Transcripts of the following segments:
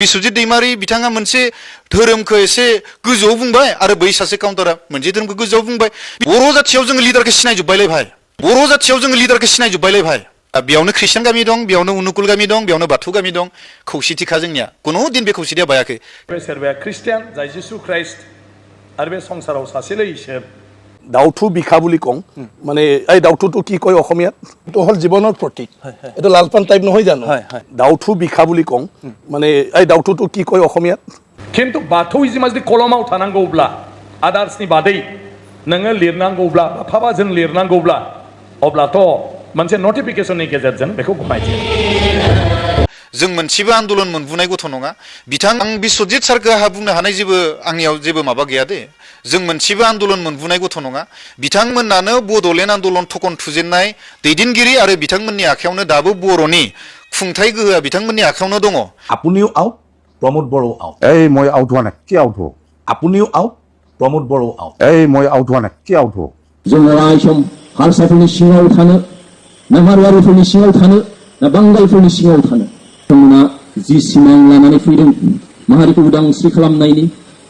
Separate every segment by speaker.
Speaker 1: बिस्वजित दैमारि बिथाङा मोनसे धोरोमखौ एसे गोजौआव बुंबाय आरो बै सासे काउन्टारा मोनसे धोरोमखौ गोजौआव बुंबाय बर' जाथियाव जोङो लिडारखौ सिनायजोब्बायलै भाइ बर' जाथियाव जोङो लिडारखौ सिनायजोब्बायलै भाइ बेयावनो ख्रिस्टान गामि दं बेयावनो अनुकुल गामि दं बेयावनो बाथौ गामि दं खौसेथिखा जोंनिया कुनु दिन बे खौसेथिया बायाखै
Speaker 2: सोरबाया ख्रिस्टियान जाय जिसु ख्राइस्ट आरो बे संसाराव सासेल' इसोर
Speaker 3: दाउथु बिखा বুলি কওঁ মানে এই দাউথুটো কি কয় অসমীয়াত তো হল জীৱনৰ প্ৰতীক এটা লালপান টাইপ নহয় জানো দাউথু বিখা বুলি কওঁ মানে এই দাউথুটো কি কয় অসমীয়াত
Speaker 2: खिन्थु बाथौइजिमा जुदि कलमाव थानांगौब्ला आदार्सनि बादै नोङो लिरनांगौब्ला फाबाजों लिरनांगौब्ला अब्लाथ' मोनसे नटिफिकेशननि गेजेरजों बेखौ गनायथि
Speaker 1: जों मोनसेबो आन्दोलन मोनबुनाय गथ' नङा बिथां आं बिस्वजित सारखौ आहा बुंनो हानाय आंनियाव जेबो माबा गैया दे जों मोनसेबो आन्दोलन मोनबुनाय गथ' नङा बिथांमोनानो बड'लेण्ड आन्दोलन थखन थुजेननाय दैदेनगिरि आरो बिथांमोननि आखायावनो दाबो बर'नि खुंथाय गोहोआ बिथांमोननि आखायावनो दङ
Speaker 4: আপুনিও আউট प्रमोद बरो आउट এই মই আউট হোৱা নাই কি আউট हो আপুনিও আউট प्रमोद बरो आउट এই মই আউট হোৱা নাই কি আউট हो
Speaker 5: जों अरायसम हारसाफोरनि सिङाव थानो ना मारवारिफोरनि सिङाव थानो ना बांगालफोरनि सिङाव थानो बिथांमोना जि सिमां लानानै फैदों माहारिखौ उदांस्रि खालामनायनि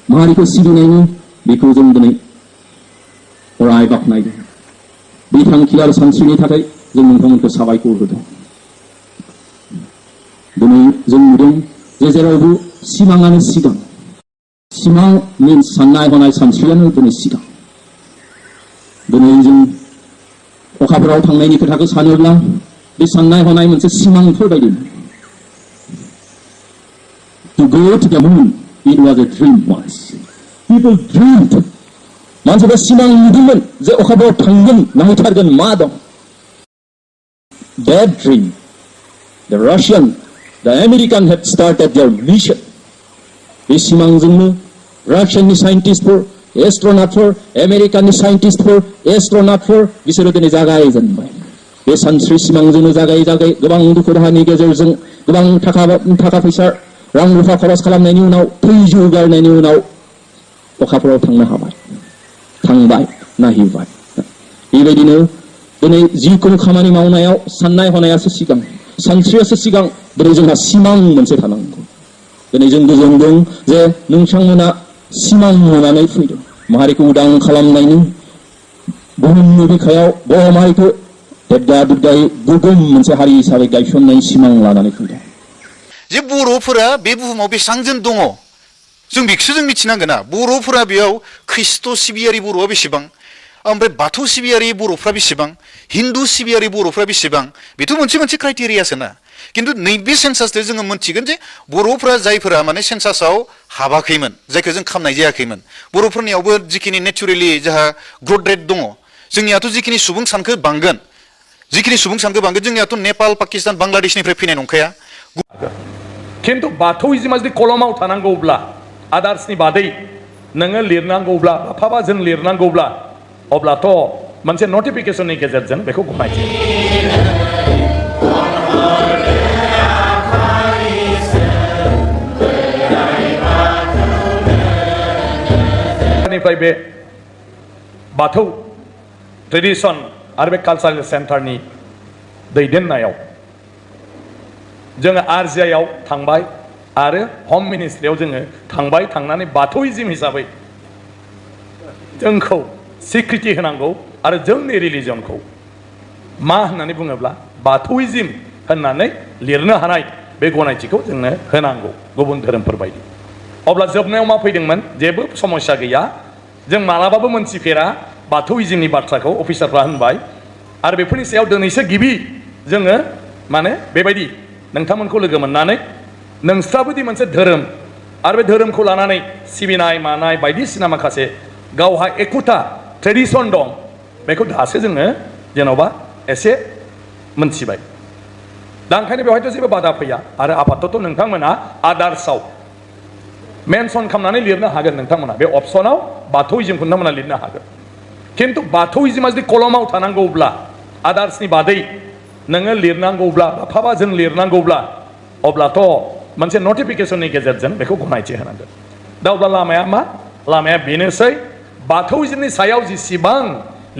Speaker 5: माहारिखौ सिबिनायनि बेखौ जों दिनै अराय बाख्नायदों बे थांखि आरो सानस्रिनि थाखाय जों नोंथांमोनखौ साबायखर होदों दिनै जों नुदों जे जेरावबो सिमाङानो सिगां सिमां मिन्स साननाय हनाय सानस्रियानो दिनै सिगां दिनै जों अखाफोराव थांनायनि खोथाखौ सानोब्ला बे साननाय हनाय मोनसे सिमांफोर बायदि To go to the moon, it was a dream once. People dreamed. मानसिफ्रा सिमां नुदोंमोन जे अखाफोराव थांगोन नायथारगोन मा दं That dream, the Russian, the American had started their mission. बे सिमांजोंनो रासियाननि साइन्टिस्टफोर एस्ट्र'नटफोर आमेरिकानि साइन्टिस्टफोर एस्ट्र'नटफोर बिसोरो दिनै जागायजेनबाय बे सानस्रि सिमांजोंनो जागाय गोबां दुखु दाहानि गेजेरजों गोबां थाखा फैसा रां रुफा खरस खालामनायनि उनाव थैजौ गारनायनि उनाव अखाफोराव थांनो हाबाय थांबाय नायहैबाय बेबायदिनो दिनै जिखुनु खामानि मावनायाव साननाय हनायासो सिगां सानस्रियासो सिगां दिनै जोंहा सिमां मोनसे थानांगौ दिनै जों गोजोनदों जे नोंथांमोना सिमां नुनानै फैदों माहारिखौ उदां खालामनायनि बुहुमनि बिखायाव बर' माहारिखौ देबदा दुबदायै गोगोम मोनसे हारि हिसाबै गायसननायनि सिमां लानानै फैदों
Speaker 1: जे बर'फोरा बे बुहुमाव बेसेबां जों दङ जों बेखौसो जों मिथिनांगोन ना बर'फोरा बेयाव ख्रिस्ट' सिबियारि बर'आ बेसेबां ओमफ्राय बाथौ सिबियारि बर'फ्रा बेसेबां हिन्दु सिबियारि बर'फ्रा बेसेबां बेथ' मोनसे क्राइटेरियासो ना खिन्थु नैबे सेन्सासजों जोङो मोनथिगोन जे बर'फ्रा जायफोरा माने सेन्सासाव हाबाखैमोन जायखौ जों खालामनाय जायाखैमोन बर'फोरनियावबो जिखिनि नेचुरेलि जोंहा ग्रथ रेट दङ जोंनियाथ' जिखिनि सुबुं सानखो बांगोन जोंनियाथ' नेपाल पाकिस्तान बांलादेशनिफ्राय फैनाय नंखाया
Speaker 2: खिन्थु बाथौइजिमा जुदि कलमाव थानांगौब्ला आदार्सनि बादै नोङो लिरनांगौब्ला फाबाजों लिरनांगौब्ला अब्लाथ' मोनसे नटिफिकेशननि गेजेरजों बेखौ गनायथि निफ्राय बे बाथौ ट्रेडिसन आरो बे कालचारेल सेन्टारनि दैदेननायाव जोङो आरजिआइआव थांबाय आरो हम मिनिस्ट्रियाव जोङो थांनानै बाथौइजिम हिसाबै जोंखौ सिक्रिटि होनांगौ आरो जोंनि रिलिजनखौ मा होननानै बुङोब्ला बाथौइजिम होननानै लिरनो हानाय बे गनायथिखौ जोंनो होनांगौ गुबुन धोरोमफोर बायदि अब्ला जोबनायाव मा फैदोंमोन जेबो समस्या गैया जों मालाबाबो मोनथिफेरा बाथौइजिमनि बाथ्राखौ अफिसारफ्रा होनबाय आरो बेफोरनि सायाव दिनैसो गिबि जोङो माने बेबायदि नोंथांमोनखौ लोगो मोननानै नोंस्राबोदि मोनसे धोरोम आरो बे धोरोमखौ लानानै सिबिनाय मानाय बायदिसिना माखासे गावहा एखुथा ट्रेडिसन दं बेखौ दासो जोङो जेन'बा एसे मोनथिबाय दा ओंखायनो बेवहायथ' जेबो बादा फैया आरो आफादथ' नोंथांमोना आदार्सआव मेनसन खालामनानै लिरनो हागोन नोंथांमोना बे अपसनाव बाथौइजिमखौ नोंथांमोना लिरनो हागोन खिन्थु बाथौइजिमा जुदि कलमाव थानांगौब्ला आदार्सनि बादै नोङो लिरनांगौब्ला फाबाजों लिरनांगौब्ला अब्लाथ' मोनसे नटिफिकेशननि गेजेरजों बेखौ गनायथि होनांगोन दा अब्ला लामाया बेनोसै बाथौइजिमनि सायाव जेसेबां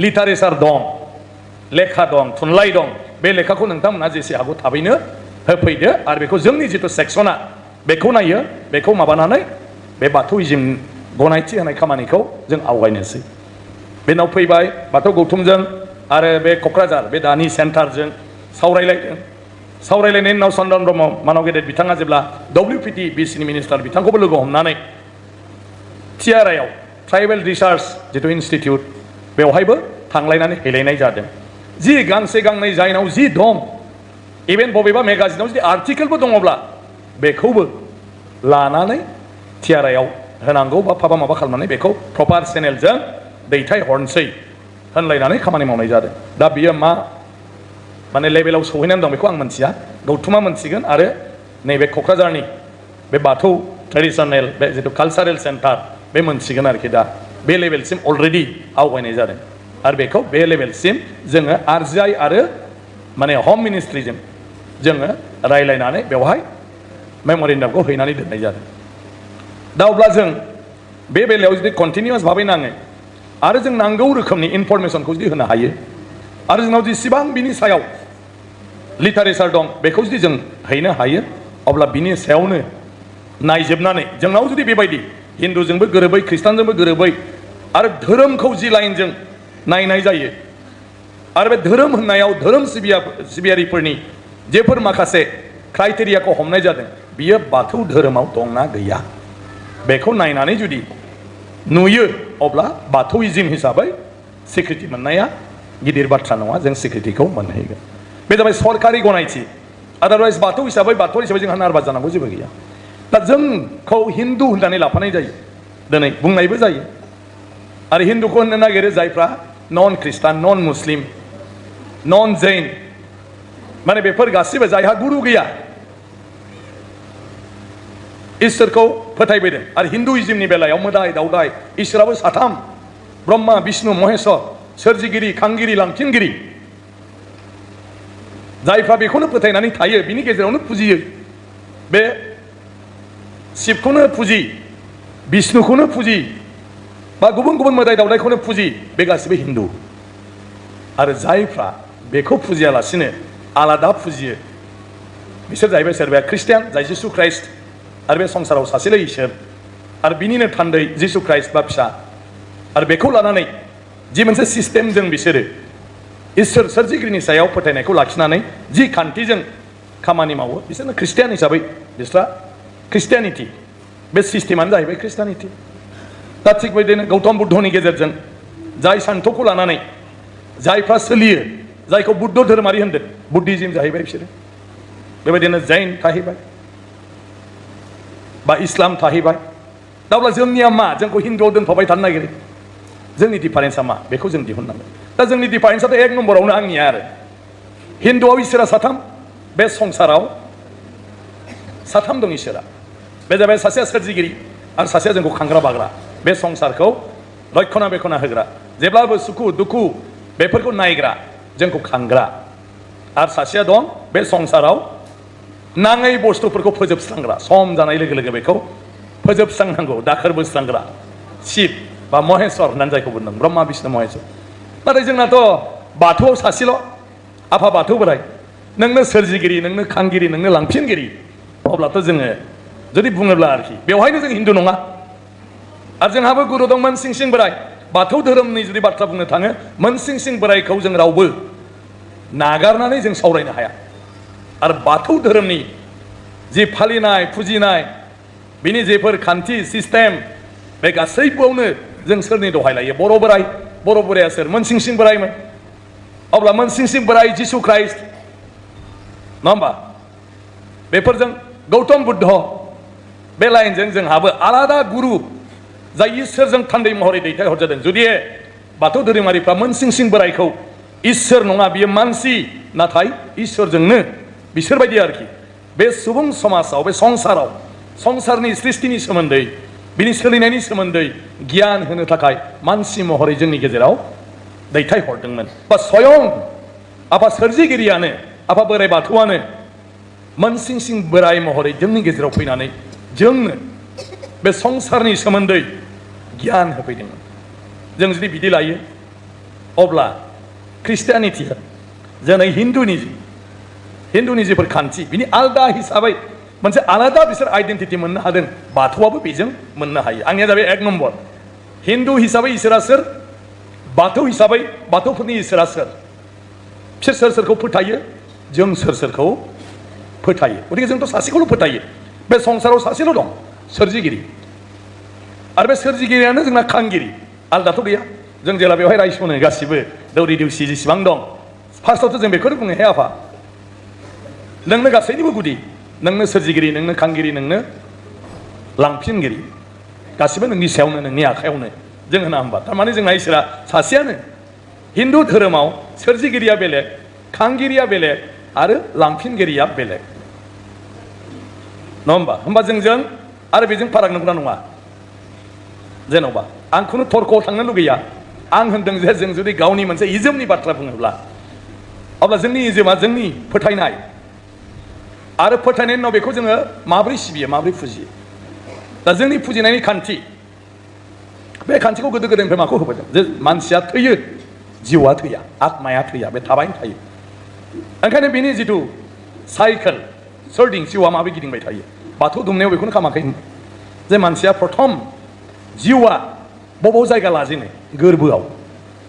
Speaker 2: लिटारेचार दं लेखा दं थुनलाइ दं बे लेखाखौ नोंथांमोना जेसे हागौ थाबैनो होफैदो आरो बेखौ जोंनि जिथु सेक्सना बेखौ नायो बेखौ माबानानै बे बाथौइजम गनायथि होनाय खामानिखौ जों आवगायनोसै बेनाव फैबाय बाथौ गौथुमजों आरो बे क'क्राझार बे दानि सेन्टारजों सावरायलायदों सावरायलायनायनि उनाव चन्दन ब्रह्म मानव गेदेर बिथाङा जेब्ला WPT BCनि मिनिस्टार बिथांखौबो लोगो हमनानै थियारायाव ट्राइबेल रिसार्च जिथु इनस्टिटिउट बेवहायबो थांलायनानै हैलायनाय जादों जि गांसे गांनै जायनाव जि दं इभेन बबेबा मेगाजिनाव जुदि आर्टिकेलबो दङब्ला बेखौबो लानानै थियारायाव होनांगौ बा माबा खालामनानै बेखौ प्रपार चेनेलजों दैथायहरनोसै होनलायनानै खामानि मावनाय जादों दा बियो मा माने लेभेलाव सौहैनानै दं बेखौ आं मिथिया गौथुमा मोनसिगोन आरो नैबे क'क्राझारनि बे बाथौ ट्रेडिसनेल बे जिथु कालचारेल सेन्टार बे मोनसिगोन आरोखि दा बे लेभेलसिम अलरेडि आवगायनाय जादों आरो बेखौ बे लेभेलसिम जोङो RGI आरो माने हम मिनिस्ट्रिजों जोङो रायलायनानै बेवहाय मेम'रेन्डामखौ हैनानै दोननाय जादों दा अब्ला जों बे बेलायाव जुदि कन्टिनिउवास भाबै नाङो आरो जों नांगौ रोखोमनि इनफरमेसनखौ जुदि होनो हायो आरो जोंनाव जेसेबां बिनि सायाव लिटारेचार दं बेखौ जुदि जों हैनो हायो अब्ला बिनि सायावनो नायजोबनानै जोंनाव जुदि बेबायदि हिन्दुजोंबो गोरोबै खृष्टानजोंबो गोरोबै आरो धोरोमखौ जि लाइनजों नायनाय जायो आरो बे धोरोम होननायाव धोरोम सिबियारिफोरनि जेफोर माखासे क्राइटेरियाखौ हमनाय जादों बियो बाथौ धोरोमाव दंना गैया बेखौ नायनानै जुदि नुयो अब्ला बाथौइजम हिसाबै स्वीकृति मोननाया गिदिर बाथ्रा नङा जों स्वीकृतिखौ मोनहैगोन बे जाबाय सरकारि गनायथि आदारवाइज बाथौ हिसाबै जोंहा नारभास जानांगौ जेबो गैया दा जोंखौ हिन्दु होननानै लाफानाय जायो दिनै बुंनायबो जायो आरो हिन्दुखौ होननो नागिरो जायफ्रा नन ख्रिस्टान नन मुस्लिम नन जैन माने बेफोर गासिबो जायहा गुरु गैया इसोरखौ फोथायबोदों आरो हिन्दुइजमनि बेलायाव मोदाय दावदाय इसोराबो साथाम ब्रह्मा विष्णु महेश्वर सोरजिगिरि खांगिरि लांफिनगिरि जायफ्रा बेखौनो फोथायनानै थायो बिनि गेजेरावनो फुजियो बे शिबखौनो फुजि विष्णुखौनो फुजि बा गुबुन गुबुन मोदाय दावदायखौनो फुजि बे गासिबो हिन्दु आरो जायफ्रा बेखौ फुजियालासिनो आलादा फुजियो बिसोर जाहैबाय सोरबाया ख्रिस्टियान जाय जिसु ख्राइस्ट आरो बे संसाराव सासेल' इसोर आरो बिनिनो थान्दै जिसु ख्राइस्ट बा फिसा आरो बेखौ लानानै जि मोनसे सिस्टेमजों बिसोरो इसोर सोरजिगिरिनि सायाव फोथायनायखौ लाखिनानै जि खान्थिजों खामानि मावो बिसोरनो ख्रिस्टियान हिसाबै बिस्रा ख्रिस्टियानिटि बे सिस्टेमानो जाहैबाय ख्रिस्टियानिटि दा थिग बेबायदिनो गौतम बुद्धनि गेजेरजों जाय सान्थौखौ लानानै जायफ्रा सोलियो जायखौ बुद्ध धोरोमारि होनदों बुद्धिजिम जाहैबाय बिसोरो बेबायदिनो जैन थाहैबाय बा इस्लाम थाहैबाय दा अब्ला जोंनिया मा जोंखौ हिन्दुआव दोनफाबाय थानो नागिरो जोंनि डिफारेन्सआ मा बेखौ जों दिहुननांगोन दा जोंनि डिफारेन्सआथ' एक नम्बरावनो आंनिया आरो हिन्दुआव इसोरा साथाम बे संसाराव साथाम दं इसोरा बे जाबाय सासेया सोरजिगिरि आरो सासेया जोंखौ खांग्रा बाग्रा बे संसारखौ रक्षना बेखना होग्रा जेब्लाबो सुखु दुखु बेफोरखौ नायग्रा जोंखौ खांग्रा आरो सासेया दं बे संसाराव नाङै बुस्थुफोरखौ फोजोबस्रांग्रा सम जानाय लोगो लोगो बेखौ फोजोबस्रांनांगौ दाखोर बोस्रांग्रा शिब बा महेश्वर होननानै जायखौ बुंदों ब्रह्मा विष्णु महेश्वर नाथाय जोंनाथ' बाथौआव सासेल' आफा बाथौ बोराय नोंनो सोरजिगिरि नोंनो खांगिरि नोंनो लांफिनगिरि अब्लाथ' जोङो जुदि बुङोब्ला आरोखि बेवहायनो जों हिन्दु नङा आरो जोंहाबो गुरु दं मोनसिं सिं बोराय बाथौ धोरोमनि जुदि बाथ्रा बुंनो थाङो मोनसिं सिं बोरायखौ जों रावबो नागारनानै जों सावरायनो हाया आरो बाथौ धोरोमनि जि फालिनाय फुजिनाय बिनि जेफोर खान्थि सिस्टेम बे गासैबोआवनो जों सोरनि दहाय लायो बर' बोराया सोर मोनसिं सिं बोरायमोन अब्ला मोनसिं सिं बोराय जिसु ख्राइस्ट नङा होमबा बेफोरजों गौतम बुद्ध बे लाइनजों जोंहाबो आलादा गुरु जाय इसोरजों थान्दै महरै दैथायहरजादों जुदि बाथौ धोरोमारिफ्रा मोनसिं सिं बोरायखौ इसोर नङा बियो मानसि नाथाय इसोरजोंनो बिसोरबायदि आरोखि बे सुबुं समाजाव बे संसारनि सृष्टिनि सोमोन्दै बिनि सोलिनायनि सोमोन्दै गियान होनो थाखाय मानसि महरै जोंनि गेजेराव दैथायहरदोंमोन बा स्वयं आफा सोरजिगिरियानो आफा बोराइ बाथौआनो मोनसिं सिं बोराय महरै जोंनि गेजेराव फैनानै जोंनो बे संसारनि सोमोन्दै गियान होफैदोंमोन जों जुदि बिदि लायो अब्ला ख्रिस्टियानिटिया जोंनि हिन्दुनि जिफोर खान्थि बिनि आलदा हिसाबै मोनसे आलादा बिसोर आइडेन्टिटि मोननो हादों बाथौआबो बेजों मोननो हायो आंनिया जाबाय एक नम्बर हिन्दु हिसाबै इसोरा सोर बाथौ हिसाबै बाथौफोरनि इसोरा सोर बिसोर सोर सोरखौ फोथायो जों सोर सोरखौ फोथायो गतिके जोंथ' सासेखौल' फोथायो बे संसाराव सासेल' दं सोरजिगिरि आरो बे सोरजिगिरियानो जोंना खांगिरि आलदाथ' गैया जों जेला बेवहाय रायसनो गासिबो दौरि दौसि जेसेबां दं फार्स्टआवथ' जों बेखौनो बुङो हे आफा नोंनो गासैनिबो गुदि नोंनो सोरजिगिरि नोंनो खांगिरि नोंनो लांफिनगिरि गासिबो नोंनि सायावनो नोंनि आखायावनो जों होना होमबा थारमाने जोंना इसोरा सासेयानो हिन्दु धोरोमाव सोरजिगिरिया बेलेग खांगिरिया बेलेग आरो लांफिनगिरिया बेलेग नङा होमबा होमबा जोंजों आरो बेजों फाराग नंगौना नङा जेन'बा आं खुनु थर्कआव थांनो लुगैया आं होनदों जे जों जुदि गावनि मोनसे इजोमनि बाथ्रा बुङोब्ला अब्ला जोंनि इजोमा जोंनि फोथायनाय आरो फोथायनायनि उनाव बेखौ जोङो माबोरै सिबियो माबोरै फुजियो दा जोंनि फुजिनायनि खान्थि बे खान्थिखौ गोदो गोदायनिफ्राय माखौ होबोदों जे मानसिया थैयो जिउआ थैया आत्माया थैया बे थाबायनो थायो ओंखायनो बेनि जिथु साइकेल सोरदिं जिउआ माबोरै गिदिंबाय थायो बाथौ दुमनायाव बेखौनो खालामाखै जे मानसिया प्रथम जिउआ बबाव जायगा लाजेनो गोरबोआव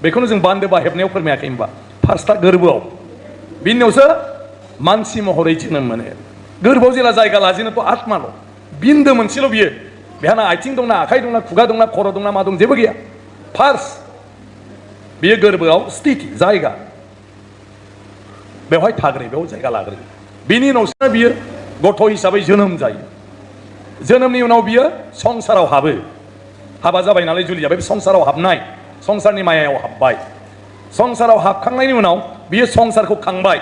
Speaker 2: बेखौनो जों बान्दोबा हेबनायाव फोरमायाखै होनबा फार्स्टआ गोरबोआव बिनि उनावसो मानसि महरै जोनोम मोनो गोरबोआव जेला जायगा लाजेनोथ' आत्माल' बिन्दो मोनसेल' बियो बेहा आथिं दंना आखाइ दंना खुगा दंना खर' दंना मा दं जेबो गैया फार्स्ट बियो गोरबोआव स्थिति जायगा बेवहाय थाग्रो बेयाव जायगा लाग्रो बिनि उनावसो बियो गथ' हिसाबै जोनोम जायो जोनोमनि उनाव बियो संसाराव हाबो हाबा जाबाय नालाय जुलि जाबाय संसाराव हाबनाय संसारनि मायायाव हाबबाय संसाराव हाबखांनायनि उनाव बियो संसारखौ खांबाय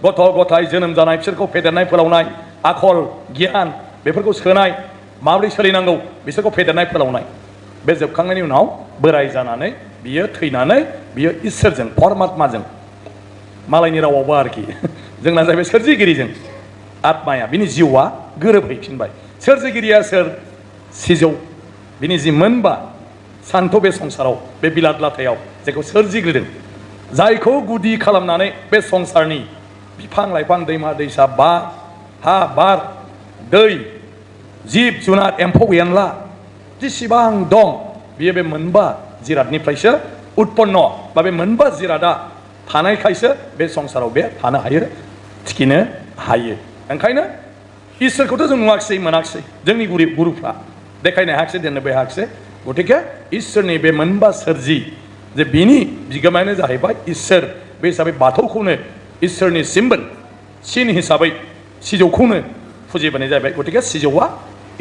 Speaker 2: गथ' गथाय जोनोम जानाय बिसोरखौ फेदेरनाय फोलावनाय आखल गियान बेफोरखौ सोनाय माबोरै सोलिनांगौ बिसोरखौ फेदेरनाय फोलावनाय बे जोबखांनायनि उनाव बोराय जानानै बियो थैनानै बियो इसोरजों परमात्माजों मालायनि रावावबो आरोखि जोंना जाहैबाय सोरजिगिरिजों आत्माया बिनि जिउआ गोरोबहैफिनबाय सोरजिगिरिया सोर सिजौ बिनि जि मोनबा सान्थ' बे संसाराव बे बिलाद लाथायाव जायखौ सोरजिग्रोदों जायखौ गुदि खालामनानै बे संसारनि बिफां लाइफां दैमा दैसा हा बार दै जिब जुनार एम्फौ एनला जेसेबां दं बियो बे मोनबा जिरादनिफ्रायसो उत्पन्न बा बे मोनबा जिरादा थानायखायसो बे संसाराव बे थानो हायो थिखिनो हायो ओंखायनो इसोरखौथ' जों नुवाखिसै मोनाखिसै जोंनि गुरुफ्रा देखायनो हायाखिसै दोननोबो हायाखिसै गतिके इसोरनि बे मोनबा सोरजि जे बिनि बिगोमायानो जाहैबाय इसोर बे हिसाबै बाथौखौनो इसोरनि सिम्बल सिन हिसाबै सिजौखौनो फुजिबोनाय जाहैबाय गतिके सिजौआ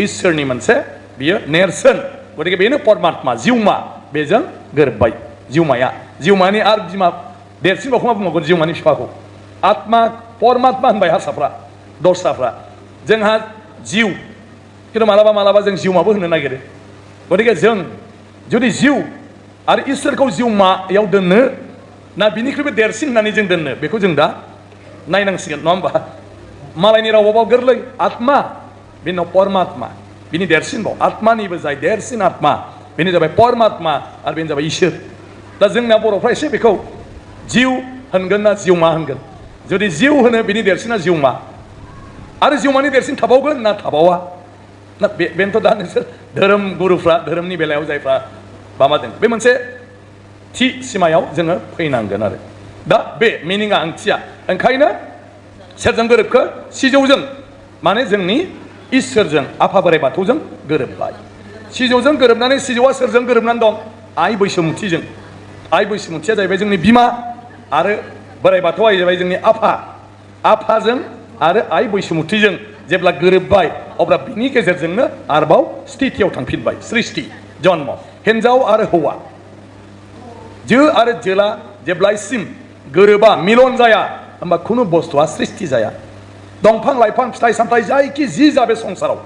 Speaker 2: इसोरनि मोनसे बियो नेरसोन गतिके बेनो परमात्मा जिउमा बेजों गोरोबबाय जिउमानि आरो बिमा देरसिन बावखौ मा बुंबावगोन जिउमानि बिफाखौ आत्मा परमात्मा होनबाय हारसाफ्रा दस्राफ्रा जोंहा जिउ खिन्थु मालाबा मालाबा जों जिउमाबो होननो नागिरो गतिके जों जुदि जिउ आरो इसोरखौ जिउमायाव दोननो ना बिनिख्रुइबो देरसिन होननानै जों दोननो बेखौ जों दा नायनांसिगोन नङा होमबा मालायनि रावाव गोरलै आत्मा बिनि उनाव परमात्मा बिनि देरसिनबाव आत्मानिबो जाय देरसिन आत्मा बेनो जाबाय परमात्मा आरो बेनो जाबाय इसोर दा जोंना बर'फ्रा एसे बेखौ जिउ होनगोन ना जिउमा होनगोन जुदि जिउ होनो बिनि देरसिना जिउमा आरो जिउमानि देरसिन थाबावगोन ना थाबावा ना बेनोथ' दा नोंसोर धोरोम गुरुफ्रा धोरोमनि बेलायाव जायफ्रा माबादों बे मोनसे थि सिमायाव जोङो फैनांगोन आरो दा बे मिनिङा ओंथिया ओंखायनो सोरजों गोरोबखो सिजौजों माने जोंनि इसोरजों आफा बोराइ बाथौजों गोरोबबाय सिजौजों गोरोबनानै सिजौआ सोरजों गोरोबनानै दं आइ बैसोमुथिजों आइ बैसोमुथिया जाहैबाय जोंनि बिमा आरो बोराइ बाथौआ जाहैबाय जोंनि आफाजों आरो आइ बैसोमुथिजों जेब्ला गोरोबबाय अब्ला बिनि गेजेरजोंनो आरोबाव स्थितियाव थांफिनबाय सृष्टि जन्म हिन्जाव आरो हौवा जो आरो जोला जेब्लायसिम गोरोबा मिलन जाया होमबा खुनु बुस्थुआ सृष्टि जाया दंफां लाइफां फिथाइ सामथाइ जायखि जि जा बे संसाराव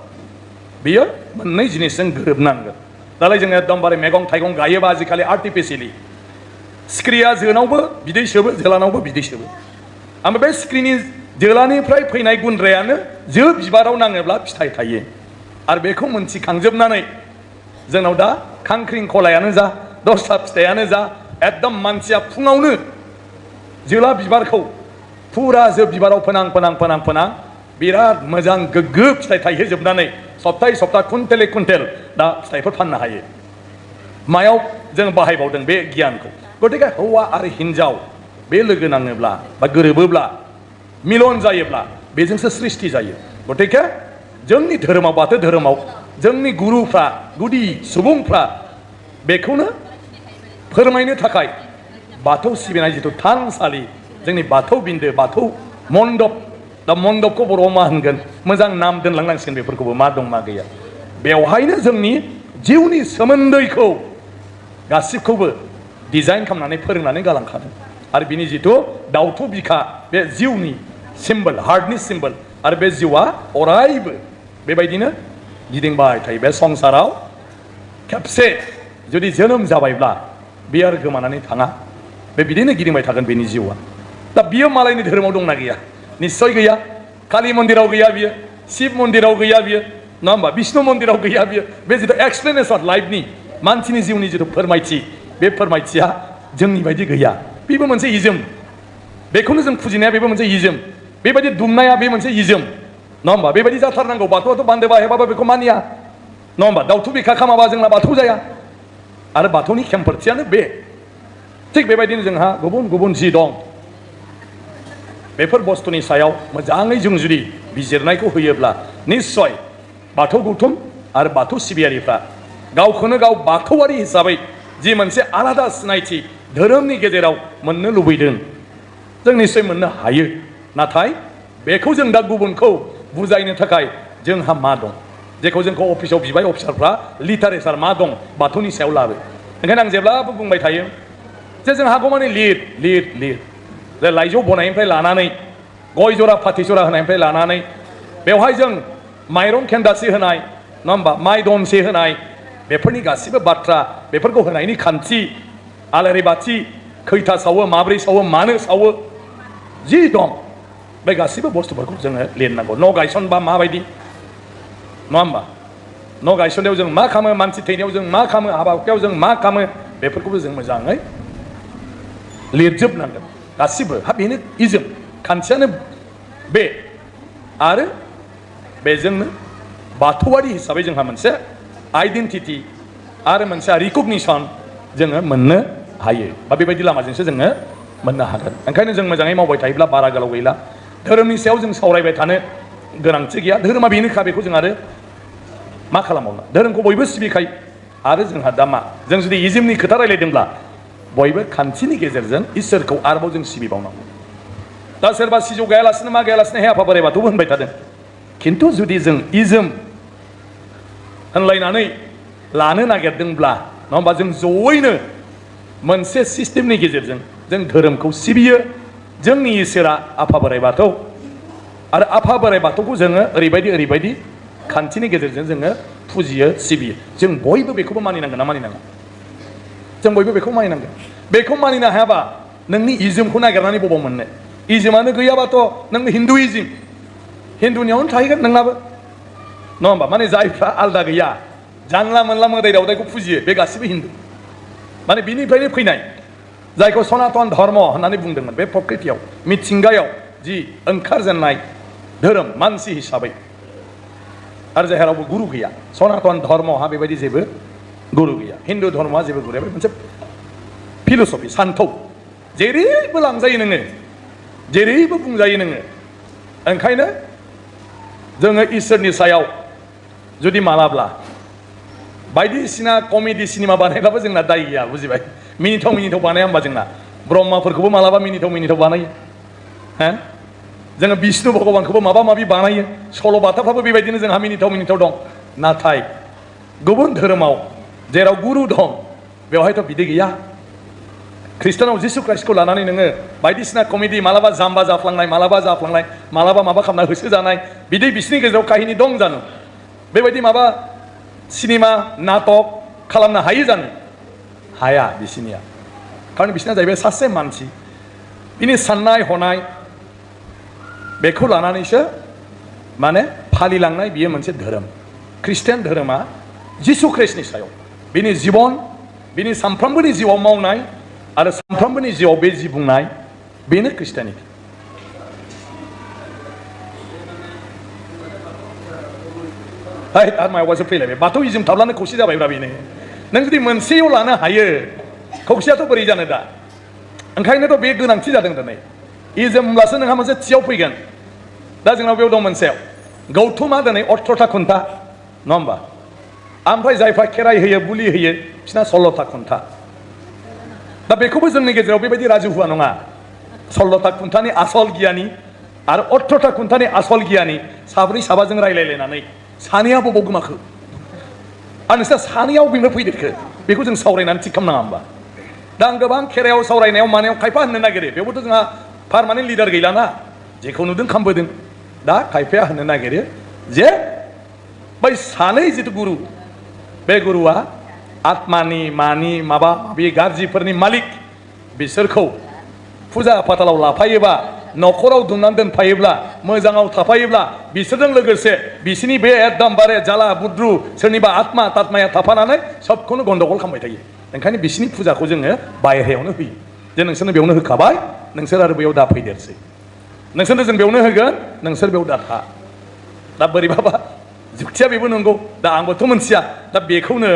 Speaker 2: बेयो मोननै जिनिसजों गोरोबनांगोन दालाय जोङो एकदमबारे मैगं थाइगं गायोबा आजिखालि आर्टिफिसियेलि सिखिरिया जोनावबो बिदै सोबो जोलानावबो बिदै सोबो ओमफ्राय बे सिखिरिनि जोलानिफ्राय फैनाय गुन्द्रायानो जो बिबाराव नाङोब्ला फिथाइ थायो आरो बेखौ मोनथिखांजोबनानै जोंनाव दा खांख्रिंखलायानो जा दस्रा फिथाइयानो जा एकदम मानसिया फुङावनो जोला बिबारखौ फुरा जो बिबाराव फोनां बिराद मोजां गोग्गो फिथाइ थायहोजोबनानै सप्ताहै सप्ताह कुन्टेलै कुन्टेल दा फिथाइफोर फाननो हायो मायाव जों बाहायबावदों बे गियानखौ गतिके हौवा आरो हिन्जाव बे लोगो नाङोब्ला बा गोरोबोब्ला मिलन जायोब्ला बेजोंसो सृष्टि जायो गतिके जोंनि धोरोमाव बाथौ धोरोमाव जोंनि गुरुफ्रा गुदि सुबुंफ्रा बेखौनो फोरमायनो थाखाय बाथौ सिबिनाय जिथु थानसालि जोंनि बाथौ बिन्दो बाथौ मण्डप दा मण्डपखौ बर'आव मा होनगोन मोजां नाम दोनलांनांसिगोन बेफोरखौबो मा दं मा गैया बेवहायनो जोंनि जिउनि सोमोन्दैखौ गासिबखौबो डिजाइन खालामनानै फोरोंनानै गालांखादों आरो बिनि जिथु दावथु बिखा बे जिउनि सिम्बल हार्टनि सिम्बल आरो बे जिउआ अरायबो बेबायदिनो गिदिंबाय थायो बे संसाराव खेबसे जुदि जोनोम जाबायब्ला बे आरो गोमानानै थाङा बे बिदिनो गिदिंबाय थागोन बेनि जिउआ दा बियो मालायनि धोरोमाव दंना गैया निस्सय गैया कालि मन्दिराव गैया बियो शिब मन्दिराव गैया बियो नङा होमबा विष्णु मन्दिराव गैया बियो बे जिथु एक्सप्लेनेसन लाइफनि मानसिनि जिउनि जिथु फोरमायथि बे फोरमायथिया जोंनि बायदि गैया बेबो मोनसे इजोम बेखौनो जों फुजिनाया बेबो मोनसे इजोम बेबायदि दुमनाया बे मोनसे इजोम नङा होमबा बेबायदि जाथारनांगौ बाथौआथ' बान्दोबा हेबाबा बेखौ मानिया नङा होमबा दावथु बिखा खामाबा जोंना बाथौ जाया आरो बाथौनि खेमफोरथियानो बे थिग बेबायदिनो जोंहा गुबुन गुबुन जि दं बेफोर बुस्थुनि सायाव मोजाङै जों जुदि बिजिरनायखौ होयोब्ला निस्सय बाथौ गौथुम आरो बाथौ सिबियारिफ्रा गावखौनो गाव बाथौआरि हिसाबै जि मोनसे आलादा सिनायथि धोरोमनि गेजेराव मोननो लुबैदों जों निस्सय मोननो हायो नाथाय बेखौ जों दा गुबुनखौ बुजायनो थाखाय जोंहा मा दं जेखौ जोंखौ अफिसाव बिबाय अफिसारफ्रा लिटारेचार मा दं बाथौनि सायाव लाबो ओंखायनो आं जेब्लाबो बुंबाय थायो जे जों हागौमानि लिर जे लाइजौ बनायनिफ्राय लानानै गय जरा फाथै जरा होनायनिफ्राय लानानै बेवहाय जों माइरं खेन्दासे होनाय नङा होमबा माइ दनसे होनाय बेफोरनि गासिबो बाथ्रा बेफोरखौ होनायनि खान्थि आलारि बाथि खैथा सावो माब्रै सावो मानो सावो जि दं बे गासिबो बुस्थुफोरखौ जोङो लिरनांगौ न' गायसनबा माबायदि नङा होमबा न' गायसननायाव जों मा खालामो मानसि थैनायाव जों मा खालामो हाबा हुखायाव जों मा खालामो बेफोरखौबो जों मोजाङै लिरजोबनांगोन गासिबो हा बेनो इजोम खान्थियानो बे आरो बेजोंनो बाथौआरि हिसाबै जोंहा मोनसे आइडेन्टिटि आरो मोनसे रिकगनिसन जोङो मोननो हायो बा बेबायदि लामाजोंसो जोङो मोननो हागोन ओंखायनो जों मोजाङै मावबाय थायोब्ला बारा गोलाव गैला धोरोमनि सायाव जों सावरायबाय थानो गोनांथि गैया धोरोमा बेनोखा बेखौ जों आरो मा खालामबावनो धोरोमखौ बयबो सिबिखायो आरो जोंहा दा मा जों जुदि इजिमनि खोथा रायलायदोंब्ला बयबो खान्थिनि गेजेरजों इसोरखौ आरोबाव जों सिबिबावनांगौ दा सोरबा सिजौ गायालासिनो मा गायालासिनो हे आफा बोराइ बाथौबो होनबाय थादों खिन्थु जुदि जों इजोम होनलायनानै लानो नागिरदोंब्ला नङा होमबा जों जयैनो मोनसे सिस्टेमनि गेजेरजों जों धोरोमखौ सिबियो जोंनि इसोरा आफा बोराइ बाथौ आरो आफा बोराइ बाथौखौ जोङो ओरैबायदि खान्थिनि गेजेरजों जोङो फुजियो सिबियो जों बयबो बेखौबो मानिनांगोन ना मानिनाङा जों बयबो बेखौ मानिनांगोन बेखौ मानिनो हायाबा नोंनि इजोमखौ नागिरनानै बबाव मोननो इजोमानो गैयाबाथ' नों हिन्दुइजम हिन्दुनियावनो थाहैगोन नोंनाबो नङा होमबा माने जायफ्रा आलदा गैया जानला मोनला मोदाय दावदायखौ फुजियो बे गासिबो हिन्दु माने बिनिफ्रायनो फैनाय जायखौ सनातन धर्म होननानै बुंदोंमोन बे प्रकृतियाव मिथिंगायाव जि ओंखारजेननाय धोरोम मानसि हिसाबै आरो जेरावबो गुरु गैया सनातन धर्महा बेबायदि जेबो गुरु गैया हिन्दु धर्महा जेबो गुरु गैया बे मोनसे फिलसफि सान्थौ जेरैबो लांजायो नोङो जेरैबो बुंजायो नोङो ओंखायनो जोङो इसोरनि सायाव जुदि मालाब्ला बायदिसिना कमेडि सिनेमा बानायब्लाबो जोंना दाय गैया बुजिबाय मिनिथाव बानाया होमबा जोंना ब्रह्माफोरखौबो मालाबा मिनिथाव बानायो हो जोङो बिष्णु भगबानखौबो माबा माबि बानायो सल' बाथाफ्राबो बेबायदिनो जोंहा मिनिथाव दं नाथाय गुबुन धोरोमाव जेराव गुरु दं बेवहायथ' बिदि गैया ख्रिस्टानाव जिसु ख्राइस्टखौ लानानै नोङो बायदिसिना कमेडि मालाबा जाम्बा जाफ्लांनाय मालाबा माबा खालामना होसोजानाय बिदि बिसिनि गेजेराव काहिनी दं जानो बेबायदि माबा सिनेमा नाटक खालामनो हायो जानो हाया बिसिनिया खारन बिसिना जाहैबाय सासे मानसि बिनि साननाय हनाय बेखौ लानानैसो माने फालिलांनाय बियो मोनसे धोरोम ख्रिस्टियान धोरोमा जिसु ख्रिस्टनि सायाव बिनि जिबन बिनि सानफ्रोमबोनि जिउआव मावनाय आरो सानफ्रोमबोनि जिउआव बे जि बुंनाय बेनो ख्रिस्टियानिटि हाय आरो मायावबासो फैलायबाय बाथौइजम थाब्लानो खौसे जाबायब्रा बेनो नों जुदि मोनसेयाव लानो हायो खौसेयाथ' बोरै जानो दा ओंखायनोथ' बे गोनांथि जादों दिनै इजम होमब्लासो नोंहा मोनसे थियाव फैगोन दा जोंनाव बेयाव दं मोनसेयाव गौतमा दिनै 18था खुन्था नङा होमबा ओमफ्राय जायफ्रा खेराइ होयो बुलि होयो बिसोरना 16था खुन्था दा बेखौबो जोंनि गेजेराव बेबायदि राजुहुआ नङा 16था खुन्थानि आसल गियानि आरो 18था खुन्थानि आसल गियानि साब्रै साबाजों रायलायलायनानै सानैया बबाव गोमाखो आरो नोंसोर सानैयाव बेनिफ्राय फैदेरखो बेखौ जों सावरायनानै थिग खालामनाङा होमबा दा आं गोबां खेराइयाव सावरायनायाव मानायाव खायफा होननो नागिरो बेयावबोथ' जोंहा पारमानेन्ट लिडार गैलाना जेखौ नुदों खालामबोदों दा खायफाया होननो नागिरो जे बै सानै जिथु गुरु बे गुरुआ आत्मानि मानि माबा माबि गाज्रिफोरनि मालिक बिसोरखौ फुजा फाथालाव लाफायोबा न'खराव दुमनानै दोनफायोब्ला मोजाङाव थाफायोब्ला बिसोरजों लोगोसे बिसोरनि बे एकदमबारे जाला बुद्रु सोरनिबा आत्मा तात्माया थाफानानै सबखौनो गन्दगल खालामबाय थायो ओंखायनो बिसोरनि फुजाखौ जोङो बायहेरायावनो होयो जे नोंसोरनो बेयावनो होखाबाय नोंसोर आरो बेयाव दा फैदेरसै नोंसोरनो जों बेयावनो होगोन नोंसोर बेयाव दा था दा बोरैबाबा जुक्तिया बेबो नंगौ दा आंबोथ' मोनथिया दा बेखौनो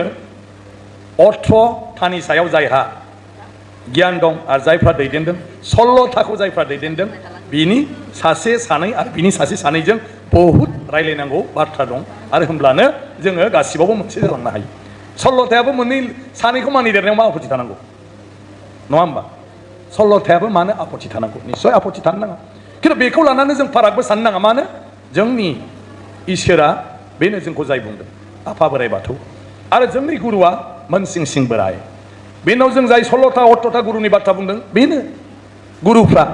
Speaker 2: 18थानि सायाव जायहा गियान दं आरो जायफ्रा दैदेनदों 16थाखौ जायफ्रा दैदेनदों बिनि सासे सानै आरो बिनि सासे सानैजों बहुद रायलायनांगौ बाथ्रा दं आरो होमब्लानो जोङो गासिबावबो मोनसे जालांनो हायो 16थायाबो मोननै सानैखौ मानिदेरनायाव मा आपत्ति थानांगौ नङा होमबा 16थायाबो मानो आपत्ति थानांगौ निस्सय आपत्ति थानो नाङा खिन्थु बेखौ लानानै जों फारागबो साननो नाङा मानो जोंनि इसोरा बेनो जोंखौ जाय बुंदों आफा बोराइ बाथौ आरो जोंनि गुरुआ मोनसिं सिं बोराय बेनाव जों जाय 16था 18था गुरुनि बाथ्रा बुंदों बेनो गुरुफ्रा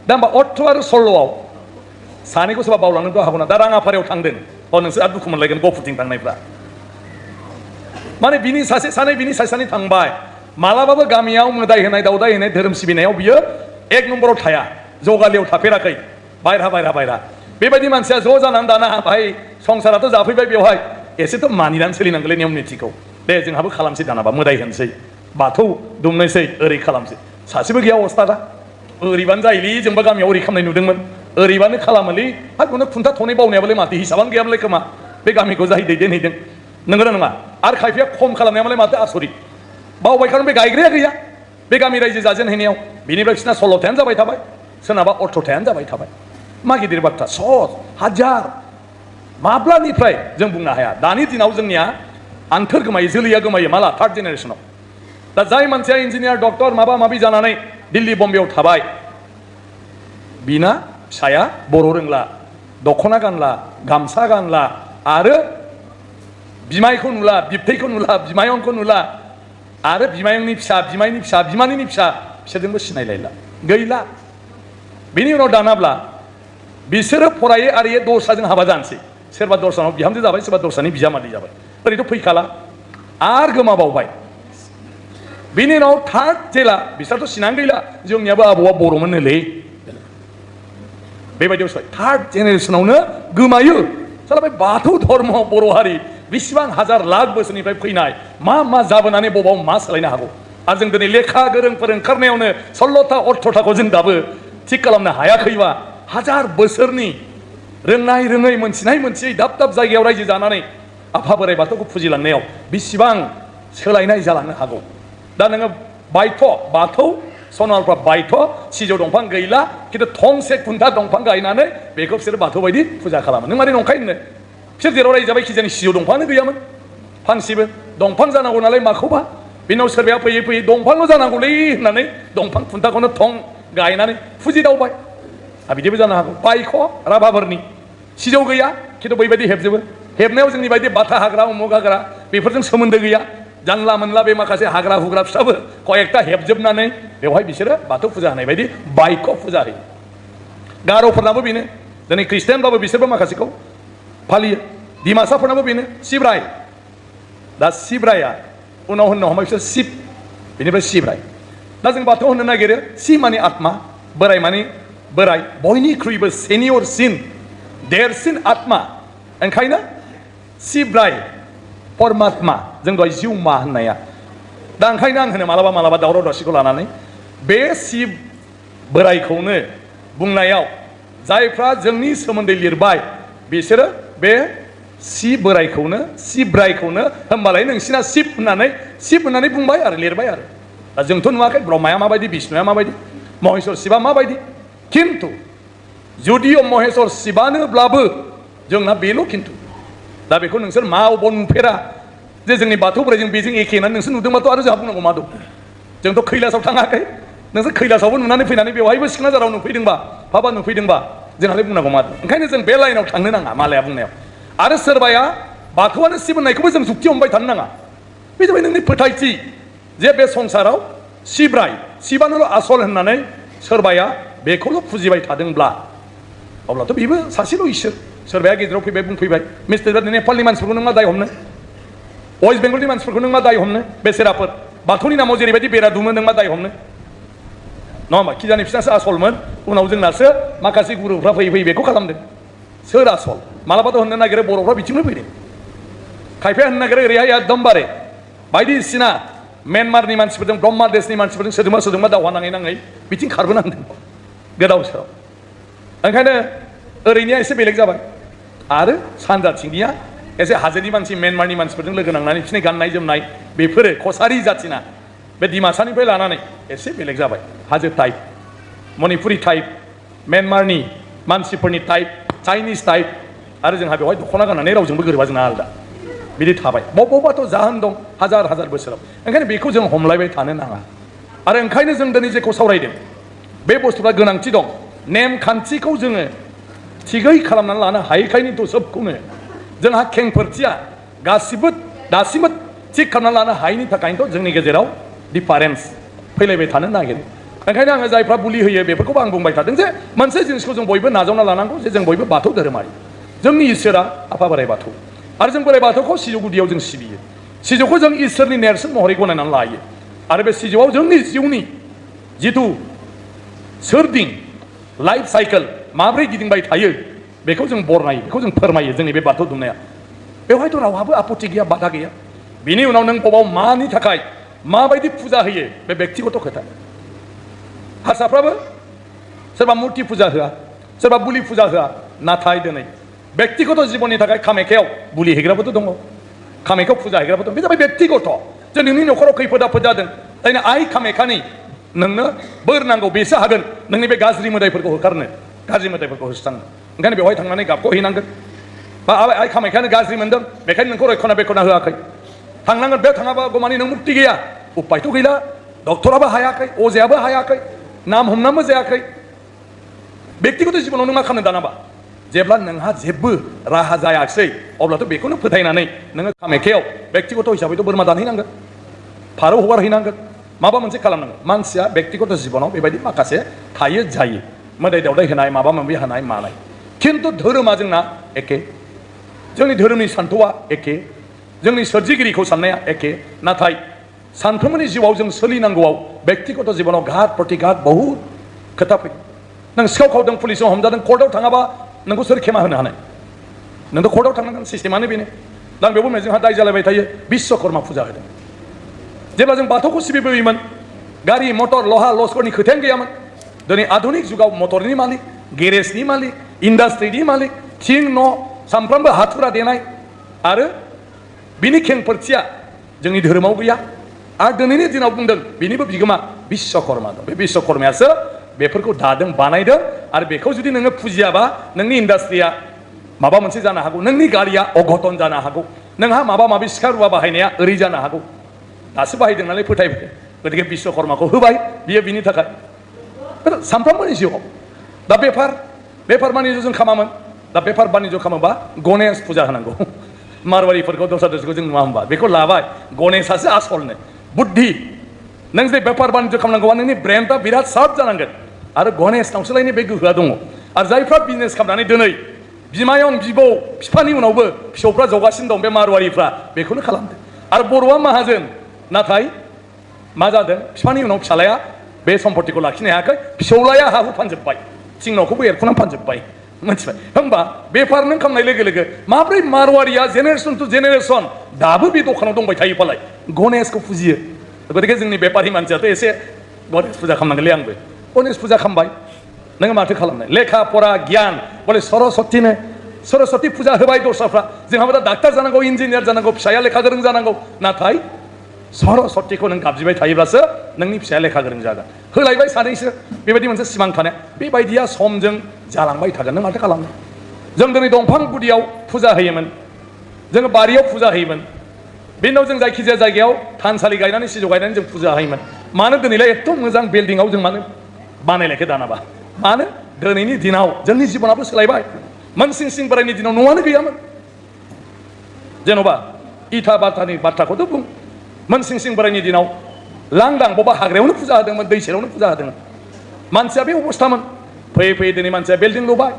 Speaker 2: दा होमबा 18 आरो 16आव सानैखौ सोरबा बावलांनोथ' हागौ ना दा राङाफारायाव थांदों नोंसोर आरो दुखु मोनलायगोन गफुरथिं थांनायफ्रा माने बिनि सासे सानै बिनि सासे सानै थांबाय मालाबाबो गामियाव मोदाय होनाय दावदाय होनाय धोरोम सिबिनायाव बियो 1 नम्बराव थाया जगालियाव थाफेराखै बायरा बेबायदि मानसिया ज' जानानै दाना भाई संसाराथ' जाफैबाय बेवहाय एसेथ' मानिनानै सोलिनांगौलै नियम निथिखौ दे जोंहाबो खालामसै दानाबा मोदाय होनसै बाथौ दुमनोसै ओरै खालामसै सासेबो गैया अस्थादा ओरैबानो जायोलै जोंबा गामियाव ओरै खालामनाय नुदोंमोन ओरैबानो खालामोलै हाखौनो खुन्था थनै बावनायाबालाय माथो हिसाबानो गैयामोनलाय खोमा बे गामिखौ जाय दैदेनहैदों नंगौना नङा आरो खायफाया खम खालामनायामालाय माथो आसरित बावबाय खारन बे गायग्राया गैया बे गामि रायजो जाजेनहैनायाव बिनिफ्राय बिसिना 16थायानो जाबाय थाबाय सोरनाबा 18थायानो जाबाय थाबाय मा गिदिर बाथ्रा 100,000 माब्लानिफ्राय जों बुंनो हाया दानि दिनाव जोंनिया आन्थोर गोमायो जोलैया गोमायो माला 3rd जेनेरेसनाव दा जाय मानसिया इन्जिनियार डक्टर माबा माबि जानानै दिल्ली बम्बेयाव थाबाय बिना फिसाया बर' रोंला दख'ना गानला गामसा गानला आरो बिमायखौ नुला बिबथैखौ नुला बिमायंखौ नुला आरो बिमायंनि फिसा बिमायनि फिसा बिमानैनि फिसा बिसोरजोंबो सिनायलायला गैला बिनि उनाव दानाब्ला बिसोरो फरायै आरियै दस्राजों हाबा जानोसै सोरबा दस्रानाव बिहामजो जाबाय सोरबा दस्रानि बिजामादै जाबाय ओरैथ' फैखाला आरो गोमाबावबाय बिनि उनाव 3rd जेला बिसोरथ' सिनानै गैला जोंनियाबो आबौआ बर'मोननोलै बेबायदियाव 3rd जेनेरेसनावनो गोमायो साला बे बाथौ धर्म बर' हारि बेसेबां हाजार लाख बोसोरनिफ्राय फैनाय मा जाबोनानै बबाव मा सोलायनो हागौ आरो जों दिनै लेखा गोरोंफोर ओंखारनायावनो 16था 18थाखौ जों दाबो थिग खालामनो हायाखैबा हाजार बोसोरनि रोंनाय रोङै मोनथियै दाब दाब जायगायाव रायजो जानानै आफा बोराइ बाथौखौ फुजिलांनायाव बेसेबां सोलायनाय जालांनो हागौ दा नोङो बायथ' बाथौ सनालफ्रा बायथ' सिजौ दंफां गैला खिन्थु थंसे खुन्था दंफां गायनानै बेखौ बिसोरो बाथौ बायदि फुजा खालामो नों मारै नंखाय होननो बिसोर जेराव रायजो जाबाय खिजानि सिजौ दंफाङानो गैयामोन फांसेबो दंफां जानांगौ नालाय माखौबा बिनाव सोरबाया फैयै दंफांल' जानांगौलै होननानै दंफां खुन्थाखौनो थं गायनानै फुजिदावबाय बिदिबो जानो हागौ बायख' राभाफोरनि सिजौ गैया खिन्थु बैबायदि हेबजोबो हेबनायाव जोंनि बायदि बाथा हाग्रा उमुग हाग्रा बेफोरजों सोमोन्दो गैया जानला मोनला बे माखासे हाग्रा हुग्रा फिसाबो कयेकटा हेबजोबनानै बेवहाय बिसोरो बाथौ फुजा होनाय बायदि बायख' फुजा होयो गार'फोरनाबो बेनो दिनै ख्रिस्टियानबाबो बिसोरबो माखासेखौ फालियो डिमासाफोरनाबो बेनो सिब्राय दा सिब्राया उनाव होननो हमबाय बिसोर शिब बेनिफ्राय सिब्राय दा जों बाथौ होननो नागिरो सि माने आत्मा बोराय माने बोराय बयनिख्रुइबो सेनियरसिन देरसिन आत्मा ओंखायनो सिब्राय परमात्मा जों दहाय जिउमा होननाया दा ओंखायनो आं होनो मालाबा दावराव दावसिखौ लानानै बे शिब बोरायखौनो बुंनायाव जायफ्रा जोंनि सोमोन्दै लिरबाय बिसोरो बे सि ब्रायखौनो होमबालाय नोंसिना शिब होननानै बुंबाय आरो लिरबाय आरो दा जोंथ' नुवाखै ब्रह्माया माबायदि बिष्णुया माबायदि महेश्वर शिबा माबायदि खिन्थु जुदिअ महेश्वर शिबानोब्लाबो जोंना बेल' खिन्थु दा बेखौ नोंसोर मा अबाव नुफेरा जे जोंनि बाथौ बोराइजों बेजों एखे होननानै नोंसोर नुदोंबाथ' आरो जोंहा बुंनांगौ मा दं जोंथ' कैलासाव थाङाखै नोंसोर कैलासावबो नुनानै फैनानै बेवहायबो सिखनाझाराव नुफैदोंबा बहाबा नुफैदोंबा जोंहालाय बुंनांगौ मा दं ओंखायनो जों बे लाइनाव थांनो नाङा मालाया बुंनायाव आरो सोरबाया बाथौआनो शिब होननायखौबो जों जुक्ति हमबाय थानो नाङा बे जाबाय नोंनि फोथायथि जे बे संसाराव शिबानोल' आसल होननानै सोरबाया बेखौल' फुजिबाय थादोंब्ला अब्लाथ' बेबो सासेल' इसोर सोरबाया गेजेराव फैबाय बुंफैबाय मिस्टर नेपालनि मानसिफोरखौ नों मा दाय हमनो वेस्ट बेंगलनि मानसिफोरखौ नों मा दाय हमनो बेसेराफोर बाथौनि नामाव जेरैबायदि बेरा दुमो नों मा दाय हमनो नङा होमबा खिजानि बिसोरसो आसलमोन उनाव जोंनासो माखासे गुरुफ्रा फैयै बेखौ खालामदों सोर आसल मालाबाथ' होननो नागिरो बर'फ्रा बिथिंनो फैदों खायफाया होननो नागिरो ओरैहाय एकदमबारे बायदिसिना म्यानमारनि मानसिफोरजों ब्रह्मा देशनि मानसिफोरजों सोरजोंबा दावहा नाङै बिथिं खारबोनांदों गोदाव सोराव ओंखायनो ओरैनिया एसे बेलेग जाबाय आरो सानजाथिंनिया एसे हाजोनि मानसि म्यानमारनि मानसिफोरजों लोगो नांनानै बिसोरनि गाननाय जोमनाय बेफोरो कसारि जाथिना बे डिमासानिफ्राय लानानै एसे बेलेग जाबाय हाजो टाइप मणिपुरि टाइप म्यानमारनि मानसिफोरनि टाइप चाइनिस टाइप आरो जोंहा बेवहाय दख'ना गाननानै रावजोंबो गोरोबा जोंना आलादा बिदि थाबाय बबावबाथ' जाहोन दं हाजार बोसोराव ओंखायनो बेखौ जों हमलायबाय थानो नाङा आरो ओंखायनो जों दिनै जेखौ सावरायदों बे बुस्थुफ्रा गोनांथि दं नेमखान्थिखौ जोङो थिगै खालामनानै लानो हायैखायनोथ' सोबखौनो जोंहा खेंफोरथिया गासिबो दासिमबो थिग खालामनानै लानो हायैनि थाखायनोथ' जोंनि गेजेराव डिफारेन्स फैलायबाय थानो नागिरो ओंखायनो आङो जायफ्रा बुलि होयो बेफोरखौबो आं बुंबाय थादों जे मोनसे जिनिसखौ जों बयबो नाजावना लानांगौ जे जों बयबो बाथौ धोरोमारि जोंनि इसोरा आफा बोराइ बाथौ आरो जों बोराइ बाथौखौ सिजौ गुदियाव जों सिबियो सिजौखौ जों इसोरनि नेरसोन महरै गनायनानै लायो आरो बे सिजौआव जोंनि जिउनि जिथु सोरदिं लाइफ साइकेल माब्रै गिदिंबाय थायो बेखौ जों बरनायो बेखौ जों फोरमायो जोंनि बे बाथौ दुमनाया बेवहायथ' रावहाबो आपत्ति गैया बाधा गैया बिनि उनाव नों बबाव मानि थाखाय माबायदि फुजा होयो बे बेक्तिगत खोथा हारसाफ्राबो सोरबा मुर्ति फुजा होआ सोरबा बुलि फुजा होआ नाथाय दिनै बेक्तिगत जिबननि थाखाय कामाख्यायाव बुलि हैग्राबोथ' दङ कामाख्यायाव फुजा हैग्राबो दं बे जाबाय बेक्तिगत जे नोंनि न'खराव खैफोद आफोद जादों जायनो आइ कामाख्यानि नोंनो बोर नांगौ बेसो हागोन नोंनि बे गाज्रि मोदायफोरखौ होखारनो गाज्रि मोदायफोरखौ होस्रांनो ओंखायनो बेवहाय थांनानै गाबख' हैनांगोन बा आइ कामाख्यानो गाज्रि मोनदों बेखायनो नोंखौ रैखना बेखना होआखै थांनांगोन बेयाव थाङाबा मानि नों मुक्ति गैया उपायथ' गैला डक्टराबो हायाखै अजायाबो हायाखै नाम हमनाबो जायाखै बेक्तिगत जिबनाव नों मा खालामनो दानाबा जेब्ला नोंहा जेबो राहा जायाखिसै अब्लाथ' बेखौनो फोथायनानै नोङो कामाख्यायाव बेक्तिगत हिसाबैथ' बोरमा दानहैनांगोन फारौ हगारहैनांगोन माबा मोनसे खालामनांगोन मानसिया बेक्तिगत जिबनाव बेबायदि माखासे थायो जायो मोदाय दावदाय होनाय माबा माबि होनाय मानाय खिन्थु धोरोमा जोंना एखे जोंनि धोरोमनि सान्थौआ एखे जोंनि सोरजिगिरिखौ साननाया एखे नाथाय सानफ्रोमबोनि जिउआव जों सोलिनांगौआव बेक्तिगत जिबनाव घात प्रतिघात बहुद खोथा फैयो नों सिखाव खावदों पुलिसजों हमजादों कर्टआव थाङाबा नोंखौ सोर खेमा होनो हानाय नोंथ' कर्टआव थांनांगोन सिस्टेमानो बेनो दा आं बेयावबो जोंहा दाय जालायबाय थायो बिश्वकर्मा फुजा होदों जेब्ला जों बाथौखौ सिबिबोयोमोन गारि मटर लहा लस्करनि खोथायानो गैयामोन दिनै आधुनिक जुगाव मटरनि मालिक गेरेजनि मालिक इन्डास्ट्रिनि मालिक थिं न' सामफ्रामबो हाथुरा देनाय आरो बिनि खेंफोरथिया जोंनि धोरोमाव गैया आरो दिनैनि दिनाव बुंदों बिनिबो बिगोमा बिश्वकर्मा दं बे बिश्वकर्मायासो बेफोरखौ दादों बानायदों आरो बेखौ जुदि नोङो फुजियाबा नोंनि इन्डास्ट्रिया माबा मोनसे जानो हागौ नोंनि गारिया अघटन जानो हागौ नोंहा माबा माबि सिखा रुवा बाहायनाया ओरै जानो हागौ दासो बाहायदों नालाय फोथायबाय गतिके बिश्वकर्माखौ होबाय बियो बिनि थाखाय सानफ्रोमबोनि जिउआव दा बेफार बानिज्य जों खामामोन दा बेफार बानिज्य खालामोबा गणेश फुजा होनांगौ मारवारिफोरखौ दस्रा दस्राखौ जों नुवा होनबा बेखौ लाबाय गणेशासो आसलनो बुद्धि नों जे बेफार बानिज्य खालामनांगौबा नोंनि ब्रेनफ्रा बिराद सार्प जानांगोन आरो गणेशनावसोलायनो बे गोहोआ दङ आरो जायफ्रा बिजनेस खालामनानै दिनै बिमायं बिबौ बिफानि उनावबो फिसौफ्रा जौगासिनो दं बे मारवारिफ्रा बेखौनो खालामदों आरो बर'आ माहाजोन नाथाय मा जादों बिफानि उनाव फिसालाया बे सम्पतिखौ लाखिनो हायाखै फिसौलाया हा हु फानजोब्बाय थिं न'खौबो एरख'नानै फानजोब्बाय मिथिबाय होमबा बेफार नों खालामनाय लोगो लोगो माब्रै मारवारिया जेनेरेसन टु जेनेरेसन दाबो बे दखानाव दंबाय थायोबालाय गणेशखौ फुजियो गतिके जोंनि बेपारि मानसियाथ' एसे गणेश फुजा खालामनांगोनलै आंबो गणेश फुजा खालामबाय नोङो माथो खालामनाय लेखा फरा गियान बले सरस्वतीनो सरस्वती फुजा होबाय दस्राफ्रा जोंहाबो दा डाक्टार जानांगौ इन्जिनियार जानांगौ फिसाया लेखा गोरों जानांगौ नाथाय सरस्वतीखौ नों गाबज्रिबाय थायोब्लासो नोंनि फिसाया लेखा गोरों जागोन होलायबाय सानैसो बेबायदि मोनसे सिमां थानाया बेबायदिया समजों जालांबाय थागोन नों माथो खालामनो जों दिनै दंफां गुदियाव फुजा होयोमोन जोङो बारियाव फुजा होयोमोन बेनि उनाव जों जायखिजाया जायगायाव थानसालि गायनानै सिजौ गायनानै जों फुजा होयोमोन मानो दिनैलाय एथ' मोजां बिल्डिंआव जों मानो बानायलायखो दानाबा मानो दिनैनि दिनाव जोंनि जिबनाबो सोलायबाय मोनसिं सिं बोरायनि दिनाव न'आनो गैयामोन जेन'बा इथा बाथानि बाथ्राखौथ' बुं मोनसिं सिं बोरायनि दिनाव लांदां बबेबा हाग्रायावनो फुजा होदोंमोन दै सेरावनो फुजा होदोंमोन मानसिया बे अबस्थामोन फैयै फैयै दिनै मानसिया बिल्डिं लुबाय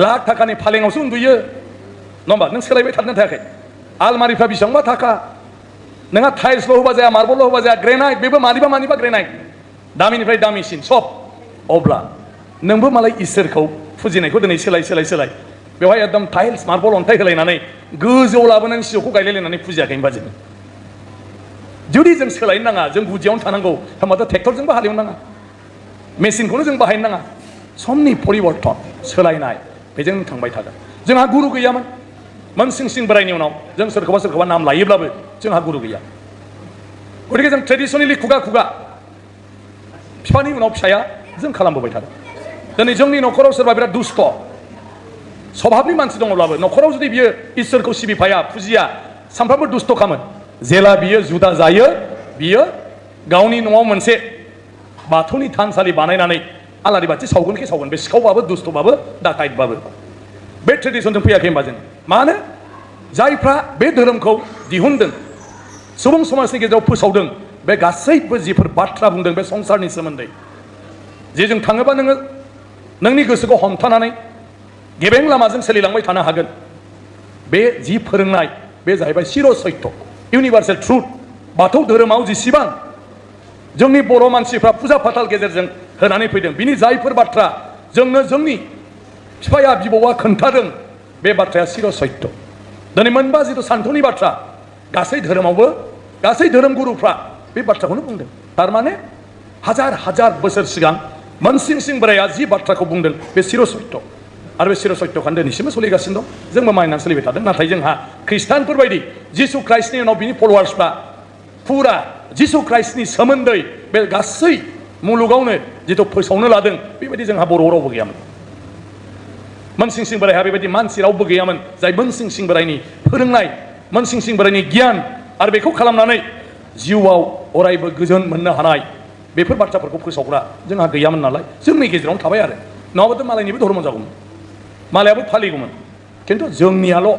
Speaker 2: लाख थाखानि फालेङावसो उन्दुयो नङा होमबा नों सोलायबाय थानो थायाखै आलमारिफ्रा बेसेबांबा थाखा नोंहा टाइल्सल' होबा जाया मार्बल' होबा जाया ग्रेनाइट बेबो मानिबा ग्रेनाइट दामिनिफ्राय दामिसिन सब अब्ला नोंबो मालाय इसोरखौ फुजिनायखौ दिनै सोलाय बेवहाय एकदम टाइल्स मार्बल अन्थाइ होलायनानै गोजौआव लाबोनानै सिजौखौ गायलायलायनानै फुजियाखै होनबा जोङो जुदि जों सोलायनो नाङा जों गुदियावनो थानांगौ होनबाथ' ट्रेक्टरजोंबो हालेवनो नाङा मेसिनखौनो जों बाहायनो नाङा समनि परिबर्तन सोलायनाय बेजों थांबाय थागोन जोंहा गुरु गैयामोन मोनसिं सिं बोरायनि उनाव जों सोरखौबा नाम लायोब्लाबो जोंहा गुरु गैया गतिके जों ट्रेडिसनेलि खुगा बिफानि उनाव फिसाया जों खालामबोबाय थादों दिनै जोंनि न'खराव सोरबा बिराद दुस्थ' सभाबनि मानसि दङब्लाबो न'खराव जुदि बियो इसोरखौ सिबिफाया फुजिया सानफ्रामबो दुस्थ' खालामो जेला बियो जुदा जायो बियो गावनि न'आव मोनसे बाथौनि थानसालि बानायनानै आलारि बाथि सावगोन बे सिखावबाबो दुस्थ'बाबो डाकाइतबाबो बे ट्रेडिसनजों फैयाखै होनबा जों मानो जायफ्रा बे धोरोमखौ दिहुनदों सुबुं समाजनि गेजेराव फोसावदों बे गासैबो जिफोर बाथ्रा बुंदों बे संसारनि सोमोन्दै जेजों थाङोबा नोङो नोंनि गोसोखौ हमथानानै गेबें लामाजों सोलिलांबाय थानो हागोन बे जि फोरोंनाय बे जाहैबाय चिर सत्य इउनिभार्सेल ट्रुथ बाथौ धोरोमाव जेसेबां जोंनि बर' मानसिफ्रा फुजा फाथाल गेजेरजों होनानै फैदों बिनि जायफोर बाथ्रा जोंनो जोंनि बिफाया बिबौआ खोन्थादों बे बाथ्राया चिर सत्य दिनै मोनबा जिथु सान्थौनि बाथ्रा गासै धोरोमावबो गासै धोरोम गुरुफ्रा बे बाथ्राखौनो बुंदों थारमाने हाजार बोसोर सिगां मोनसिं सिं बोराया जि बाथ्राखौ बुंदों बे चिर सत्य आरो बे चिर सत्यखौनो दिनैसिमबो सोलिगासिनो दं जोंबो मानिनानै सोलिबाय थादों नाथाय जोंहा ख्रिस्टानफोर बायदि जिसु ख्राइस्टनि उनाव बिनि फल'वार्सफ्रा फुरा जिसु ख्राइस्टनि सोमोन्दै बे गासै मुलुगावनो जिथु फोसावनो लादों बेबायदि जोंहा बर' रावबो गैयामोन मोनसिं सिं बोरायहा बेबायदि मानसि रावबो गैयामोन जाय मोनसिं सिं बोरायनि फोरोंनाय मोनसिं सिं बोरायनि गियान आरो बेखौ खालामनानै जिउआव अरायबो गोजोन मोननो हानाय बेफोर बाथ्राफोरखौ फोसावग्रा जोंहा गैयामोन नालाय जोंनि गेजेरावनो थाबाय आरो नङाबाथ' मालायनिबो धर्म जागौमोन मालायाबो फालिगौमोन खिन्थु जोंनियाल'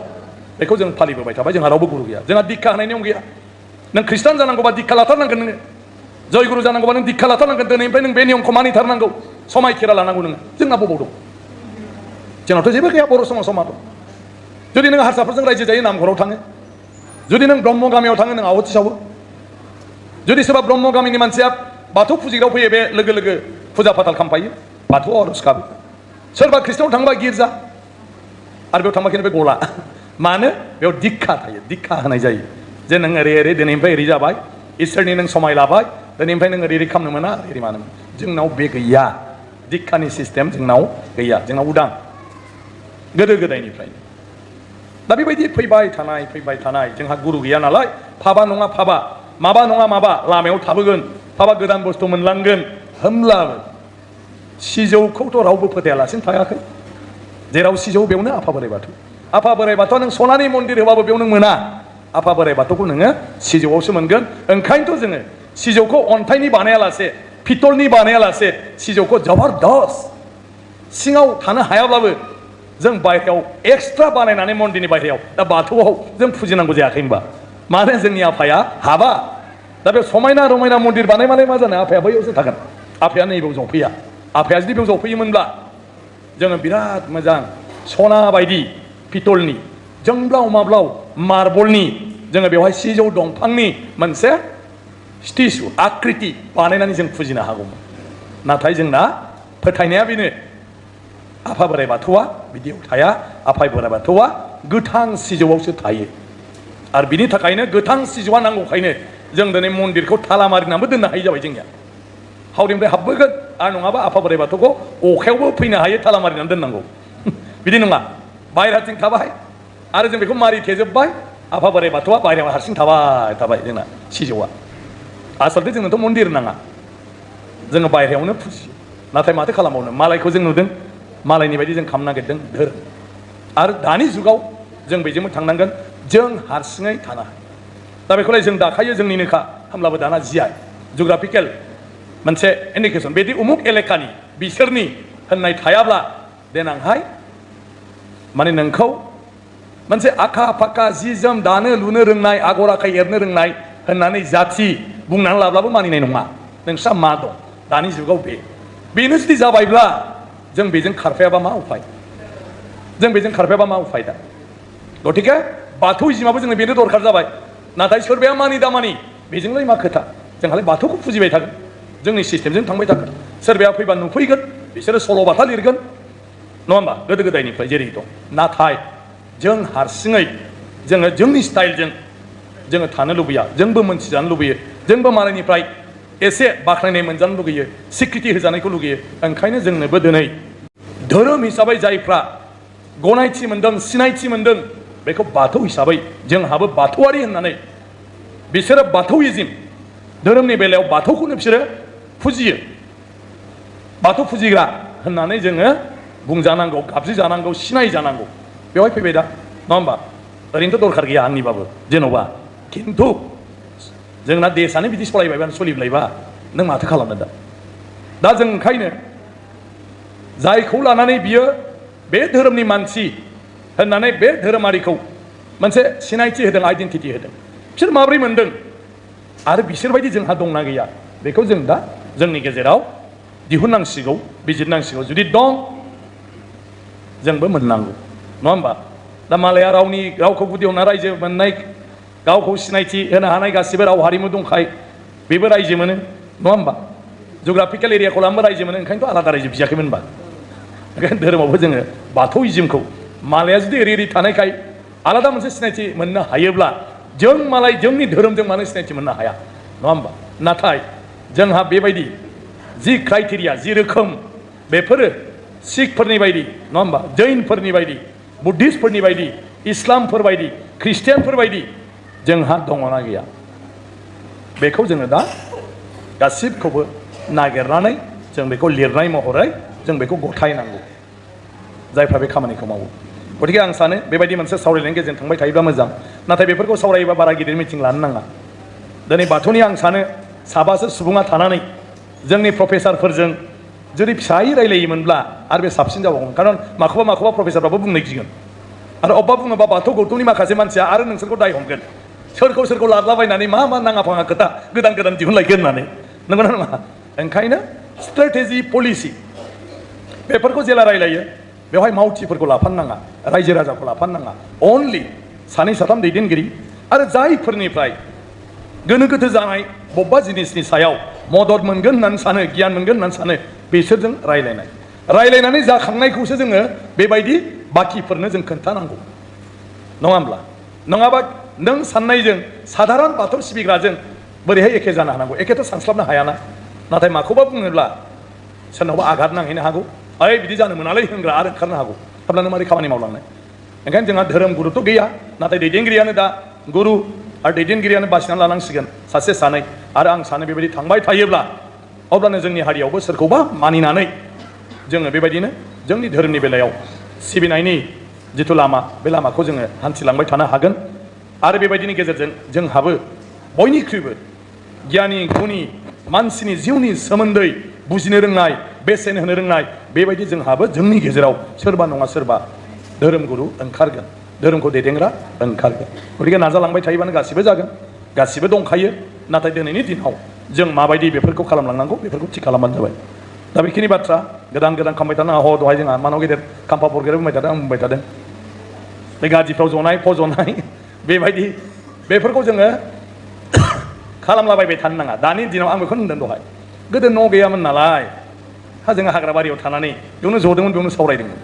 Speaker 2: बेखौ जों फालिबोबाय थाबाय जोंहा रावबो गुरु गैया जोंहा दिक्षा होनाय नियम गैया नों ख्रिस्टान जानांगौबा दिक्षा लाथारनांगोन नोङो जय गुरु जानांगौबा नों दिक्षा लाथारनांगोन दिनैनिफ्राय नों बे नियमखौ मानिथारनांगौ समाय खेरा लानांगौ नोङो जोंना बबाव दं जोंनावथ' जेबो गैया बर' समाजाव मा दं जुदि नों हारसाफोरजों रायजो जायो नामघराव थाङो जुदि नों ब्रह्म गामियाव थाङो नों आहुति सावो जुदि सोरबा ब्रह्म गामिनि मानसिया बाथौ फुजिग्रायाव फैयो बे लोगो फुजा फाथाल खालामफायो बाथौआव आर'ज गाबो सोरबा ख्रिस्टानाव थांबा गिर्जा आरो बेयाव थांबा खिन्थु बे गला मानो बेयाव दिक्षा थायो दिक्षा होनाय जायो जे नों ओरै दिनैनिफ्राय ओरै जाबाय इसोरनि नों समाय लाबाय दिनैनिफ्राय नों ओरै खालामनो मोना ओरै मानो मोना जोंनाव बे गैया दिक्षानि सिस्टेम जोंनाव गैया जोंनाव उदां गोदो गोदायनिफ्रायनो दा बेबायदि फैबाय थानाय जोंहा गुरु गैया नालाय फाबा नङा फाबा माबा नङा माबा लामायाव थाबोगोन फाबा गोदान बुस्थु मोनलांगोन होमब्लाबो सिजौखौथ' रावबो फोथायालासिनो थायाखै जेराव सिजौ बेयावनो आफा बोराइ बाथौ नों सनानि मन्दिर होबाबो बेयाव नों मोना आफा बोराइ बाथौखौ नोङो सिजौआवसो मोनगोन ओंखायनोथ' जोङो सिजौखौ अन्थाइनि बानायालासे पितलनि बानायालासे सिजौखौ जबरदस्त सिङाव थानो हायाब्लाबो जों बायहेरायाव एक्सट्रा बानायनानै मन्दिरनि बायहेरायाव दा बाथौआव जों फुजिनांगौ जायाखै होनबा मानो जोंनि आफाया हाबा दा बे समायना रमायना मन्दिर बानायमालाय मा जानो आफाया बैयावसो थागोन आफाया नैबेयाव जफैया आफाया जुदि बेयाव जफैयोमोनब्ला जोङो बिराद मोजां सना बायदि पितलनि जोंब्लाव माब्लाव मार्बलनि जोङो बेवहाय सिजौ दंफांनि मोनसे स्टेचु आकृति बानायनानै जों फुजिनो हागौमोन नाथाय जोंना फोथायनाया बेनो आफा बोराइ बाथौआ बिदियाव थाया आफा बोराइ बाथौआ गोथां सिजौआवसो थायो आरो बिनि थाखायनो गोथां सिजौआ नांगौखायनो जों दिनै मन्दिरखौ थाला मारिनानैबो दोननो हायो जाबाय जोंनिया हावरिनिफ्राय हाबबोगोन आरो नङाबा आफा बोराइ बाथौखौ अखायावबो फैनो हायो थाला मारिनानै दोननांगौ बिदि नङा बायह्राथिं थाबाय आरो जों बेखौ मारि थेजोब्बाय आफा बोराइ बाथौआ बायह्रायाव हारसिं थाबाय जोंना सिजौआ आसलथे जोंनोथ' मन्दिर नाङा जोङो बायह्रायावनो फुजियो नाथाय माथो खालामबावनो मालायखौ जों नुदों मालायनि बायदि जों खालामनो नागिरदों धोरोम आरो दानि जुगाव जों बेजोंबो थांनांगोन जों हारसिङै थाना दा बेखौलाय जों दाखायो जोंनिनोखा होमब्लाबो दाना जिआइ जुग्राफिकेल मोनसे इन्डिकेसन बिदि उमुक एलेकानि बिसोरनि होननाय थायाब्ला देनांहाय माने नोंखौ मोनसे आखा फाखा जि जोम दानो लुनो रोंनाय आगर आखाइ एरनो रोंनाय होननानै जाथि बुंनानै लाब्लाबो मानिनाय नङा नोंस्रा मा दं दानि जुगाव बेनो जुदि जाबायब्ला जों बेजों खारफायाबा मा उफाय दा गतिके बाथौइजिमाबो जोंनो बेनो दरखार जाबाय नाथाय सोरबाया मानि दामानि बेजोंलाय मा खोथा जोंहालाय बाथौखौ फुजिबाय थागोन जोंनि सिस्टेमजों थांबाय थागोन सोरबाया फैबा नुफैगोन बिसोरो सल'बाथा लिरगोन नङा होमबा गोदो गोदायनिफ्राय जेरै दं नाथाय जों हारसिङै जोङो जोंनि स्टाइलजों जोङो थानो लुबैया जोंबो मोनथिजानो लुबैयो जोंबो मालायनिफ्राय एसे बाख्नायनाय मोनजानो लुगैयो सिक्रिटि होजानायखौ लुगैयो ओंखायनो जोंनोबो दिनै धोरोम हिसाबै जायफ्रा गनायथि मोनदों सिनायथि मोनदों बेखौ बाथौ हिसाबै जोंहाबो बाथौआरि होननानै बिसोरो बाथौइजिम धोरोमनि बेलायाव बाथौखौनो बिसोरो फुजियो बाथौ फुजिग्रा होननानै जोङो बुंजानांगौ गाबज्रि जानांगौ सिनाय जानांगौ बेवहाय फैबाय दा नङा होमबा ओरैनोथ' दरखार गैया आंनिबाबो जेन'बा खिन्थु जोंना देशानो बिदि सलायबायबा सोलिबायबा नों माथो खालामनो दा जों ओंखायनो जायखौ लानानै बियो बे धोरोमनि मानसि होननानै बे धोरोमारिखौ मोनसे सिनायथि होदों आइडेन्टिटि होदों बिसोर माब्रै मोनदों आरो बिसोरबायदि जोंहा दंना गैया बेखौ जों दा जोंनि गेजेराव दिहुननांसिगौ बिजिरनांसिगौ जुदि दं जोंबो मोननांगौ नङा होमबा दा मालाया रावखौ गुदि हमना रायजो मोननाय गावखौ सिनायथि होनो हानाय गासिबो राव हारिमु दंखाय बेबो रायजो मोनो नङा होमबा जुग्राफिकेल एरियाखौ लानानैबो रायजो मोनो ओंखायनोथ' आलादा रायजो बियाखैमोन होनबा ओंखायनो धोरोमावबो जोङो बाथौइजिमखौ मालाया जुदि ओरै थानायखाय आलादा मोनसे सिनायथि मोननो हायोब्ला जों मालाय जोंनि धोरोमजों मानो सिनायथि मोननो हाया नङा होमबा नाथाय जोंहा बेबायदि जि क्राइटेरिया जि रोखोम बेफोरो सिखफोरनि बायदि नङा होमबा जैनफोरनि बायदि बुद्धिस्टफोरनि बायदि इस्लामफोर बायदि ख्रिस्टियानफोर बायदि जोंहा दङना गैया बेखौ जोङो दा गासिबखौबो नागिरनानै जों बेखौ लिरनाय महरै जों बेखौ गथायनांगौ जायफ्रा बे खामानिखौ मावो गतिके आं सानो बेबायदि मोनसे सावरायनायनि गेजेरजों थांबाय थायोब्ला मोजां नाथाय बेफोरखौ सावरायोबा बारा गिदिर मिटिं लानो नाङा दिनै बाथौनि आं सानो साबासो सुबुङा थानानै जोंनि प्रफेसारफोरजों जुदि फिसायै रायलायोमोनब्ला आरो बे साबसिन जाबावगोन खारन माखौबा प्रफेसारफ्राबो बुंनो गिगोन आरो अबेबा बुङोबा बाथौ गौथुमनि माखासे मानसिया आरो नोंसोरखौ दाय हमगोन सोरखौ लादलाबायनानै मा नाङा फाङा खोथा गोदान दिहुनलायगोन होननानै नंगौना नङा ओंखायनो स्ट्रेटेजि पलिसि बेफोरखौ जेला रायलायो बेवहाय मावथिफोरखौ लाफानो नाङा रायजो राजाखौ लाफानो नाङा अनलि सानै साथाम दैदेनगिरि आरो जायफोरनिफ्राय गोनो गोथो जानाय बबेबा जिनिसनि सायाव मदद मोनगोन होननानै सानो गियान मोनगोन होननानै सानो बिसोरजों रायलायनानै जाखांनायखौसो जोङो बेबायदि बाखिफोरनो जों खोन्थानांगौ नङा होमब्ला नङाबा नों साननायजों साधारन बाथौ सिबिग्राजों बोरैहाय एखे जानो हानांगौ एखेथ' सानस्लाबनो हायाना नाथाय माखौबा बुङोब्ला सोरनावबा आघात नांहैनो हागौ ओइ बिदि जानो मोनालै होनग्रा आरो ओंखारनो हागौ अब्लानो मारै खामानि मावलांनाय ओंखायनो जोंहा धोरोम गुरुथ' गैया नाथाय दैदेनगिरियानो दा गुरु आरो दैदेनगिरियानो बासिनानै लानांसिगोन सासे सानै आरो आं सानो बेबायदि थांबाय थायोब्ला अब्लानो जोंनि हारियावबो सोरखौबा मानिनानै जोङो बेबायदिनो जोंनि धोरोमनि बेलायाव सिबिनायनि जिथु लामा बे लामाखौ जोङो हान्थिलांबाय थानो हागोन आरो बेबायदिनि गेजेरजों जोंहाबो बयनिख्रुइबो गियानि गुनि मानसिनि जिउनि सोमोन्दै बुजिनो रोंनाय बेसेन होनो रोंनाय बेबायदि जोंहाबो जोंनि गेजेराव सोरबा नङा सोरबा धोरोम गुरु ओंखारगोन धोरोमखौ दैदेनग्रा ओंखारगोन गतिके नाजालांबाय थायोबानो गासिबो जागोन गासिबो दंखायो नाथाय दिनैनि दिनाव जों माबायदि बेफोरखौ खालामलांनांगौ बेफोरखौ थि खालामबानो जाबाय दा बेखिनि बाथ्रा गोदान खालामबाय थानो हागौ दहाय जोंहा मानाव गेदेर खाम्फा फरगेर बुंबाय थादों आं बुंबाय थादों बे गादिफ्राव जनाय फजनाय बेबायदि बेफोरखौ जोङो खालामलाबायबाय थानो नाङा दानि दिनाव आं बेखौ होनदों दहाय गोदो न' गैयामोन नालाय जोङो हाग्रा बारियाव थानानै बेयावनो जदोंमोन बेयावनो सावरायदोंमोन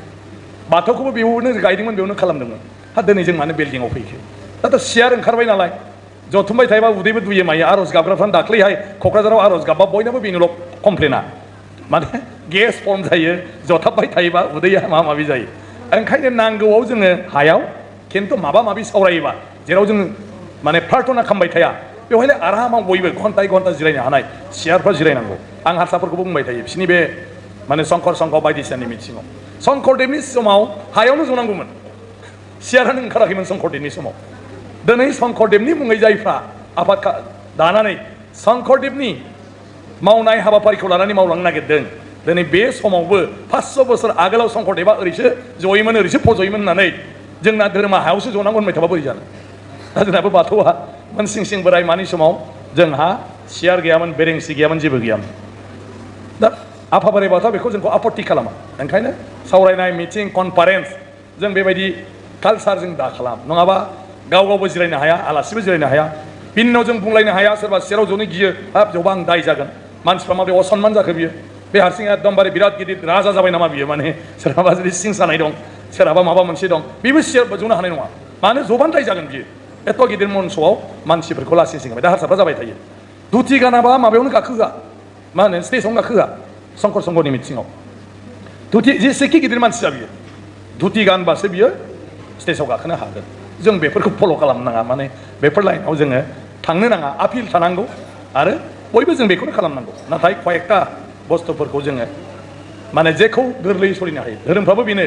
Speaker 2: बाथौखौबो बेयावनो गायदोंमोन बेयावनो खालामदोंमन दिनै जों मानो बिल्डिंआव फैखो दाथ' सियार ओंखारबाय नालाय जथुमबाय थायोबा उदैबो दुयो मायो आर'ज गाबग्राफ्रानो दाख्लैहाय क'क्राझाराव आर'ज गाबबा बयनाबो बेनोल' कमप्लेना माने गेस फर्म जायो जथाबबाय थायोबा उदैया माबा माबि जायो ओंखायनो नांगौआव जोङो हायाव खिन्थु माबा माबि सावरायोबा जेराव जों माने प्रार्थना खालामबाय थाया बेवहायलाय आरामाव बयबो घन्टायै घन्टा जिरायनो हानाय सियारफ्राव जिरायनांगौ आं हारसाफोरखौबो बुंबाय थायो बिसिनि बे माने संकर बायदिसिनानि मिथिङाव शंकरदेबनि समाव हायावनो जनांगौमोन सियारानो ओंखाराखैमोन शंकरदेबनि समाव दिनै शंकरदेबनि मुङै जायफ्रा आफाद दानानै शंकरदेबनि मावनाय हाबाफारिखौ लानानै मावलांनो नागिरदों दिनै बे समावबो 500 बोसोर आगोलाव शंकरदेबा ओरैसो जयोमोन ओरैसो फजयोमोन होननानै जोंना धोरोमा हायावसो जनांगौ होनबाय थाबा बोरै जानो दा जोंनाबो बाथौआ मोनसिं सिं बोराय मानि समाव जोंहा सियार गैयामोन बेरेंसि गैयामोन जेबो गैयामोन दा आफा बोराइ बाथौआ बेखौ जोंखौ आपत्ति खालामा ओंखायनो सावरायनाय मिटिं कनफारेन्स जों बेबायदि कालसार जों दा खालाम नङाबा गाव गावबो जिरायनो हाया आलासिबो जिरायनो हाया बिनि उनाव जों बुंलायनो हाया सोरबा सियाराव जनो गियो हाब जौबा आं दाय जागोन मानसिफ्रा माबोरै असनमान जाखो बियो बे हारसिङै एकदमबारे बिराद गिदिर राजा जाबाय नामा बियो माने सोरहाबा जुदि सिं सानाय दं सोरहाबा माबा मोनसे दं बेबो सियार जनो हानाय नङा मानो जबानो दाय जागोन बियो एथ' गिदिर मन्सआव मानसिफोरखौ लासै सिंबाय दा हारसाफ्रा जाबाय थायो धुति गानाबा माबायावनो गाखोआ मा होनो स्टेजआवनो गाखोआ शंकर संघनि मिथिङाव धुति जेसेखि गिदिर मानसिया बियो धुति गानबासो बियो स्टेजआव गाखोनो हागोन जों बेफोरखौ फल' खालामनो नाङा माने बेफोर लाइनाव जोङो थांनो नाङा आपिल थानांगौ आरो बयबो जों बेखौनो खालामनांगौ नाथाय कयेकटा बुस्थुफोरखौ जोङो माने जेखौ गोरलैयै सोलिनो हायो धोरोमफ्राबो बेनो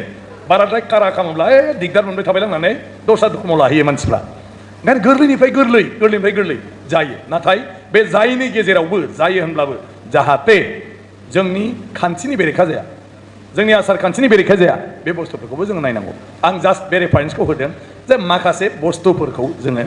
Speaker 2: बाराद्राय कारा खालामोब्ला दिगदार मोनबाय थाबाय होननानै दस्रा दुखुमाव लाहैयो मानसिफ्रा ओंखायनो गोरलैनिफ्राय गोरलै जायो नाथाय बे जायनि गेजेरावबो जायो होनब्लाबो जाहाथे जोंनि खान्थिनि बेरेखा जाया जोंनि आसार खान्थिनि बेरेखा जाया बे बुस्थुफोरखौबो जोङो नायनांगौ आं जास्ट बे रेफारेन्सखौ होदों जे माखासे बुस्थुफोरखौ जोङो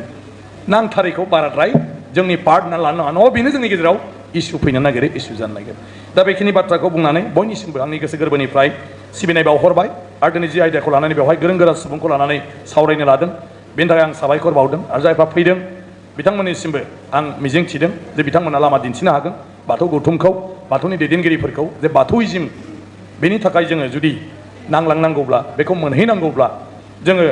Speaker 2: नांथारैखौ बाराद्राय जोंनि पार्ट होनना लानो नाङा नङाबा बेनो जोंनि गेजेराव इसु फैनो नागिरो इसु जानो नागिरो दा बेखिनि बाथ्राखौ बुंनानै बयनिसिमबो आंनि गोसो गोरबोनिफ्राय सिबिनाय बावहरबाय आरो दिनै जि आयदाखौ लानानै बेवहाय गोरों गोरा सुबुंखौ लानानै सावरायनो लादों बेनि थाखाय आं साबायखर बावदों आरो जायफ्रा फैदों बिथांमोननिसिमबो आं मिजिं थिदों जे बिथांमोना लामा दिन्थिनो हागोन बाथौ गौथुमखौ बाथौनि दैदेनगिरिफोरखौ जे बाथौइजिम बेनि थाखाय जोङो जुदि नांलांनांगौब्ला बेखौ मोनहैनांगौब्ला जोङो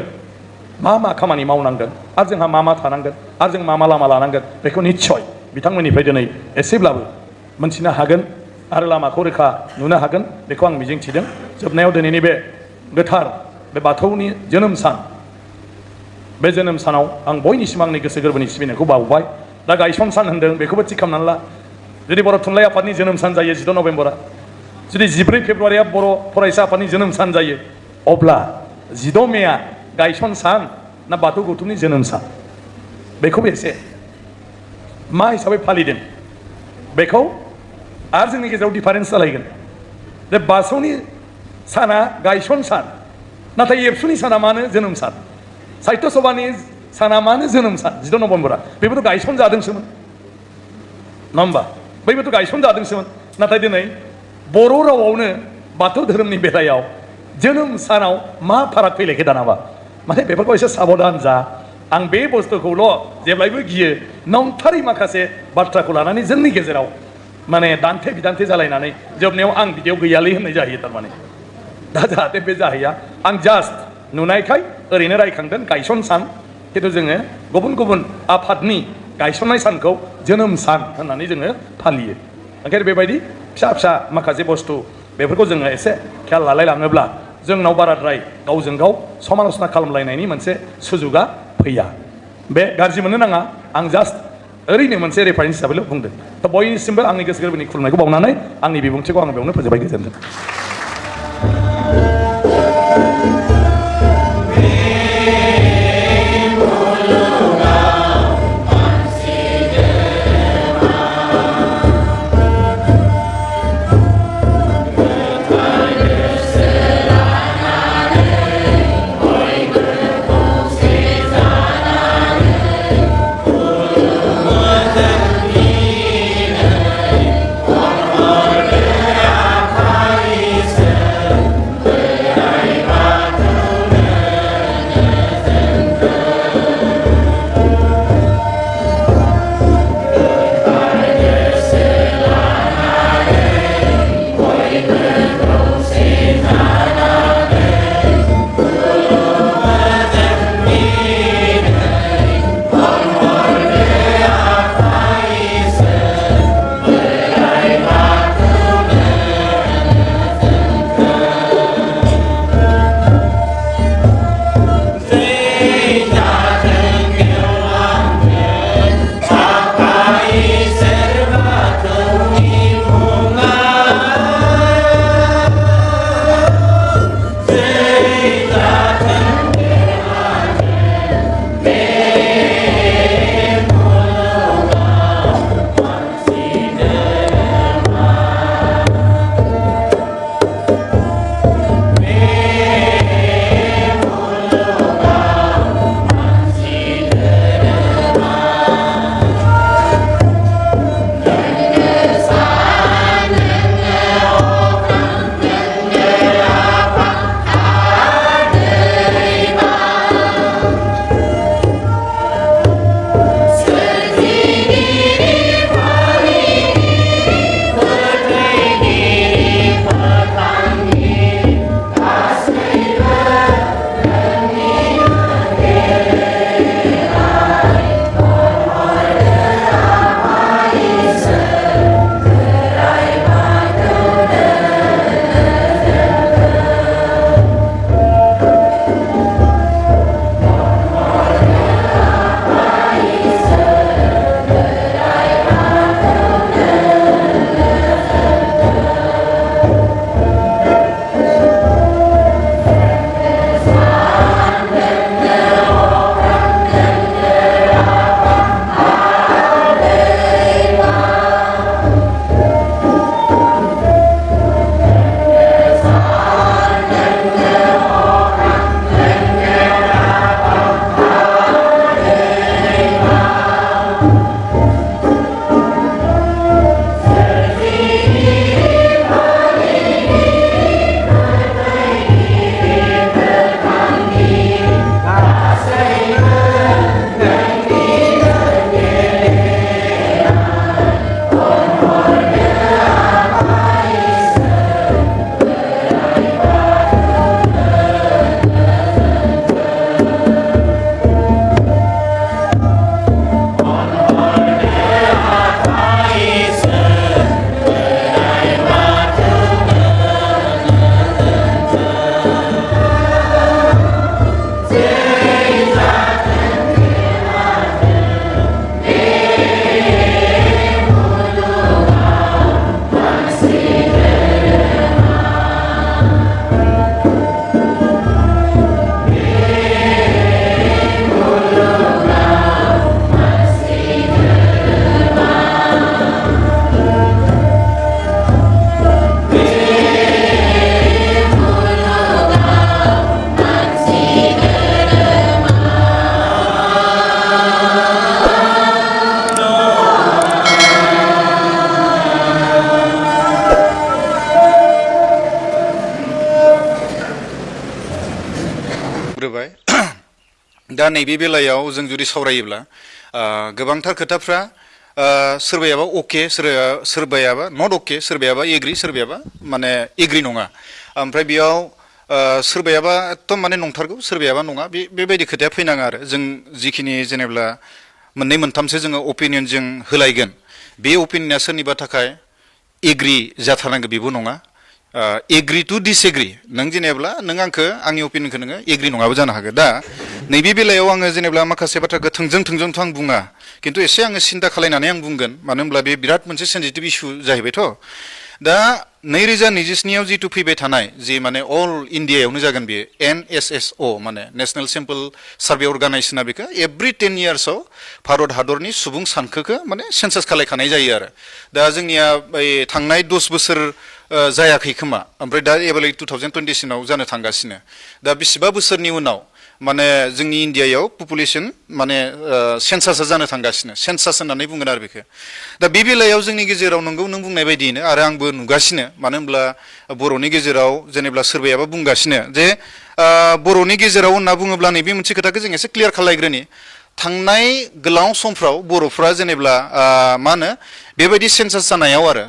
Speaker 2: मा खामानि मावनांगोन आरो जोंहा मा थानांगोन आरो जों मा लामा लानांगोन बेखौ निस्सय बिथांमोननिफ्राय दिनै एसेब्लाबो मोनथिनो हागोन आरो लामाखौ रोखा नुनो हागोन बेखौ आं मिजिं थिदों जोबनायाव दिनैनि बे गोथार बे बाथौनि जोनोम सान बे जोनोम सानाव आं बयनिसिम आंनि गोसो गोरबोनि सिबिनायखौ बावबाय दा गायसन सान होनदों बेखौबो थि खालामनानै ला जुदि बर' थुनलाइ आफादनि जोनोम सान जायो 14 नभेम्बरा जुदि 14 फेब्रुवारिया बर' फरायसा आफादनि जोनोम सान जायो अब्ला 16 मेआ गायसन सान ना बाथौ गौथुमनि जोनोम सान बेखौबो एसे मा हिसाबै फालिदों बेखौ आरो जोंनि गेजेराव डिफारेन्स जालायगोन जे बाथौनि साना गायसन सान नाथाय एबसुनि साना मानो जोनोम सान साहित्य सभानि साना मानो जोनोम सान 14 नभेम्बरा बेबोथ' गायसन जादोंसोमोन नङा होमबा बैबोथ' गायसन जादोंसोमोन नाथाय दिनै बर' रावआवनो बाथौ धोरोमनि बेलायाव जोनोम सानाव मा फाराग फैलायखो दानाबा माने बेफोरखौ एसे साबधान जा आं बे बुस्थुखौल' जेब्लायबो गियो नंथारै माखासे बाथ्राखौ लानानै जोंनि गेजेराव माने दान्थे बिदान्थे जालायनानै जोबनायाव आं बिदियाव गैयालै होननाय जाहैयो थारमाने दा जाहाथे बे जाहैया आं जास्ट नुनायखाय ओरैनो रायखांदों गायसन सान खिन्थु जोङो गुबुन गुबुन आफादनि गायसननाय सानखौ जोनोम सान होननानै जोङो फालियो ओंखायनो बेबायदि फिसा माखासे बुस्थु बेफोरखौ जोङो एसे खेयाल लालायलाङोब्ला जोंनाव बाराद्राय गावजों गाव समाल'सना खालामलायनायनि मोनसे सुजुगा फैया बे गाज्रि मोननो नाङा आं जास्ट ओरैनो मोनसे रेफारेन्स हिसाबैल' बुंदों दा बयनिसिमबो आंनि गोसो गोरबोनि खुलुमनायखौ बावनानै आंनि बिबुंथिखौ आं बेयावनो फोजोबबाय गोजोन्थों
Speaker 1: दा नैबे बेलायाव जों जुदि सावरायोब्ला गोबांथार खोथाफ्रा सोरबायाबा अके सोरबायाबा नट अके सोरबायाबा एग्रि सोरबायाबा माने एग्रि नङा ओमफ्राय बेयाव सोरबायाबा एकदम माने नंथारगौ सोरबायाबा नङा बेबायदि खोथाया फैनाङा आरो जों जिखिनि जेनेब्ला मोननै मोनथामसो जोङो अपिनियन जों होलायगोन बे अपिनियना सोरनिबा थाखाय एग्रि जाथारनांगौ बेबो नङा एग्रि टु डिसएग्रि नों जेनेब्ला नों आंखो आंनि अपिनियनखौ नोङो एग्रि नङाबो जानो हागौ दा नैबे बेलायाव आङो जेनेब्ला माखासे बाथ्राखौ थोंजोंथ' आं बुङा खिन्थु एसे आङो सिन्था खालायनानै आं बुंगोन मानो होनब्ला बे बिराद मोनसे सेन्सिटिभ इस्यु जाहैबायथ' दा 2029आव जिथु फैबाय थानाय जि माने अल इन्डियायावनो जागोन बेयो NSSO माने नेशनेल सिम्पल सार्भे अर्गानाइजेसना बेखौ एभ्रि 10 इयार्सआव भारत हादरनि सुबुं सानखोखौ माने सेन्सास खालायखानाय जायो आरो दा जोंनिया थांनाय 10 बोसोर जायाखै खोमा ओमफ्राय दा एबारै 2027 आव जानो थांगासिनो दा बेसेबा बोसोरनि उनाव माने जोंनि इन्डियायाव पपुलेसन माने सेन्सासा जानो थांगासिनो सेन्सास होननानै बुंगोन आरो बेखौ दा बे बेलायाव जोंनि गेजेराव नंगौ नों बुंनाय बायदियैनो आरो आंबो नुगासिनो मानो होनब्ला बर'नि गेजेराव जेनेब्ला सोरबायाबा बुंगासिनो जे बर'नि गेजेराव होनना बुङोब्ला नैबे मोनसे खोथाखौ जों एसे क्लियार खालायग्रोनि थांनाय गोलाव समफ्राव बर'फ्रा जेनेब्ला मा होनो बेबायदि सेन्सास जानायाव आरो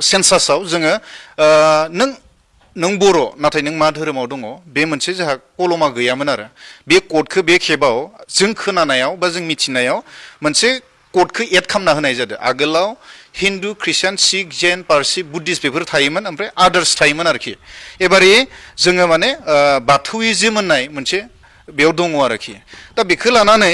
Speaker 1: सेन्सासाव जोङो नों बर' नाथाय नों मा धोरोमाव दङ बे मोनसे जोंहा कलमा गैयामोन आरो बे क'डखौ बे खेबाव जों खोनानायाव बा जों मिथिनायाव मोनसे क'डखौ एड खालामना होनाय जादों आगोलाव हिन्दु ख्रिस्टान सिख जैन पारसि बुद्धिस्ट बेफोर थायोमोन ओमफ्राय आदार्स थायोमोन आरोखि एबारे जोङो माने बाथौइज्म होननाय मोनसे बेयाव दङ आरोखि दा बेखौ लानानै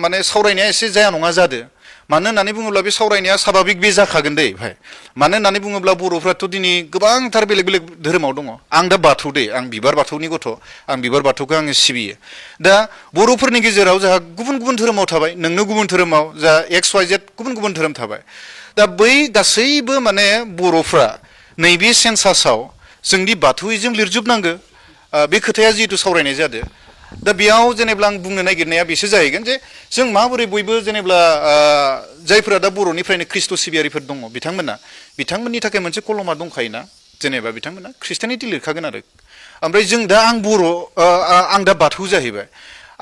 Speaker 1: माने सावरायनाया एसे जाया नङा जादों मानो होननानै बुङोब्ला बे सावरायनाया स्वाभाबिक बे जाखागोन दै भाई मानो होननानै बुङोब्ला बर'फ्राथ' दिनै गोबांथार बेलेग बेलेग धोरोमाव दङ आं दा बाथौ दै आं बिबार बाथौनि गथ' आं बिबार बाथौखौ आङो सिबियो दा बर'फोरनि गेजेराव जोंहा गुबुन गुबुन धोरोमाव थाबाय नोंनो गुबुन धोरोमाव जा XYZ गुबुन गुबुन धोरोम थाबाय दा बै गासैबो माने बर'फ्रा नैबे सेन्सासाव जोंनि बाथौइजों लिरजोबनांगौ बे खोथाया जिहेतु सावरायनाय जादों दा बेयाव जेनेब्ला आं बुंनो नागिरनाया बेसो जाहैगोन जे जों माबोरै बयबो जेनेब्ला जायफोरा दा बर'निफ्रायनो ख्रिस्ट' सिबियारिफोर दङ बिथांमोननि थाखाय मोनसे कलमा दंखायोना जेनेबा बिथांमोना ख्रिस्टानिटि लिरखागोन आरो ओमफ्राय जों दा आं दा बाथौ जाहैबाय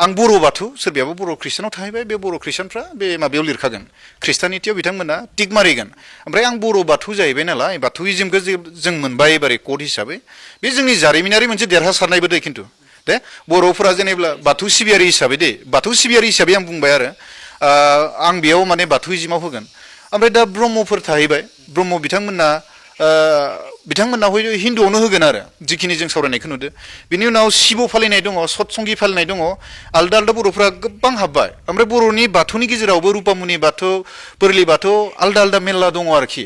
Speaker 1: आं बर' बाथौ सोरबायाबा बर' ख्रिस्टानाव थाहैबाय बे बर' ख्रिस्टानफ्रा बे माबायाव लिरखागोन ख्रिस्टानिटियाव बिथांमोना टिक मारिगोन ओमफ्राय आं बर' बाथौ जाहैबाय नालाय बाथौइज्मखौ जों मोनबाय एबारे क'ड हिसाबै बे जोंनि जारिमिनारि मोनसे देरहासारनायबो दे खिन्थु दे बर'फोरा जेनेब्ला बाथौ सिबियारि हिसाबै दे बाथौ सिबियारि हिसाबै आं बुंबाय आरो आं बेयाव माने बाथौइज्माव होगोन ओमफ्राय दा ब्रह्मफोर थाहैबाय ब्रह्म बिथांमोना हयथ' हिन्दुआवनो होगोन आरो जिखिनि जों सावरायनायखौ नुदों बिनि उनाव शिब फालिनाय दङ सतसंगि फालिनाय दङ आलदा आलदा बर'फ्रा गोबां हाबबाय ओमफ्राय बर'नि बाथौनि गेजेरावबो रुपामुनि बाथौ बोरलि बाथौ आलदा आलदा मेरला दङ आरोखि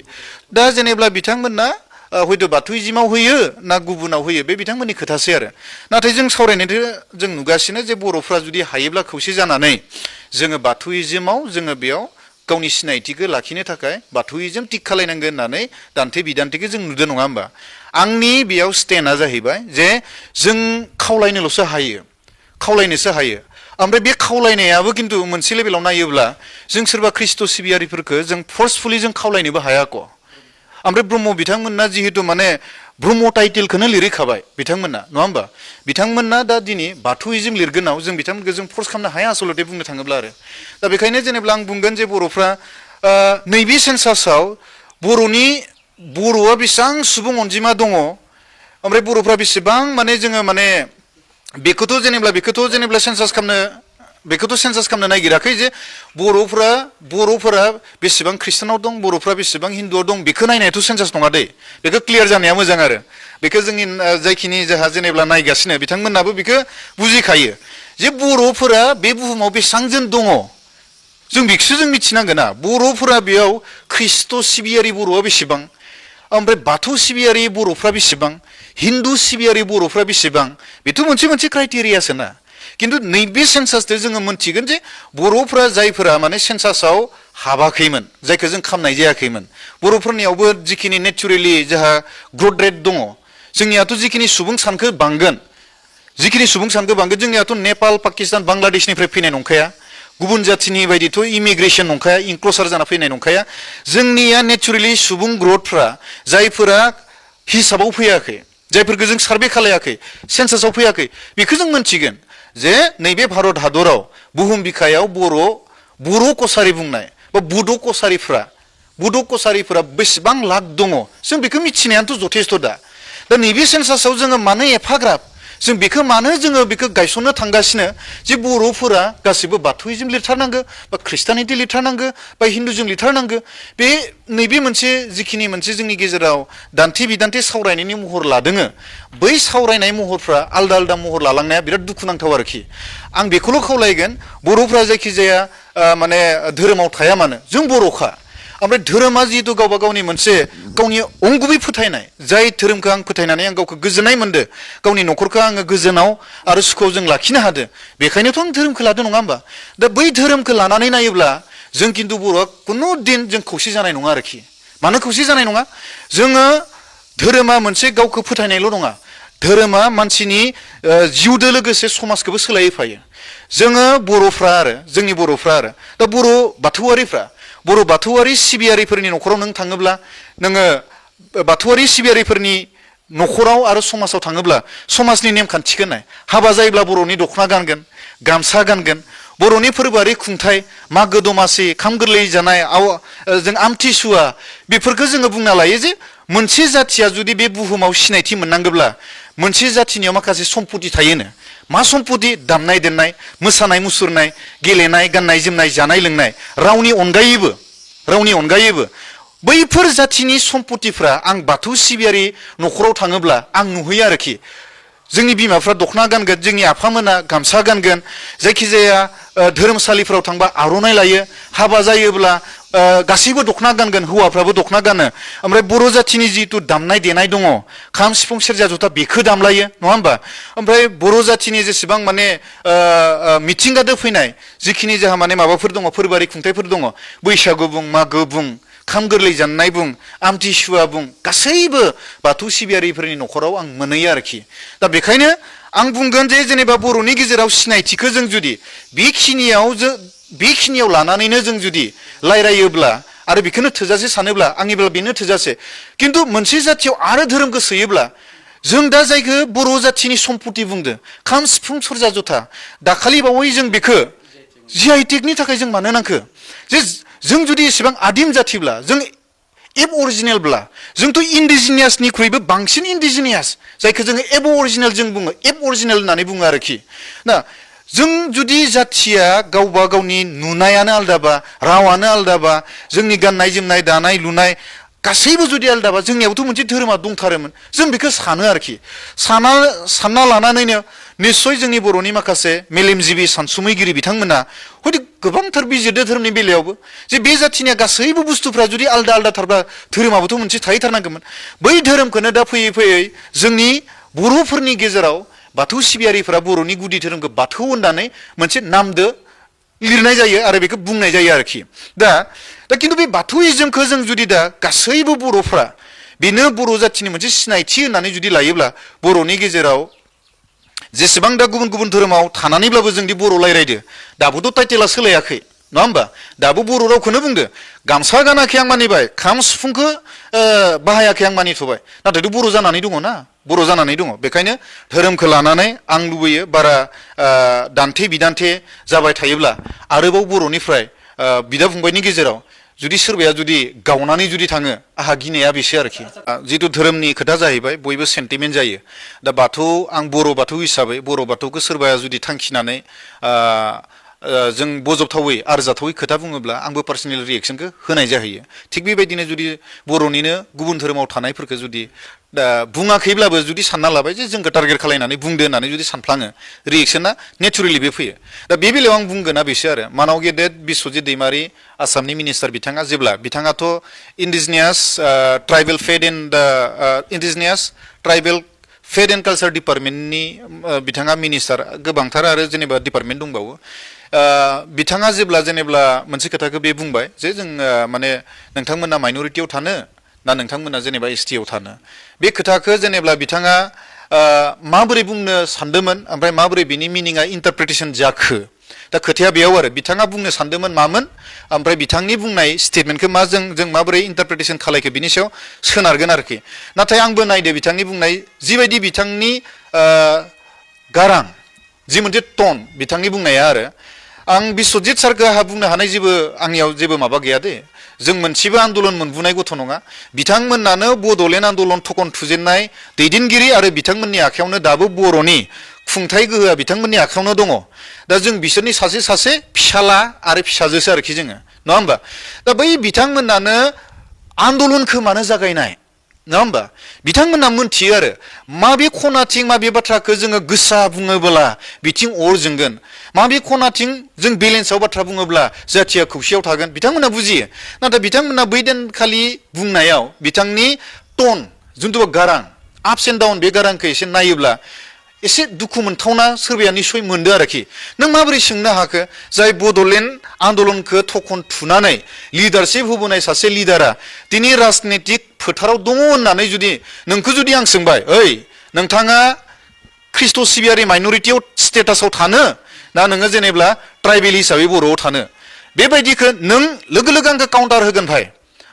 Speaker 1: दा जेनेब्ला बिथांमोना हयथ' बाथौइज्माव होयो ना गुबुनाव होयो बे बिथांमोननि खोथासै आरो नाथाय जों सावरायनायखौ जों नुगासिनो जे बर'फ्रा जुदि हायोब्ला खौसे जानानै जोङो बाथौइज्माव जोङो बेयाव गावनि सिनायथिखौ लाखिनो थाखाय बाथौइज्म थिग खालायनांगोन होननानै दान्थे बिदान्थेखौ जों नुदों नङा होमबा आंनि बेयाव स्टेन्डआ जाहैबाय जे जों खावलायनोल'सो हायो ओमफ्राय बे खावलायनायाबो खिन्थु मोनसे लेभेलाव नायोब्ला जों सोरबा ख्रिस्ट' सिबियारिफोरखौ जों फर्सफुलि जों खावलायनोबो हायाख' ओमफ्राय ब्रह्म बिथांमोना जिहेतु माने ब्रह्म टाइटेलखौनो लिरहैखाबाय बिथांमोना नङा होमबा बिथांमोना दा दिनै बाथौइज्म लिरगोनाव जों बिथांमोनखौ जों फर्स खालामनो हाया आसलथे बुंनो थाङोब्ला आरो दा बेखायनो जेनेब्ला आं बुंगोन जे बर'फ्रा नैबे सेन्सासाव बर'आ बेसेबां सुबुं अनजिमा दङ ओमफ्राय बर'फ्रा बेसेबां माने जोङो माने बेखौथ' जेनेब्ला सेन्सास खालामनो नागिराखै जे बर'फोरा बेसेबां ख्रिस्टानाव दं बर'फ्रा बेसेबां हिन्दुआव दं बेखौ नायनायाथ' सेन्सास नङा दै बेखौ क्लियार जानाया मोजां आरो बेखौ जोंनि जायखिनि जोंहा जेनेब्ला नायगासिनो बिथांमोनाबो बेखौ बुजिखायो जे बर'फोरा बे बुहुमाव बेसेबां जन दङ जों बेखौसो जों मिथिनांगोन ना बर'फोरा बेयाव ख्रिस्ट' सिबियारि बर'आ बेसेबां ओमफ्राय बाथौ सिबियारि बर'फ्रा बेसेबां हिन्दु सिबियारि बर'फ्रा बेसेबां बेथ' मोनसे क्राइटेरियासो ना खिन्थु नैबे सेन्सासजों जोङो मोनथिगोन जे बर'फ्रा जायफोरा माने सेन्सासाव हाबाखैमोन जायखौ जों खालामनाय जायाखैमोन बर'फोरनियावबो जिखिनि नेचुरेलि जोंहा ग्रथ रेट दङ जोंनियाथ' जिखिनि सुबुं सानखो बांगोन जोंनियाथ' नेपाल पाकिस्तान बांलादेशनिफ्राय फैनाय नंखाया गुबुन जाथिनि बायदिथ' इमिग्रेसन नंखाया इनक्ल'सार जाना फैनाय नंखाया जोंनिया नेचुरेलि सुबुं ग्रथफ्रा जायफोरा हिसाबाव फैयाखै जायफोरखौ जों सार्भे खालायाखै सेन्सासाव फैयाखै बेखौ जों मोनथिगोन जे नैबे भारत हादराव बुहुम बिखायाव बर' कसारि बुंनाय बा बुद' कसारिफोरा बेसेबां लाख दङ जों बेखौ मिथिनायानोथ' जथेस्थ' दा नैबे सेन्सासाव जोङो मानो एफाग्राब जों बेखौ मानो जोङो बेखौ गायसननो थांगासिनो जे बर'फोरा गासिबो बाथौइजम लिरथारनांगौ बा ख्रिस्टानिटि लिरथारनांगौ बा हिन्दुजों लिरथारनांगौ बे नैबे मोनसे जिखिनि मोनसे जोंनि गेजेराव दान्थे बिदान्थे सावरायनायनि महर लादोङो बै सावरायनाय महरफ्रा आलदा आलदा महर लालांनाया बिराद दुखुनांथाव आरोखि आं बेखौल' खावलायगोन बर'फ्रा जायखिजाया माने धोरोमाव थाया मानो जों बर'खा ओमफ्राय धोरोमा जिहेतु गावबा गावनि मोनसे गावनि अंगुबै फोथायनाय जाय धोरोमखौ आं फोथायनानै आं गावखौ गोजोननाय मोनदों गावनि न'खरखौ आङो गोजोनाव आरो सुखुआव जों लाखिनो हादों बेखायनोथ' आं धोरोमखौ लादों नङा होमबा दा बै धोरोमखौ लानानै नायोब्ला जों खिन्थु बर'आ कुनु दिन जों खौसे जानाय नङा आरोखि मानो खौसे जानाय नङा जोङो धोरोमा मोनसे गावखौ फोथायनायल' नङा धोरोमा मानसिनि जिउजों लोगोसे समाजखौबो सोलायहोफायो जोङो बर'फ्रा आरो जोंनि बर'फ्रा आरो दा बर' बाथौआरि सिबियारिफोरनि न'खराव नों थाङोब्ला नोङो बाथौआरि सिबियारिफोरनि न'खराव आरो समाजाव थाङोब्ला समाजनि नेमखान्थिखौ नाय हाबा जायोब्ला बर'नि दख'ना गानगोन गामसा गानगोन बर'नि फोरबोआरि खुंथाय मागो दमासि ओंखाम गोरलै जानाय जों आमथिसुवा बेफोरखौ जोङो बुंना लायो जे मोनसे जाथिया जुदि बे बुहुमाव सिनायथि मोननांगौब्ला मोनसे जाथिनियाव माखासे सम्पति थायोनो मा सम्पति दामनाय देनाय मोसानाय मुसुरनाय गेलेनाय गाननाय जोमनाय जानाय लोंनाय रावनि अनगायैबो बैफोर जाथिनि सम्पतिफ्रा आं बाथौ सिबियारि न'खराव थाङोब्ला आं नुहैयो आरोखि जोंनि बिमाफ्रा दख'ना गानगोन जोंनि आफामोना गामसा गानगोन जायखिजाया धोरोमसालिफोराव थांबा आर'नाइ लायो हाबा जायोब्ला गासैबो दख'ना गानगोन हौवाफ्राबो दख'ना गानो ओमफ्राय बर' जाथिनि जिथु दामनाय देनाय दङ खाम सिफुं सेरजा जथा बेखौ दामलायो नङा होमबा ओमफ्राय बर' जाथिनि जेसेबां माने मिथिंगादो फैनाय जिखिनि जोंहा माने माबाफोर दङ फोरबोआरि खुंथायफोर दङ बैसागु बुं मागो बुं ओंखाम गोरलै जानाय बुं आमथिसुवा बुं गासैबो बाथौ सिबियारिफोरनि न'खराव आं मोनहैयो आरोखि दा बेखायनो आं बुंगोन जे जेनेबा बर'नि गेजेराव सिनायथिखौ जों जुदि बेखिनियाव लानानैनो जों जुदि रायरायोब्ला आरो बेखौनो थोजासे सानोब्ला आंनिब्ला बेनो थोजासे खिन्थु मोनसे जाथियाव आरो धोरोमखौ सोयोब्ला जों दा जायखौ बर' जाथिनि सम्पति बुंदों खाम सिफुं सेरजा जथा दाखालि बावै जों बेखौ GI/टेगनि थाखाय जों मानो नांखो जे जों जुदि एसेबां आदिम जाथिब्ला जों एब अरिजिनेलब्ला जोंथ' इन्डिजिनियासनिख्रुइबो बांसिन इन्डिजिनियास जायखौ जोङो एब अरिजिनेल जों बुङो एब अरिजिनेल होननानै बुङो आरोखि ना जों जुदि जाथिया गावबा गावनि नुनायानो आलदाबा रावानो आलदाबा जोंनि गाननाय जोमनाय दानाय लुनाय गासैबो जुदि आलदाबा जोंनियावथ' मोनसे धोरोमा दंथारोमोन जों बेखौ सानो आरोखि सानना लानानैनो निस्सय जोंनि बर'नि माखासे मेलेमजिबि सानसुमैगिरि बिथांमोना हयथ' गोबांथार बिजिरदो धोरोमनि बेलायावबो जे बे जाथिनिया गासैबो बुस्थुफ्रा जुदि आलदा आलदा थारब्ला धोरोमाबोथ' मोनसे थाहैथारनांगौमोन बै धोरोमखौनो दा फैयै फैयै जोंनि बर'फोरनि गेजेराव बाथौ सिबियारिफोरा बर'नि गुदि धोरोमखौ बाथौ होननानै मोनसे नामदो लिरनाय जायो आरो बेखौ बुंनाय जायो आरोखि दा खिन्थु बे बाथौइजमखौ जों जुदि दा गासैबो बर'फ्रा बेनो बर' जाथिनि मोनसे सिनायथि होननानै जुदि लायोब्ला बर'नि गेजेराव जेसेबां दा गुबुन गुबुन धोरोमाव थानानैब्लाबो जोंदि बर' रायरायदो दाबोथ' टाइटेला सोलायाखै नङा होमबा दाबो बर' रावखौनो बुंदो गामसा गानाखै आं मानिबाय खाम सिफुंखौ बाहायाखै आं मानिथ'बाय नाथायथ' बर' जानानै दङ ना बर' जानानै दङ बेखायनो धोरोमखौ लानानै आं लुबैयो बारा दान्थे बिदान्थे जाबाय थायोब्ला आरोबाव बर'निफ्राय बिदा फंबायनि गेजेराव जुदि सोरबाया जुदि गावनानै जुदि थाङो आहा गिनाया बेसो आरोखि जिथु धोरोमनि खोथा जाहैबाय बयबो सेन्टिमेन्ट जायो दा बाथौ आं बर' बाथौ हिसाबै बर' बाथौखौ सोरबाया जुदि थांखिनानै जों बजबथावै आरजाथावै खोथा बुङोब्ला आंबो पार्सनेल रिएक्सनखौ होनाय जाहैयो थिग बेबायदिनो जुदि बर'निनो गुबुन धोरोमाव थानायफोरखौ जुदि दा बुङाखैब्लाबो जुदि सानना लाबाय जे जोंखौ टारगेट खालायनानै बुंदो होननानै जुदि सानफ्लाङो रिएक्सना नेचुरेलि बे फैयो दा बे बेलायाव आं बुंगोना बेसो आरो मानाव गेदेर बिस्वजित दैमारि आसामनि मिनिस्टार बिथाङाथ' indigenous tribal faith and culture डिपार्टमेन्टनि बिथाङा मिनिस्टार गोबांथार आरो जेनेबा डिपार्टमेन्ट दंबावो बिथाङा जेनेबा मोनसे खोथाखौ बे बुंबाय जे जों माने नोंथांमोना माइन'रिटियाव थानो ना नोंथांमोना जेनेबा एसटियाव थानो बे खोथाखौ जेनेबा बिथाङा माबोरै बुंनो सानदोंमोन ओमफ्राय माबोरै बिनि मिनिङा इन्टारप्रिटेसन जाखो दा खोथाया बेयाव आरो बिथाङा बुंनो सानदोंमोन मामोन ओमफ्राय बिथांनि बुंनाय स्टेटमेन्टखौ मा जों माबोरै इन्टारप्रिटेसन खालायखो बिनि सायाव सोनारगोन आरोखि नाथाय आंबो नायदो बिथांनि बुंनाय जिबायदि बिथांनि गारां जि मोनसे टन बिथांनि बुंनाया आरो आं बिस्वजित सारखौ बुंनो हानाय जेबो आंनियाव जेबो माबा गैया दे जों मोनसेबो आन्दलन मोनबोनाय गथ' नङा बिथांमोनानो बड'लेण्ड आन्दलन थखन थुजेननाय दैदेनगिरि आरो बिथांमोननि आखायावनो दाबो बर'नि खुंथाय गोहोआ बिथांमोननि आखायावनो दङ दा जों बिसोरनि सासे सासे फिसाला आरो फिसाजोसो आरोखि जोङो नङा होमबा दा बै बिथांमोनानो आन्दलनखौ मानो जागायनाय नङा होमबा बिथांमोना मोनथियो आरो माबे खनाथिं माबे बाथ्राखौ जोङो गोसा बुङोब्ला बिथिं अर जोंगोन माबे खनाथिं जों बेलेन्सआव बाथ्रा बुङोब्ला जाथिया खौसेयाव थागोन बिथांमोना बुजियो नाथाय बिथांमोना बै दिनखालि बुंनायाव बिथांनि टन जिथु गारां आपस एन्ड डाउन बे गारांखौ एसे नायोब्ला एसे दुखु मोनथावना सोरबाया निसय मोनदो आरोखि नों माबोरै सोंनो हाखो जाय बड'लेण्ड आन्दलनखौ थखन थुनानै लिडारशिप होबोनाय सासे लिडारा दिनै राजनितिक फोथाराव दङ होननानै जुदि नोंखौ जुदि आं सोंबाय ओइ नोंथाङा ख्रिस्ट' सिबियारि माइन'रिटियाव स्टेटासाव थानो ना नोङो जेनेब्ला ट्राइबेल हिसाबै बर'आव थानो बेबायदिखौ नों लोगो लोगो आंखौ काउन्टार होगोन भाइ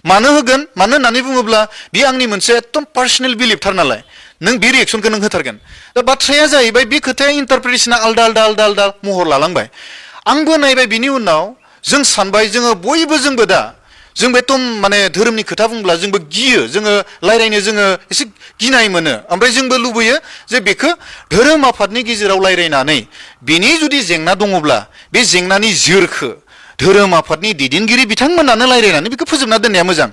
Speaker 1: मानो होगोन मानो होननानै बुङोब्ला बे आंनि मोनसे एकदम पार्सनेल बिलिफथार नालाय नों बे रिएक्सनखौ नों होथारगोन दा बाथ्राया जाहैबाय बे खोथाया इन्टारप्रिटेसना आलदा आलदा आलदा आलदा महर लालांबाय आंबो नायबाय बिनि उनाव जों सानबाय जोङो बयबो जोंबो दा जोंबो एकदम माने धोरोमनि खोथा बुंब्ला जोंबो गियो जोङो रायज्लायनो जोङो एसे गिनाय मोनो ओमफ्राय जोंबो लुबैयो जे बेखौ धोरोम आफादनि गेजेराव रायज्लायनानै बेनि जुदि जेंना दङब्ला बे जेंनानि जोरखौ धोरोम आफादनि दैदेनगिरि बिथांमोनानो रायज्लायनानै बेखौ फोजोबना दोननाया मोजां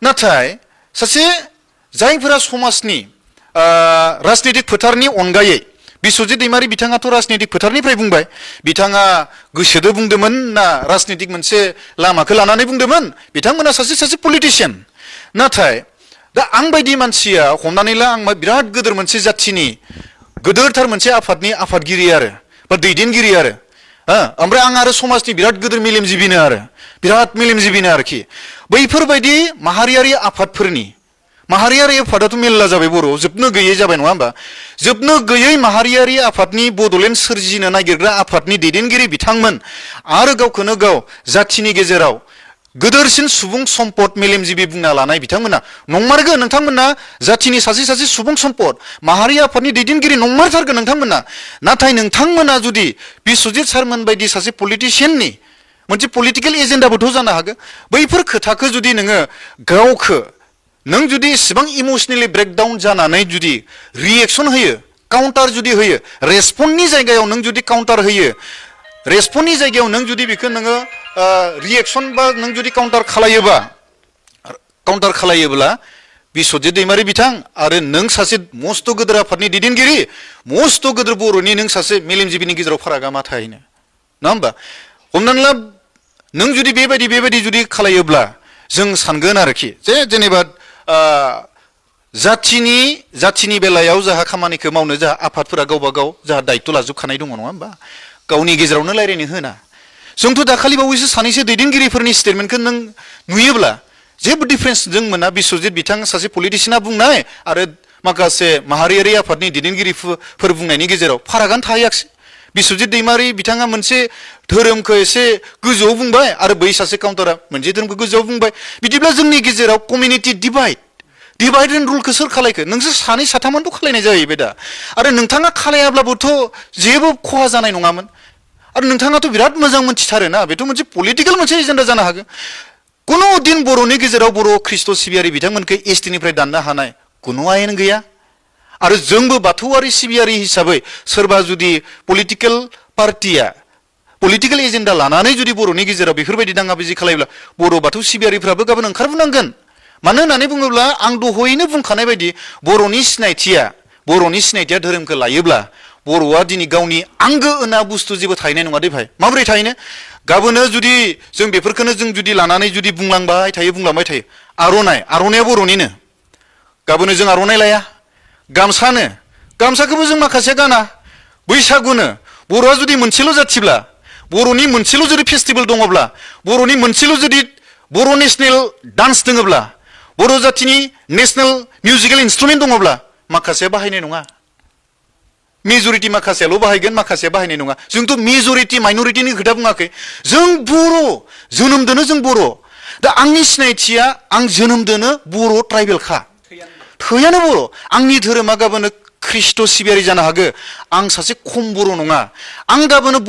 Speaker 1: नाथाय सासे जायफोरा समाजनि राजनितिक फोथारनि अनगायै बिस्वजित दैमारि बिथाङाथ' राजनितिक फोथारनिफ्राय बुंबाय बिथाङा गोसोदो बुंदोंमोन ना राजनितिक मोनसे लामाखौ लानानै बुंदोंमोन बिथांमोना सासे सासे पलिटिशियान नाथाय दा आं बायदि मानसिया हमनानै ला आं बिराद गोदोर मोनसे जाथिनि गोदोरथार मोनसे आफादनि आफादगिरि आरो बा दैदेनगिरि आरो ओमफ्राय आं आरो समाजनि बिराद गोदोर मेलेमजिबिनो आरो बिराद मेलेमजिबिनो आरोखि बैफोरबायदि माहारियारि आफादफोरनि माहारियारि आफादाथ' मेल्ला जाबाय बर'आव जोबनो गैयै जाबाय नङा होमबा जोबनो गैयै माहारियारि आफादनि बड'लेण्ड सोरजिनो नागिरग्रा आफादनि दैदेनगिरि बिथांमोन आरो गावखौनो गाव जाथिनि गेजेराव गोदोरसिन सुबुं सम्पद मेलेमजिबि बुंना लानाय बिथांमोना नंमारगौ नोंथांमोना जाथिनि सासे सासे सुबुं सम्पद माहारि आफादनि दैदेनगिरि नंमारथारगौ नोंथांमोना नाथाय नोंथांमोना जुदि बिस्वजित सारमोन बायदि सासे पलिटिशियाननि मोनसे पलिटिकेल एजेन्डाबोथ' जानो हागौ बैफोर खोथाखौ जुदि नोङो गावखौ नों जुदि इसेबां इमसनेलि ब्रेकडाउन जानानै जुदि रिएक्सन होयो काउन्टार जुदि होयो रेसपन्डनि जायगायाव नों जुदि काउन्टार होयो रेसपन्डनि जायगायाव नों जुदि बेखौ नोङो रिएक्सन बा नों जुदि काउन्टार खालायोब्ला बिस्वजित दैमारि बिथां आरो नों सासे मस्त' गोदोर आफादनि दैदेनगिरि मस्त' गोदोर बर'नि नों सासे मेलेमजिबिनि गेजेराव फारागा मा थाहैनो नङा होमबा हमनानै ला नों जुदि बेबायदि जुदि खालायोब्ला जों सानगोन आरोखि जेनेबा जाथिनि बेलायाव जाहा खामानिखौ मावनो जाहा आफादफोरा गावबा गाव जाहा दायित्व लाजोबखानाय दङ नङा होमबा गावनि गेजेरावनो रायज्लायनो होना जोंथ' दाखालि बावैसो सानैसो दैदेनगिरिफोरनि स्टेटमेन्टखौ नों नुयोब्ला जेबो डिफारेन्स जों मोना बिस्वजित बिथां सासे पलिटिशियाना बुंनाय आरो माखासे माहारियारि आफादनि दैदेनगिरिफोर बुंनायनि गेजेराव फारागानो थाहैयाखिसै बिस्वजित दैमारि बिथाङा मोनसे धोरोमखौ एसे गोजौआव बुंबाय आरो बै सासे काउन्टारा मोनसे धोरोमखौ गोजौआव बुंबाय बिदिब्ला जोंनि गेजेराव कमिउनिटि डिभाइड एन्ड रुलखौ सोर खालायखो नोंसोर सानै साथामानोथ' खालायनाय जाहैबाय दा आरो नोंथाङा खालायाब्लाबोथ' जेबो खहा जानाय नङामोन आरो नोंथाङाथ' बिराद मोजां मोनथिथारोना बेथ' मोनसे पलिटिकेल मोनसे एजेन्डा जानो हागौ कुनु दिन बर'नि गेजेराव बर' ख्रिस्ट' सिबियारि बिथांमोनखौ एसटिनिफ्राय दाननो हानाय कुनु आयेन गैया आरो जोंबो बाथौआरि सिबियारि हिसाबै सोरबा जुदि पलिटिकेल पार्टिया पलिटिकेल एजेन्डा लानानै जुदि बर'नि गेजेराव बेफोरबायदि दाङाबाजि खालायोब्ला बर' बाथौ सिबियारिफ्राबो गाबोन ओंखारबोनांगोन मानो होननानै बुङोब्ला आं दहायनो बुंखानाय बायदि बर'नि सिनायथिया धोरोमखौ लायोब्ला बर'आ दिनै गावनि आंगो होनना बुस्थु जेबो थाहैनाय नङा दे भाइ माबोरै थाहैनो गाबोनो जुदि जों बेफोरखौनो जों जुदि लानानै जुदि बुंलांबाय थायो आर'नाइया बर'निनो गाबोनो जों आर'नाइ लाया गामसाखौबो जों माखासे गाना बैसागुनो बर'आ जुदि मोनसेल' जाथिब्ला बर'नि मोनसेल' जुदि फेस्टिभेल दङब्ला बर'नि मोनसेल' जुदि बर' नेसनेल डान्स दङब्ला बर' जाथिनि नेसनेल मिउजिकेल इन्सट्रुमेन्ट दङब्ला माखासेया बाहायनाय नङा मेजरिटि माखासेयाल' बाहायगोन माखासेया बाहायनाय नङा जोंथ' मेजरिटि माइनरिटिनि खोथा बुङाखै जों बर' जोनोमदोनो जों बर' दा आंनि सिनायथिया आं जोनोमदोनो बर' ट्राइबेलखा थैयानो बर' आंनि धोरोमा गाबोनो ख्रिस्ट' सिबियारि जानो हागो आं सासे खम बर' नङा आं गाबोनो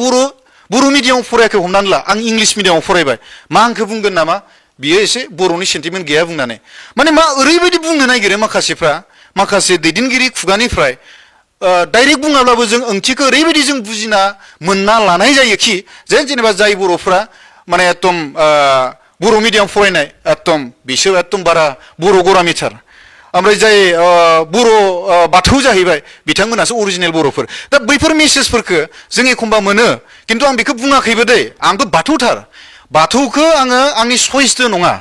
Speaker 1: बर' मिडियामाव फरायाखै हमनानै ला आं इंलिस मिडियामाव फरायबाय मा आंखौ बुंगोन नामा बियो एसे बर'नि सेन्टिमेन्ट गैया बुंनानै माने मा ओरैबायदि बुंनो नागिरो माखासेफ्रा माखासे दैदेनगिरि खुगानिफ्राय डाइरेक्ट बुङाब्लाबो जों ओंथिखौ ओरैबायदि जों बुजिना मोनना लानाय जायोखि जेनेबा जाय बर'फ्रा माने एकदम बर' मिडियाम फरायनाय एकदम बिसोर एकदम बारा बर' गरामिथार ओमफ्राय जाय बर' बाथौ जाहैबाय बिथांमोनासो अरिजिनेल बर'फोर दा बैफोर मेसेजफोरखौ जों एखमबा मोनो खिन्थु आं बेखौ बुङाखैबो दै आंथ' बाथौथार बाथौखौ आङो आंनि सयसदो नङा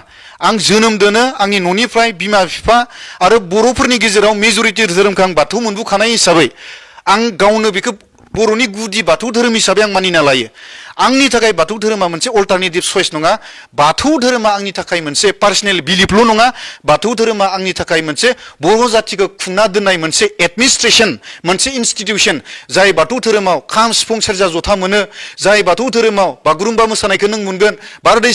Speaker 1: आं जोनोम दोनो आंनि न'निफ्राय बिमा बिफा आरो बर'फोरनि गेजेराव मेजरिटि धोरोमखौ आं बाथौ मोनबोखानाय हिसाबै आं गावनो बेखौ बर'नि गुदि बाथौ धोरोम हिसाबै आं मानिना लायो आंनि थाखाय बाथौ धोरोमा मोनसे अल्टारनेटिभ चइस नङा बाथौ धोरोमा आंनि थाखाय मोनसे पार्सनेल बिलिफल' नङा बाथौ धोरोमा आंनि थाखाय मोनसे बर' जाथिखौ खुंना दोननाय मोनसे एडमिनिस्ट्रेसन मोनसे इनस्टिटिउसन जाय बाथौ धोरोमाव खाम सिफुं सेरजा जथा मोनो जाय बाथौ धोरोमाव बागुरुम्बा मोसानायखौ नों मोनगोन बारदै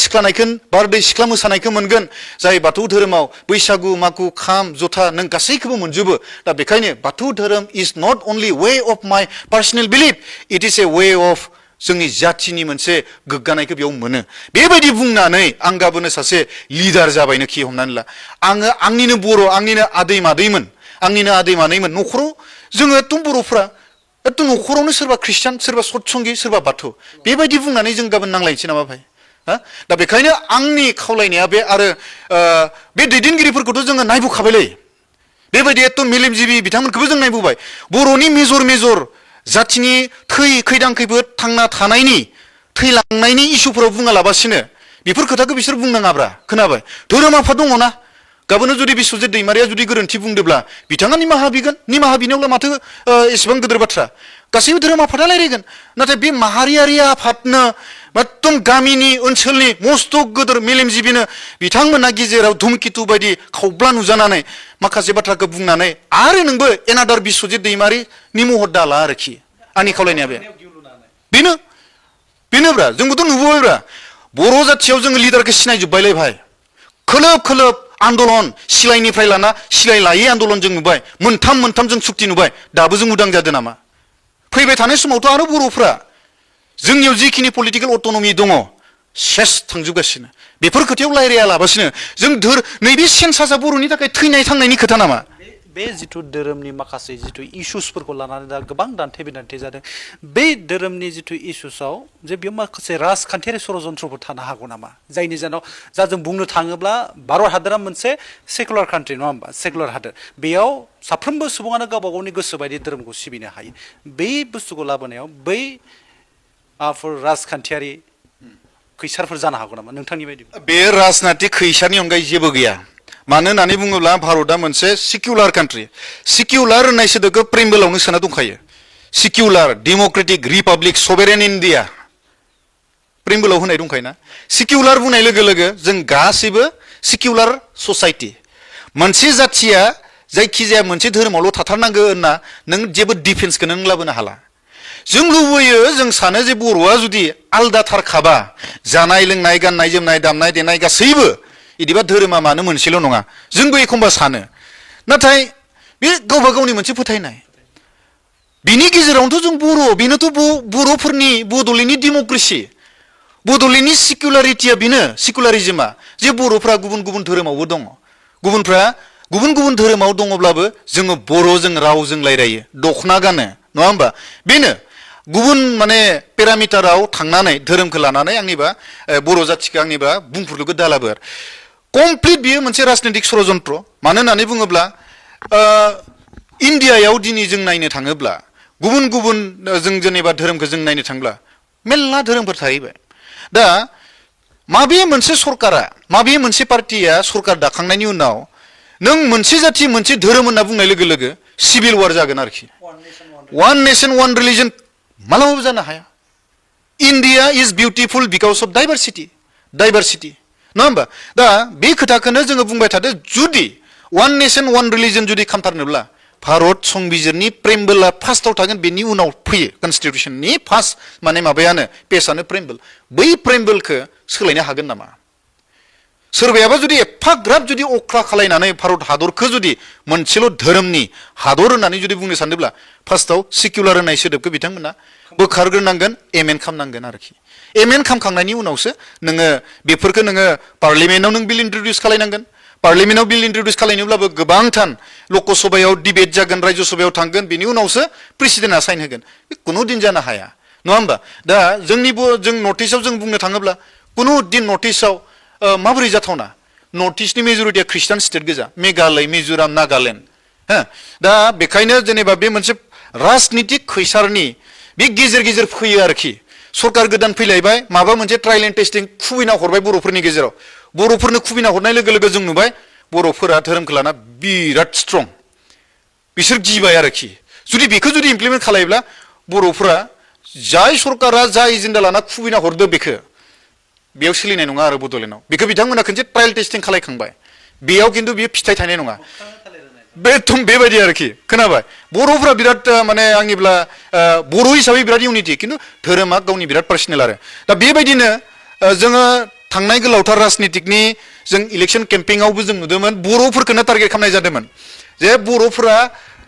Speaker 1: सिख्ला मोसानायखौ मोनगोन जाय बाथौ धोरोमाव बैसागु मागु खाम जथा नों गासैखौबो मोनजोबो दा बेखायनो बाथौ धोरोम is not only way of my personal belief it is a way of जोंनि जाथिनि मोनसे गोग्गानायखौ बेयाव मोनो बेबायदि बुंनानै आं गाबोनो सासे लिडार जाबायनो खि हमनानै ला आङो आंनिनो बर' आंनिनो आदै मादैमोन न'खराव जोङो एकदम बर'फ्रा एकदम न'खरावनो सोरबा ख्रिस्टान सोरबा सतसंगि सोरबा बाथौ बेबायदि बुंनानै जों गाबोन नांलायनोसै नामा भाई दा बेखायनो आंनि खावलायनाया बे आरो बे दैदेनगिरिफोरखौथ' जोङो नायबोखाबायलै बेबायदि एकदम मेलेमजिबि बिथांमोनखौबो जों नायबोबाय बर'नि मेजर जाथिनि खैदां खैफोद थांना थानायनि थैलांनायनि इस्युफोराव बुङालाबासिनो बेफोर खोथाखौ बिसोर बुंनाङाब्रा खोनाबाय धोरोम आफाद दङना गाबोनो जुदि बिश्वजित दैमारिया जुदि गोरोन्थि बुंदोंब्ला बिथाङा निमाहा बिगोन निमाहा बिनायावला माथो एसेबां गिदिर बाथ्रा गासैबो धोरोम आफादा रायलायगोन नाथाय बे माहारियारि आफादनो एकदम गामिनि ओनसोलनि मस्त' गोदोर मेलेमजिबिनो बिथांमोना गेजेराव धुमकितु बायदि खावब्ला नुजानानै माखासे बाथ्राखौ बुंनानै आरो नोंबो एनादार बिश्वजित दैमारिनि महर दाला आरोखि आंनि खावलायनाया बेनोब्रा जोंबोथ' नुबोबायब्रा बर' जाथियाव जोङो लिडारखौ सिनायजोब्बायलै भाई खोलोब आन्दलन सिलाइनिफ्राय लाना सिलाइ लायै आन्दलन जों नुबाय मोनथाम जों सुक्ति नुबाय दाबो जों उदां जादों नामा फैबाय थानाय समावथ' आरो बर'फ्रा जोंनियाव जिखिनि पलिटिकेल अट'नमि दङ सेस थांजोबगासिनो बेफोर खोथायाव रायलायालाबासिनो जों नैबे सेन्सासा बर'नि थाखाय थैनाय थांनायनि खोथा नामा
Speaker 6: बे जिथु धोरोमनि माखासे जिथु इस्युसफोरखौ लानानै दा गोबां दान्थे बिदान्थे जादों बे धोरोमनि जिथु इस्युसाव जे बेयाव माखासे राजखान्थियारि षड़यन्त्रफोर थानो हागौ नामा जायनि जाहोनाव जा जों बुंनो थाङोब्ला भारत हादरा मोनसे सेकुलार कान्ट्रि नङा होमबा सेकुलार हादर बेयाव साफ्रोमबो सुबुङानो गावबा गावनि गोसो बायदि धोरोमखौ सिबिनो हायो बै बुस्थुखौ लाबोनायाव बै राजखान्थियारि खैसारफोर जानो हागौ नामा नोंथांनि बायदि
Speaker 1: बे राजनातिक खैसारनि अनगायै जेबो गैया मानो होननानै बुङोब्ला भारतआ मोनसे सिकिउलार कान्ट्रि सिकिउलार होननाय सोदोबखौ प्रेम्बोलावनो सोना दंखायो सिकिउलार डेम'क्रेटिक रिपाब्लिक सभेरेन इन्डिया प्रेम्बोलाव होनाय दंखायोना सिकिउलार बुंनाय लोगो लोगो जों गासैबो सिकिउलार ससाइटि मोनसे जाथिया जायखिजाया मोनसे धोरोमावल' थाथारनांगौ होनना नों जेबो डिफेन्सखौ नों लाबोनो हाला जों लुबैयो जों सानो जे बर'आ जुदि आलदाथारखाबा जानाय लोंनाय गाननाय जोमनाय दामनाय देनाय गासैबो इदिबा धोरोमा मानो मोनसेल' नङा जोंबो एखमबा सानो नाथाय बे गावबा गावनि मोनसे फोथायनाय बिनि गेजेरावनोथ' जों बर' बेनोथ' बर'फोरनि बड'लेण्डनि डेम'क्रेसि बड'लेण्डनि सिकुलारिटिया बेनो सिकुलारिजमा जे बर'फ्रा गुबुन गुबुन धोरोमावबो दङ गुबुनफ्रा गुबुन गुबुन धोरोमाव दङब्लाबो जोङो बर'जों रावजों रायलायो दख'ना गानो नङा होमबा बेनो गुबुन माने पेरामिटाराव थांनानै धोरोमखौ लानानै आंनिबा बर' जाथिखौ आंनिबा बुंफुरलुखौ दालाबो आरो कमप्लिट बियो मोनसे राजनैतिक षड़यन्त्र मानो होननानै बुङोब्ला इन्डियायाव दिनै जों नायनो थाङोब्ला गुबुन गुबुन जों जेनेबा धोरोमखौ जों नायनो थांब्ला मेरला धोरोमफोर थाहैबाय दा माबे मोनसे सरकारा माबे मोनसे पार्टिया सरकार दाखांनायनि उनाव नों मोनसे जाथि मोनसे धोरोम होनना बुंनाय लोगो लोगो सिभिल वार जागोन आरोखि वान नेशन वान रिलिजन मालाबाबो जानो हाया India is beautiful because of diversity नङा होमबा दा बे खोथाखौनो जोङो बुंबाय थादो जुदि वान नेशन वान रिलिजन जुदि खालामथारनोब्ला भारत संबिजिरनि प्रेम्बोला फार्स्टआव थागोन बेनि उनाव फैयो कनस्टिटिउसननि फार्स्ट माने माबायानो पेजआनो प्रेम्बोल बै प्रेम्बोलखौ सोलायनो हागोन नामा सोरबायाबा जुदि एफाग्राब जुदि अख्रा खालायनानै भारत हादरखौ जुदि मोनसेल' धोरोमनि हादर होननानै जुदि बुंनो सानदोंब्ला फार्स्टआव सिकुलार होननाय सोदोबखौ बिथांमोना बोखारग्रोनांगोन एमेन्ड खालामनांगोन आरोखि एमेन्ड खालामखांनायनि उनावसो नोङो बेफोरखौ नोङो पार्लियामेन्टआव नों बिल इन्ट्रडिउस खालायनांगोन पार्लियामेन्टआव बिल इन्ट्रडिउस खालायनोब्लाबो गोबांथान लकसभायाव डिबेट जागोन राज्य सभायाव थांगोन बिनि उनावसो प्रेसिडेन्टआ साइन होगोन बे कुनु दिन जानो हाया नङा होमबा दा जों नर्थ इस्टआव जों बुंनो थाङोब्ला कुनु दिन नर्थ इस्टआव माबोरै जाथावना नर्थ इस्टनि मेजरिटिया ख्रिस्टान स्टेट गोजा मेघालय मिजोराम नागालेण्ड हो दा बेखायनो जेनेबा बे मोनसे राजनितिक खैसारनि बे गेजेर गेजेर फैयो आरोखि सरकार गोदान फैलायबाय माबा मोनसे ट्रायल एन्ड टेस्टिं खुबैना हरबाय बर'फोरनि गेजेराव बर'फोरनो खुबैना हरनाय लोगो लोगो जों नुबाय बर'फोरा धोरोमखौ लाना बिराद स्ट्रं बिसोर गिबाय आरोखि जुदि बेखौ जुदि इमप्लिमेन्ट खालायोब्ला बर'फोरा जाय सरकारा जा एजेन्डा लाना खुबैना हरदो बेखौ बेयाव सोलिनाय नङा आरो बड'लेण्डआव बेखौ बिथांमोना खनसे ट्रायल टेस्टिं खालायखांबाय बेयाव खिन्थु बेयो फिथाइ थायनाय नङा बेबायदि आरोखि खोनाबाय बर'फोरा बिराद माने आंनिब्ला बर' हिसाबै बिराद इउनिटि खिन्थु धोरोमा गावनि बिराद पार्सनेल आरो दा बेबायदिनो जोङो थांनाय गोलावथार राजनितिकनि जों इलेक्सन केम्पेइनावबो जों नुदोंमोन बर'फोरखौनो टार्गेट खालामनाय जादोंमोन जे बर'फोरा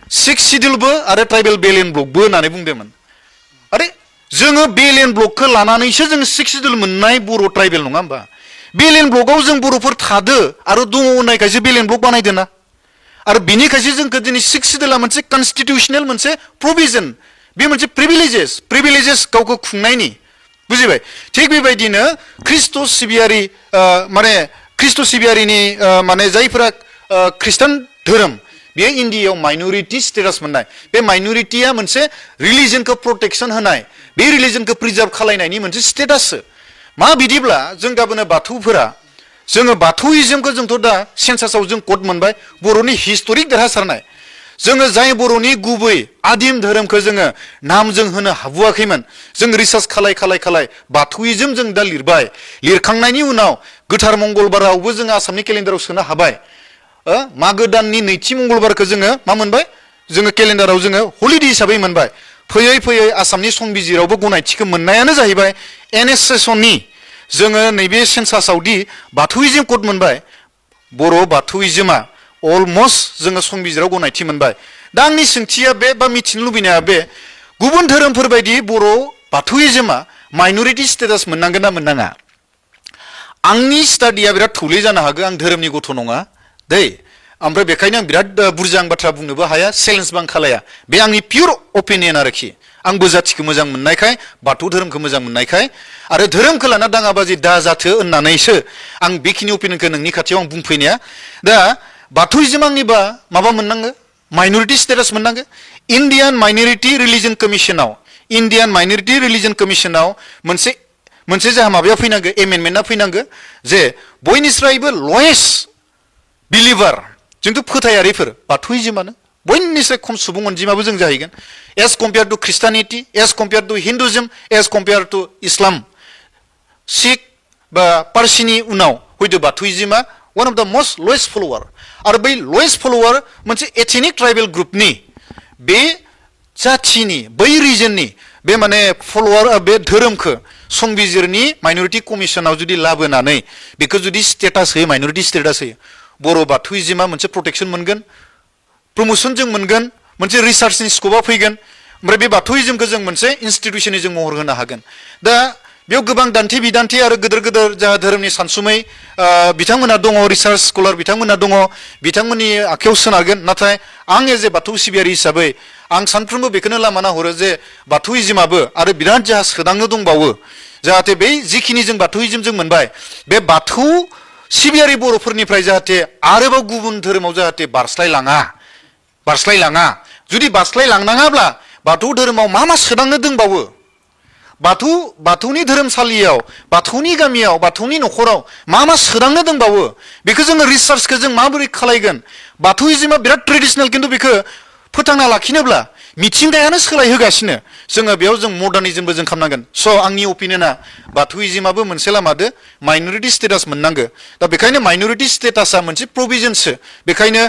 Speaker 1: 6 शिड्युलबो आरो ट्राइबेल बेलेन ब्लकबो होननानै बुंदोंमोन आरे जोङो बेलेन ब्लकखौ लानानैसो जों 6 शिड्युल मोननाय बर' ट्राइबेल नङा होमबा बेलेन ब्लकआव जों बर'फोर थादो आरो दङ होननायखायसो बेलेन ब्लक बानायदों ना आरो बिनिखायसो जोंखौ दिनै 6 शिड्युला मोनसे कनस्टिटिउशनेल मोनसे प्रभिजन बे मोनसे प्रिभिलेजेस गावखौ खुंनायनि बुजिबाय थिग बेबायदिनो ख्रिस्ट' सिबियारिनि माने जायफोरा ख्रिस्टान धोरोम बेयो इन्डियायाव माइनरिटि स्टेटास मोननाय बे माइनरिटिया मोनसे रिलिजनखौ प्रटेक्सन होनाय बे रिलिजनखौ प्रिजार्भ खालायनायनि मोनसे स्टेटाससो मा बिदिब्ला जों गाबोनो बाथौफोरा जोङो बाथौइजमखौ जोंथ' दा सेन्सासाव जों कड मोनबाय बर'नि हिस्टरिक देरहासारनाय जोङो जाय बर'नि गुबै आदिम धोरोमखौ जोङो नामजों होनो हाबोआखैमोन जों रिसार्च खालाय बाथौइजम जों दा लिरखांनायनि उनाव गोथार मंगलबारावबो जोङो आसामनि केलेन्डाराव सोनो हाबाय मागो दाननि नैथि मंगलबारखौ जोङो मा मोनबाय जोङो केलेन्डाराव जोङो हलिडे हिसाबै मोनबाय फैयै आसामनि संबिजिरावबो गनायथिखौ मोननायानो जाहैबाय NSSनि जोङो नैबे सेन्सासावदि बाथौइजम कड मोनबाय बर' बाथौइजमा अलमस्ट जोङो संबिजिराव गनायथि मोनबाय दा आंनि सोंथिया बे बा मिथिनो लुबैनाया बे गुबुन धोरोमफोर बायदि बर' बाथौइजमा माइनरिटि स्टेटास मोननांगोन ना मोननाङा आंनि स्टाडिया बिराद थौले जानो हागौ आं धोरोमनि गथ' नङा दै ओमफ्राय बेखायनो आं बिराद बुरजा आं बाथ्रा बुंनोबो हाया चेलेन्जबो आं खालाया बे आंनि पियर अपिनियन आरोखि आंबो जाथिखौ मोजां मोननायखाय बाथौ धोरोमखौ मोजां मोननायखाय आरो धोरोमखौ लाना दाङाबाजि दा जाथो होननानैसो आं बेखिनि अपिनियनखौ नोंनि खाथियाव आं बुंफैनाया दा बाथौइजम आंनिबा माबा मोननांगो माइनरिटि स्टेटास मोननांगो इन्डियान माइनरिटि रिलिजन कमिसनाव मोनसे जाहा माबाया फैनांगो एमेन्डमेन्टआ फैनांगो जे बयनिस्रायबो लयेस्ट बिलिभार जोंथ' फोथायारिफोर बाथौइजमानो बयनिफ्राय खम सुबुं अनजिमाबो जों जाहैगोन as compare to Christianity as compare to Hinduism as compare to Islam Sikh बा पारसिनि उनाव हयथ' बाथौइजमा one of the most least follower आरो बै लयेस्ट फलोवार मोनसे एथेनिक ट्राइबेल ग्रुपनि बे जाथिनि बै रिजननि बे माने फलोवार बे धोरोमखौ संबिजिरनि माइनरिटि कमिसनाव जुदि लाबोनानै बेखौ जुदि स्टेटास होयो माइनरिटि स्टेटास होयो बर' बाथौइजमा मोनसे प्रटेक्सन मोनगोन प्रमोसन जों मोनगोन मोनसे रिसार्चनि स्कपआ फैगोन ओमफ्राय बे बाथौइजमखौ जों मोनसे इन्स्टिटिउसननि जों महर होनो हागोन दा बेयाव गोबां दान्थे बिदान्थे आरो गिदिर जा धोरोमनि सानसुमै बिथांमोना दङ रिसार्च स्कलार बिथांमोना दङ बिथांमोननि आखायाव सोनारगोन नाथाय आं एज ए बाथौ सिबियारि हिसाबै आं सानफ्रोमबो बेखौनो लामा नाहरो जे बाथौइजमाबो आरो बिराद जोंहा सोदांनो दंबावो जाहाथे बै जिखिनि जों बाथौइजम जों मोनबाय बे बाथौ सिबियारि बर'फोरनिफ्राय जाहाथे आरोबाव गुबुन धोरोमाव जाहाथे बारस्लायलाङा जुदि बारस्लायलांनाङाब्ला बाथौ धोरोमाव मा सोदांनो दंबावो बाथौनि धोरोमसालियाव बाथौनि गामियाव बाथौनि न'खराव मा सोदांनो दंबावो बेखौ जोङो रिसार्चखौ जों माबोरै खालायगोन बाथौइजमा बिराद ट्रेडिसनेल खिन्थु बेखौ फोथांना लाखिनोब्ला मिथिंगायानो सोलायहोगासिनो जोङो बेयाव जों मडार्निजमबो जों खालामनांगोन स' आंनि अपिनियना बाथौइजमाबो मोनसे लामादो माइनरिटि स्टेटास मोननांगो दा बेखायनो माइनरिटि स्टेटासा मोनसे प्रभिजनसो बेखायनो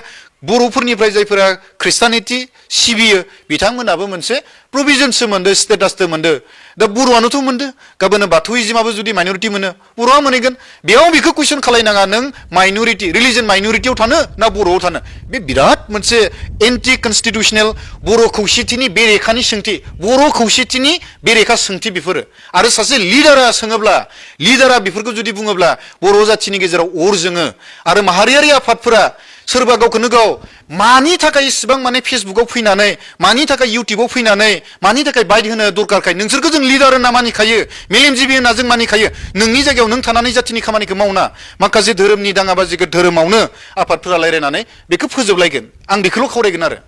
Speaker 1: बर'फोरनिफ्राय जायफोरा ख्रिस्टानिटि सिबियो बिथांमोनाबो मोनसे प्रभिजनसो मोनदो स्टेटाससो मोनदो दा बर'आनोथ' मोनदो गाबोन बाथौइजिमाबो जुदि माइनरिटि मोनो बर'आ मोनहैगोन बेयाव बेखौ कुइसन खालायनाङा नों माइनरिटि रिलिजन माइनरिटियाव थानो ना बर'आव थानो बे बिराद मोनसे एन्टि कनस्टिटिउसनेल बर' खौसेथिनि बेरेखानि सोंथि बर' खौसेथिनि बेरेखा सोंथि बेफोरो आरो सासे लिडारा सोङोब्ला लिडारा बेफोरखौ जुदि बुङोब्ला बर' जाथिनि गेजेराव अर जोङो आरो माहारियारि आफादफोरा सोरबा गावखौनो गाव मानि थाखाय इसेबां माने फेसबुकआव फैनानै मानि थाखाय इउटिउबाव फैनानै मानि थाखाय बाइट होनो दरकारखाय नोंसोरखौ जों लिडार होनना मानिखायो मेलेमजिबि होनना जों मानिखायो नोंनि जायगायाव नों थानानै जाथिनि खामानिखौ मावना माखासे धोरोमनि दाङाबाजिखौ धोरोमावनो आफादफोरा रायज्लायनानै बेखौ फोजोबलायगोन आं बेखौल' खावलायगोन आरो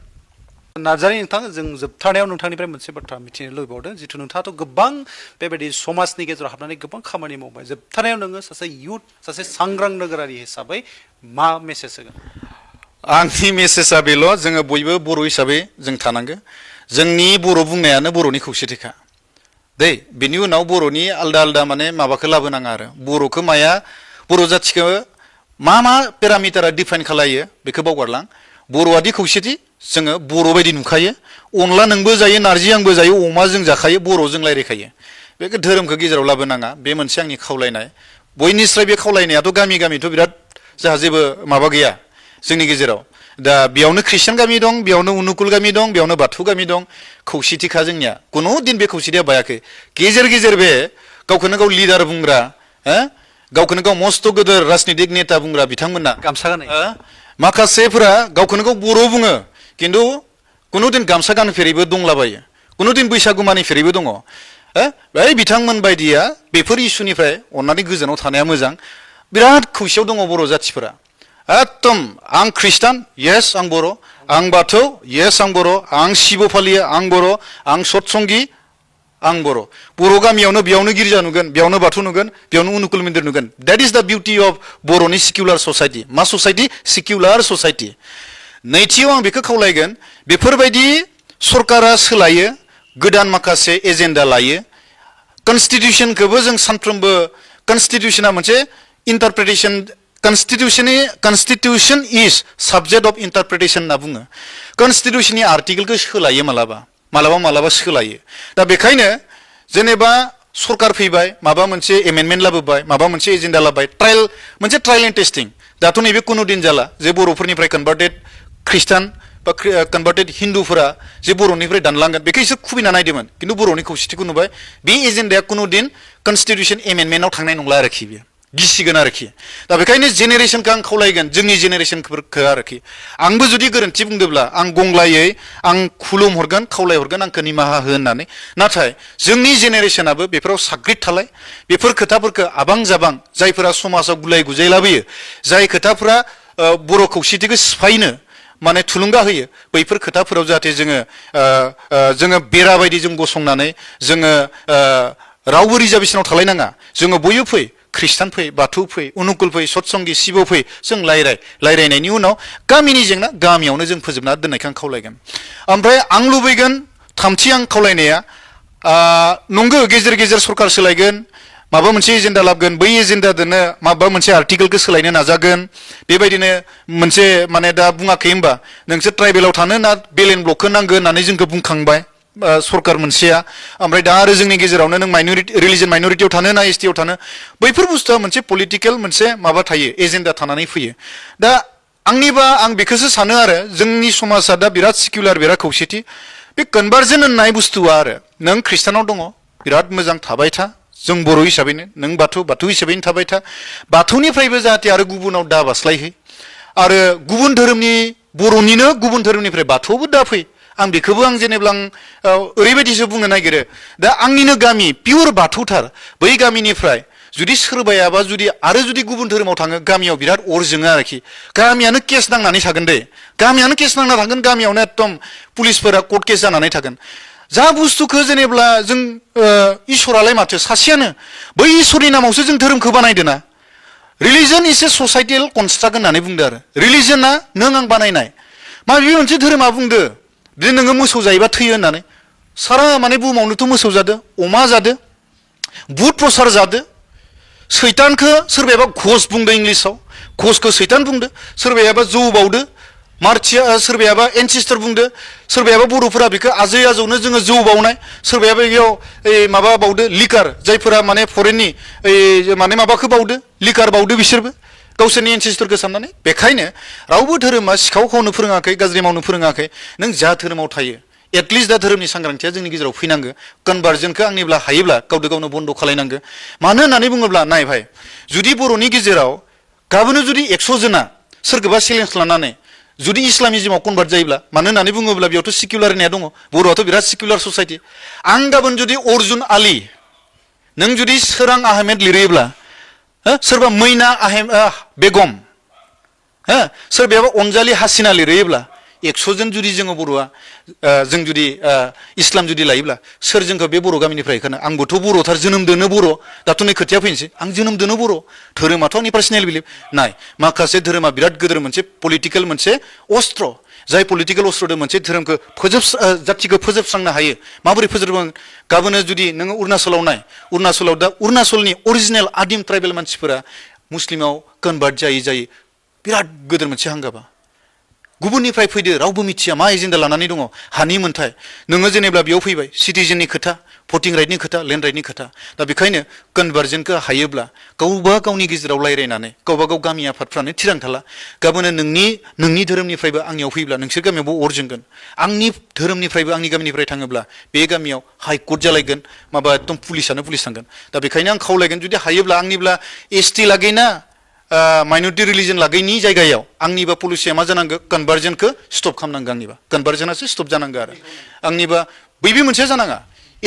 Speaker 6: नार्जारि नोंथां जों जोबथारनायाव नोंथांनिफ्राय मोनसे बाथ्रा मिथिनो लुबैबावदों जिथु नोंथाङाथ' गोबां बेबायदि समाजनि गेजेराव हाबनानै गोबां खामानि मावबाय जोबथारनायाव नोङो सासे इयुथ सासे सांग्रां नोगोरारि हिसाबै मा मेसेज होगोन
Speaker 1: आंनि मेसेजआ बेल' जोङो बयबो बर' हिसाबै जों थानांगो जोंनि बर' बुंनायानो बर'नि खौसेथिखा दै बेनि उनाव बर'नि आलदा आलदा माने माबाखौ लाबोनाङा आरो बर'खौ माया बर' जाथिखौ मा पेरामिटारा डिफाइन खालायो बेखौ बावगारलां बर'आदि खौसेथि जोङो बर' बायदि नुखायो अनला नोंबो जायो नारजि आंबो जायो अमा जों जाखायो बर'जों रायज्लायखायो बे धोरोमखौ गेजेराव लाबोनाङा बे मोनसे आंनि खावलायनाय बयनिस्राय बे खावलायनायाथ' गामिथ' बिराद जोंहा जेबो माबा गैया जोंनि गेजेराव दा बेयावनो ख्रिस्टान गामि दं बेयावनो अनुकुल गामि दं बेयावनो बाथौ गामि दं खौसेथिखा जोंनिया कुनु दिन बे खौसेथिया बायाखै गेजेर गेजेर बे गावखौनो गाव लिडार बुंग्रा गावखौनो गाव मस्त' गोदोर राजनितिक नेता बुंग्रा बिथांमोना
Speaker 6: गामसा गानै
Speaker 1: माखासेफोरा गावखौनो गाव बर' बुङो खिन्थु कुनु दिन गामसा गानफेरैबो दंलाबायो कुनु दिन बैसागु मानिफेरैबो दङ बै बिथांमोन बायदिया बेफोर इसुनिफ्राय अननानै गोजानाव थानाया मोजां बिराद खौसेयाव दङ बर' जाथिफोरा एकदम आं ख्रिस्टान येस आं बर' आं बाथौ येस आं बर' आं शिब फालियो आं बर' आं सतसंगि आं बर' गामियावनो बेयावनो गिर्जा नुगोन बेयावनो बाथौ नुगोन बेयावनो अनुकुल मन्दिर नुगोन द्याट इज द बिउटि अफ बर'नि सिकिउलार ससाइटि मा ससाइटि सिकिउलार ससाइटि नैथियाव आं बेखौ खावलायगोन बेफोरबायदि सरकारा सोलायो गोदान माखासे एजेन्डा लायो कनस्टिटिउसनखौबो जों सानफ्रोमबो कनस्टिटिउसना मोनसे इन्टारप्रिटेसन कनस्टिटिउसन इज साबजेक्ट अफ इन्टारप्रिटेसन होनना बुङो कनस्टिटिउसननि आर्टिकेलखौ सोलायो मालाबा सोलायो दा बेखायनो जेनेबा सरकार फैबाय माबा मोनसे एमेन्डमेन्ट लाबोबाय माबा मोनसे एजेन्डा लाबोबाय मोनसे ट्रायल एन्ड टेस्टिं दाथ' नैबे कुनु दिन जाला जे बर'फोरनिफ्राय कनभार्टेड ख्रिस्टान बा कनभार्टेड हिन्दुफोरा जे बर'निफ्राय दानलांगोन बेखौ इसोर खुबिना नायदोंमोन खिन्थु बर'नि खौसेथिखौ नुबाय बे एजेन्डाया कुनु दिन कनस्टिटिउसन एमेन्डमेन्टआव थांनाय नंला आरोखि बेयो गिसिगोन आरोखि दा बेखायनो जेनेरेसनखौ आं खावलायगोन जोंनि जेनेरेसनफोरखौ आरोखि आंबो जुदि गोरोन्थि बुंदोंब्ला आं गंग्लायै आं खुलुमहरगोन खावलायहरगोन आंखौ निमाहा हो होननानै नाथाय जोंनि जेनेरेसनाबो बेफोराव साग्रिद थालाय बेफोर खोथाफोरखौ आबां जाबां जायफोरा समाजाव गुलाय गुजाय लाबोयो जाय खोथाफोरा बर' खौसेथिखौ सिफायनो माने थुलुंगा होयो बैफोर खोथाफोराव जाहाथे जोङो बेरा बायदि जों गसंनानै जोङो रावबो रिजार्भेसनाव थालायनाङा जोङो बयबो फै ख्रिस्टान फै बाथौ फै अनुकुल फै सतसंगि शिब फै जों रायरायनायनि उनाव गामिनि जेंना गामियावनो जों फोजोबना दोननायखौ आं खावलायगोन ओमफ्राय आं लुबैगोन थामथि आं खावलायनाया नंगौ गेजेर गेजेर सरकार सोलायगोन माबा मोनसे एजेन्डा लाबोगोन बै एजेन्डाजोंनो माबा मोनसे आर्टिकेलखौ सोलायनो नाजागोन बेबायदिनो मोनसे माने दा बुङाखै होनबा नोंसोर ट्राइबेलाव थानो ना बेलेन ब्लकखौ नांगोन होननानै जोंखौ बुंखांबाय सरकार मोनसेया ओमफ्राय दा आरो जोंनि गेजेरावनो नों रिलिजन माइनरिटियाव थानो ना एसटियाव थानो बैफोर बुस्थुआ मोनसे पलिटिकेल मोनसे माबा थायो एजेन्डा थानानै फैयो दा आंनिबा आं बेखौसो सानो आरो जोंनि समाजा दा बिराद सिकिउलार बिराद खौसेथि बे कनभार्जन होननाय बुस्थुआ आरो नों ख्रिस्टानाव दङ बिराद मोजां थाबाय था जों बर' हिसाबैनो नों बाथौ हिसाबैनो थाबाय था बाथौनिफ्रायबो जाहाथे आरो गुबुनाव दा बास्लायहै आरो गुबुन धोरोमनि बर'निनो गुबुन धोरोमनिफ्राय बाथौआवबो दा फै आं बेखौबो आं जेनेबा ओरैबायदिसो बुंनो नागिरो दा आंनिनो गामि पियर बाथौथार बै गामिनिफ्राय जुदि सोरबायाबा जुदि गुबुन धोरोमाव थाङो गामियाव बिराद अर जोङो आरोखि गामियानो केस नांनानै थागोन दे गामियानो केस नांना थागोन गामियावनो एकदम पुलिसफोरा कर्ट केस जानानै थागोन जा बुस्थुखौ जेनेब्ला जों इसोरालाय माथो सासेयानो बै इसोरनि नामावसो जों धोरोमखौ बानायदों ना रिलिजन इज ए ससाइटियेल कनस्ट्राक्ट होननानै बुंदो आरो रिलिजना नों आं बानायनाय माबे मोनसे धोरोमा बुंदो दे नोङो मोसौ जायोबा थैयो होननानै सारा माने बुहुमावनोथ' मोसौ जादो अमा जादो बुट प्रसार जादो सैतानखौ सोरबायाबा घस बुंदो इंलिसाव घसखौ सैतान बुंदो सोरबायाबा जौ बावदो मार्चिया सोरबायाबा एनसेस्टर बुंदो सोरबायाबा बर'फोरा बेखौ आजै आजौनो जोङो जौ बावनाय सोरबायाबा बेयाव माबा बावदो लिकार जायफोरा माने फरेननि माने माबाखौ बावदो लिकार बावदो बिसोरबो गावसोरनि एनसेस्टरखौ साननानै बेखायनो रावबो धोरोमा सिखाव खावनो फोरोङाखै गाज्रि मावनो फोरोङाखै नों जा धोरोमाव थायो एटलिस्ट दा धोरोमनि सांग्रांथिया जोंनि गेजेराव फैनांगो कनभार्जनखौ आंनिब्ला हायोब्ला गावदो गावनो बन्द खालायनांगो मानो होननानै बुङोब्ला नाय भाई जुदि बर'नि गेजेराव गाबोनो जुदि 100 जना सोरखौबा चेलेन्ज लानानै जुदि इस्लामिज्माव कनभार्ट जायोब्ला मानो होननानै बुङोब्ला बेयावथ' सेकुलार होननाया दङ बर'आथ' बिराद सेकुलार ससाइटि आं गाबोन जुदि अर्जुन आली नों जुदि सोरां आहमेद लिरोब्ला सोरबा मैना बेगम सोरबायाबा अनजालि हासिना लिरोब्ला 100 जन जुदि जोङो बर'आ जों जुदि इस्लाम जुदि लायोब्ला सोर जोंखौ बे बर' गामिनिफ्राय होनो आंबोथ' बर'थार जोनोम दोनो बर' दाथ' नै खोथिया फैनोसै आं जोनोम दोनो बर' धोरोमाथ' आंनि पार्सनेल बिलिफ नाय माखासे धोरोमा बिराद गिदिर मोनसे पलिटिकेल मोनसे अस्त्र जाय पलिटिकेल अस्त्रदो मोनसे धोरोमखौ जाथिखौ फोजोबस्रांनो हायो माबोरै फोजोबगोन गाबोनो जुदि नोङो अरुणाचलाव नाय अरुणाचलाव दा अरुणाचलनि अरिजिनेल आदिम ट्राइबेल मानसिफोरा मुस्लिमाव कनभार्ट जायै बिराद गिदिर मोनसे हांगाबा गुबुननिफ्राय फैदो रावबो मिथिया मा एजेन्डा लानानै दङ हानि मोन्थाय नोङो जेनेबा बेयाव फैबाय सिटिजेननि खोथा भटिं राइटनि खोथा लेन्ड राइटनि खोथा दा बेखायनो कनभार्जनखौ हायोब्ला गावबा गावनि गेजेराव रायज्लायनानै गावबा गाव गामि आफादफ्रानो थिरांथा ला गाबोनो नोंनि धोरोमनिफ्रायबो आंनियाव फैब्ला नोंसोर गामियावबो अर जोंगोन आंनि धोरोमनिफ्रायबो आंनि गामिनिफ्राय थाङोब्ला बे गामियाव हाइकर्ट जालायगोन माबा एकदम पुलिसानो पुलिस थांगोन दा बेखायनो आं खावलायगोन जुदि हायोब्ला आंनिब्ला एसटि लागैना माइनरिटि रिलिजन लागैनि जायगायाव आंनिबा पलिसिया मा जानांगौ कनभार्जनखौ स्टप खालामनांगौ आंनिबा कनभार्जनासो स्टप जानांगौ आरो आंनिबा बैबो मोनसे जानाङा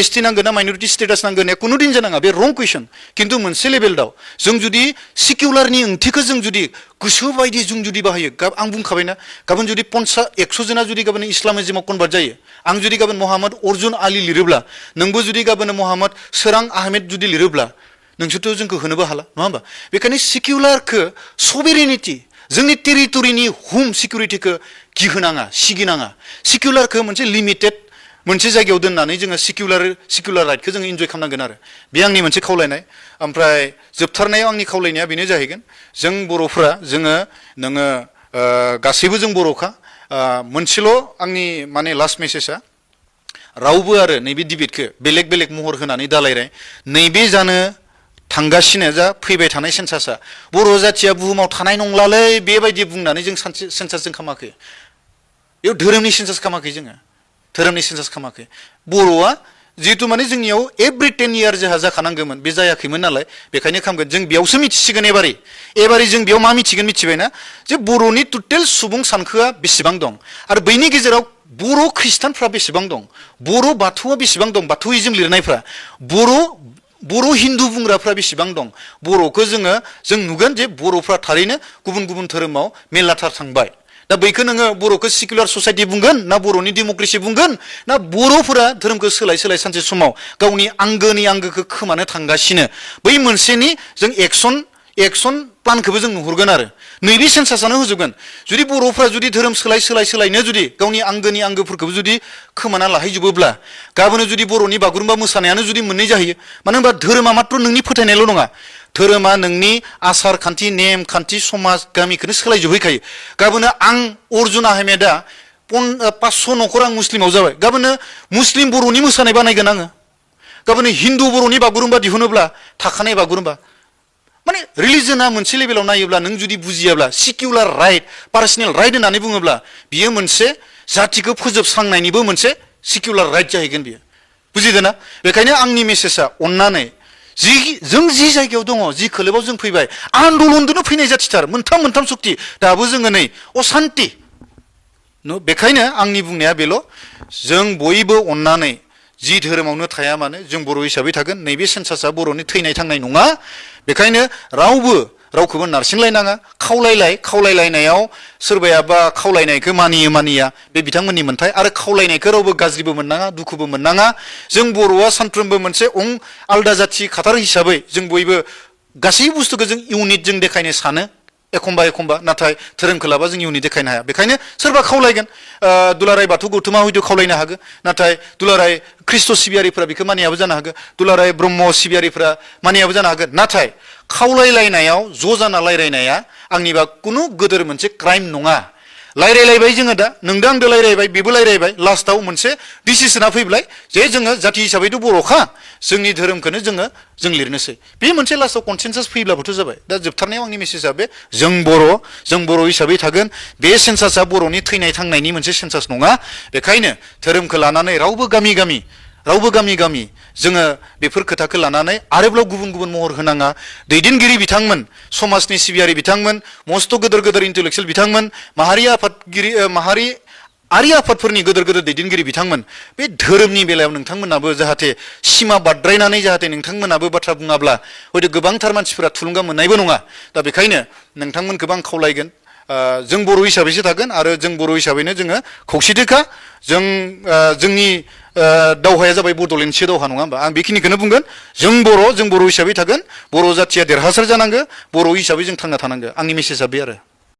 Speaker 1: एसटि नांगोन ना माइनरिटि स्टेटास नांगोन ना कुनु दिन जानाङा बे रं कुइसन खिन्थु मोनसे लेभेल दाव जों जुदि सेकुलारनि ओंथिखौ जों जुदि गोसो बायदि जों जुदि बाहायो आं बुंखाबायना गाबोन जुदि 100 जना जुदि गाबोन इस्लामिज्माव कनभार्ट जायो आं जुदि गाबोन मोहाम्मद अर्जुन आली लिरोब्ला नोंबो जुदि गाबोन मोहाम्मद सोरां आहमेद जुदि लिरोब्ला नोंसोरथ' जोंखौ होनोबो हाला नङा होमबा बेखायनो सेकुलारखौ सभेरेनिटि जोंनि टेरिटरिनि होम सिकिउरिटिखौ गिहोनाङा सिगिनाङा सेकुलारखौ मोनसे लिमिटेड मोनसे जायगायाव दोननानै जोङो सेकुलार राइटखौ जोङो इन्जय खालामनांगोन आरो बे आंनि मोनसे खावलायनाय ओमफ्राय जोबथारनायाव आंनि खावलायनाया बेनो जाहैगोन जों बर'फ्रा नोङो गासैबो जों बर'खा मोनसेल' आंनि माने लास्ट मेसेजआ रावबो आरो नैबे डिबेटखौ बेलेग बेलेग महर होनानै दालायराय नैबे जानो थांगासिनो जा फैबाय थानाय सेन्सासआ बर' जाथिया बुहुमाव थानाय नंलालै बेबायदि बुंनानै जों सेन्सास जों खालामाखै बेयाव धोरोमनि सेन्सास खालामाखै जोङो धोरोमनि सेन्सास खालामाखै बर'आ जिहेतु माने जोंनियाव एभ्रि 10 year जोंहा जाखानांगौमोन बे जायाखैमोन नालाय बेखायनो खालामगोन जों बेयावसो मिथिसिगोन एबारै जों बेयाव मा मिथिगोन मिथिबायना जे बर'नि टटेल सुबुं सानखोआ बेसेबां दं आरो बैनि गेजेराव बर' खृष्टानफ्रा बेसेबां दं बर' बाथौआ बेसेबां दं बाथौइजम लिरनायफ्रा बर' हिन्दु बुंग्राफ्रा बेसेबां दं बर'खौ जों नुगोन जे बर'फ्रा थारैनो गुबुन गुबुन धोरोमाव मेरलाथार थांबाय दा बैखौ नोङो बर'खौ सेकुलार ससाइटि बुंगोन ना बर'नि डेम'क्रेसि बुंगोन ना बर'फोरा धोरोमखौ सोलाय सानसे समाव गावनि आंगोखौ खोमानो थांगासिनो बै मोनसेनि जों एक्सन प्लानखौबो जों नुहुरगोन आरो नैबे सेन्सासआनो होजोबगोन जुदि बर'फ्रा जुदि धोरोम सोलायनो जुदि गावनि आंगोफोरखौबो जुदि खोमाना लाहैजोबोब्ला गाबोनो जुदि बर'नि बागुरुम्बा मोसानायानो जुदि मोननै जाहैयो मानो होनबा धोरोमा मात्र नोंनि फोथायनायल' नङा धोरोमा नोंनि आसार खान्थि नेम खान्थि समाज गामिखौनो सोलायजोबहैखायो गाबोनो आं अर्जुन आहमेदा 500 न'खर आं मुस्लिमाव जाबाय गाबोनो मुस्लिम बर'नि मोसानाय बानायगोन आङो गाबोनो हिन्दु बर'नि बागुरुम्बा दिहुनोब्ला थाखानाय बागुरुम्बा माने रिलिजनआ मोनसे लेभेलाव नायोब्ला नों जुदि बुजियाब्ला सेकुलार राइट पार्सनेल राइट होननानै बुङोब्ला बियो मोनसे जातिखौ फोजोबस्रांनायनिबो मोनसे सेकुलार राइट जाहैगोन बियो बुजिदों ना बेखायनो आंनि मेसेजआ अन्नानै जों जि जायगायाव दङ जि खोलोबाव जों फैबाय आन्दलनजोंनो फैनाय जाथिथार मोनथाम सक्ति दाबो जोङो नै असान्ति बेखायनो आंनि बुंनाया बेल' जों बयबो अन्नानै जि धोरोमावनो थाया मानो जों बर' हिसाबै थागोन नैबे सेन्सासआ बर'नि थैनाय थांनाय नङा बेखायनो रावखौबो नारसिनलायनाङा खावलायलायनायाव सोरबायाबा खावलायनायखौ मानिया बे बिथांमोननि मोन्थाय आरो खावलायनायखौ रावबो गाज्रिबो मोननाङा दुखुबो मोननाङा जों बर'आ सानफ्रोमबो मोनसे आलदा जाथि खाथार हिसाबै जों बयबो गासै बुस्थुखौ जों इउनिट जों देखायनो सानो एखमबा नाथाय धोरोमखौ लाबा जों इउनिट देखायनो हाया बेखायनो सोरबा खावलायगोन दुलाराय बाथौ गौथुमा हयथ' खावलायनो हागोन नाथाय दुलाराय ख्रिस्ट' सिबियारिफ्रा बेखौ मानियाबो जानो हागोन दुलाराय ब्रह्म सिबियारिफ्रा मानियाबो जानो हागोन नाथाय खावलायलायनायाव ज' जाना रायलायनाया आंनिबा कुनु गोदोर मोनसे क्राइम नङा रायलायलायबाय जोङो दा नोंदो आंदो रायलायबाय बेबो रायलायबाय लास्टआव मोनसे डिसिसना फैबाय जे जोङो जाति हिसाबैथ' बर'खा जोंनि धोरोमखौनो जों लिरनोसै बे मोनसे लास्टआव कनसेन्सास फैब्लाबोथ' जाबाय दा जोबथारनायाव आंनि मेसेजआ बे जों बर' हिसाबै थागोन बे सेन्सासआ बर'नि थैनाय थांनायनि मोनसे सेन्सास नङा बेखायनो धोरोमखौ लानानै रावबो गामि जोङो बेफोर खोथाखौ लानानै आरोबाव गुबुन गुबुन महर होनाङा दैदेनगिरि बिथांमोन समाजनि सिबियारि बिथांमोन मस्त' गोदोर इन्टेलेक्सुयेल बिथांमोन माहारियारि आफादफोरनि गोदोर दैदेनगिरि बिथांमोन बे धोरोमनि बेलायाव नोंथांमोनाबो जाहाथे सिमा बाद्रायनानै जाहाथे नोंथांमोनाबो बाथ्रा बुङाब्ला हयथ' गोबांथार मानसिफोरा थुलुंगा मोननायबो नङा दा बेखायनो नोंथांमोनखौबो आं खावलायगोन जों बर' हिसाबैसो थागोन आरो जों बर' हिसाबैनो जोङो खौसेथिखा जोंनि दावहाया जाबाय बड'लेण्डसो दावहा नङा होमबा आं बेखिनिखौनो बुंगोन जों बर' हिसाबै थागोन बर' जाथिया देरहासार जानांगो बर' हिसाबै जों थांना थानांगो आंनि मेसेजआ बे आरो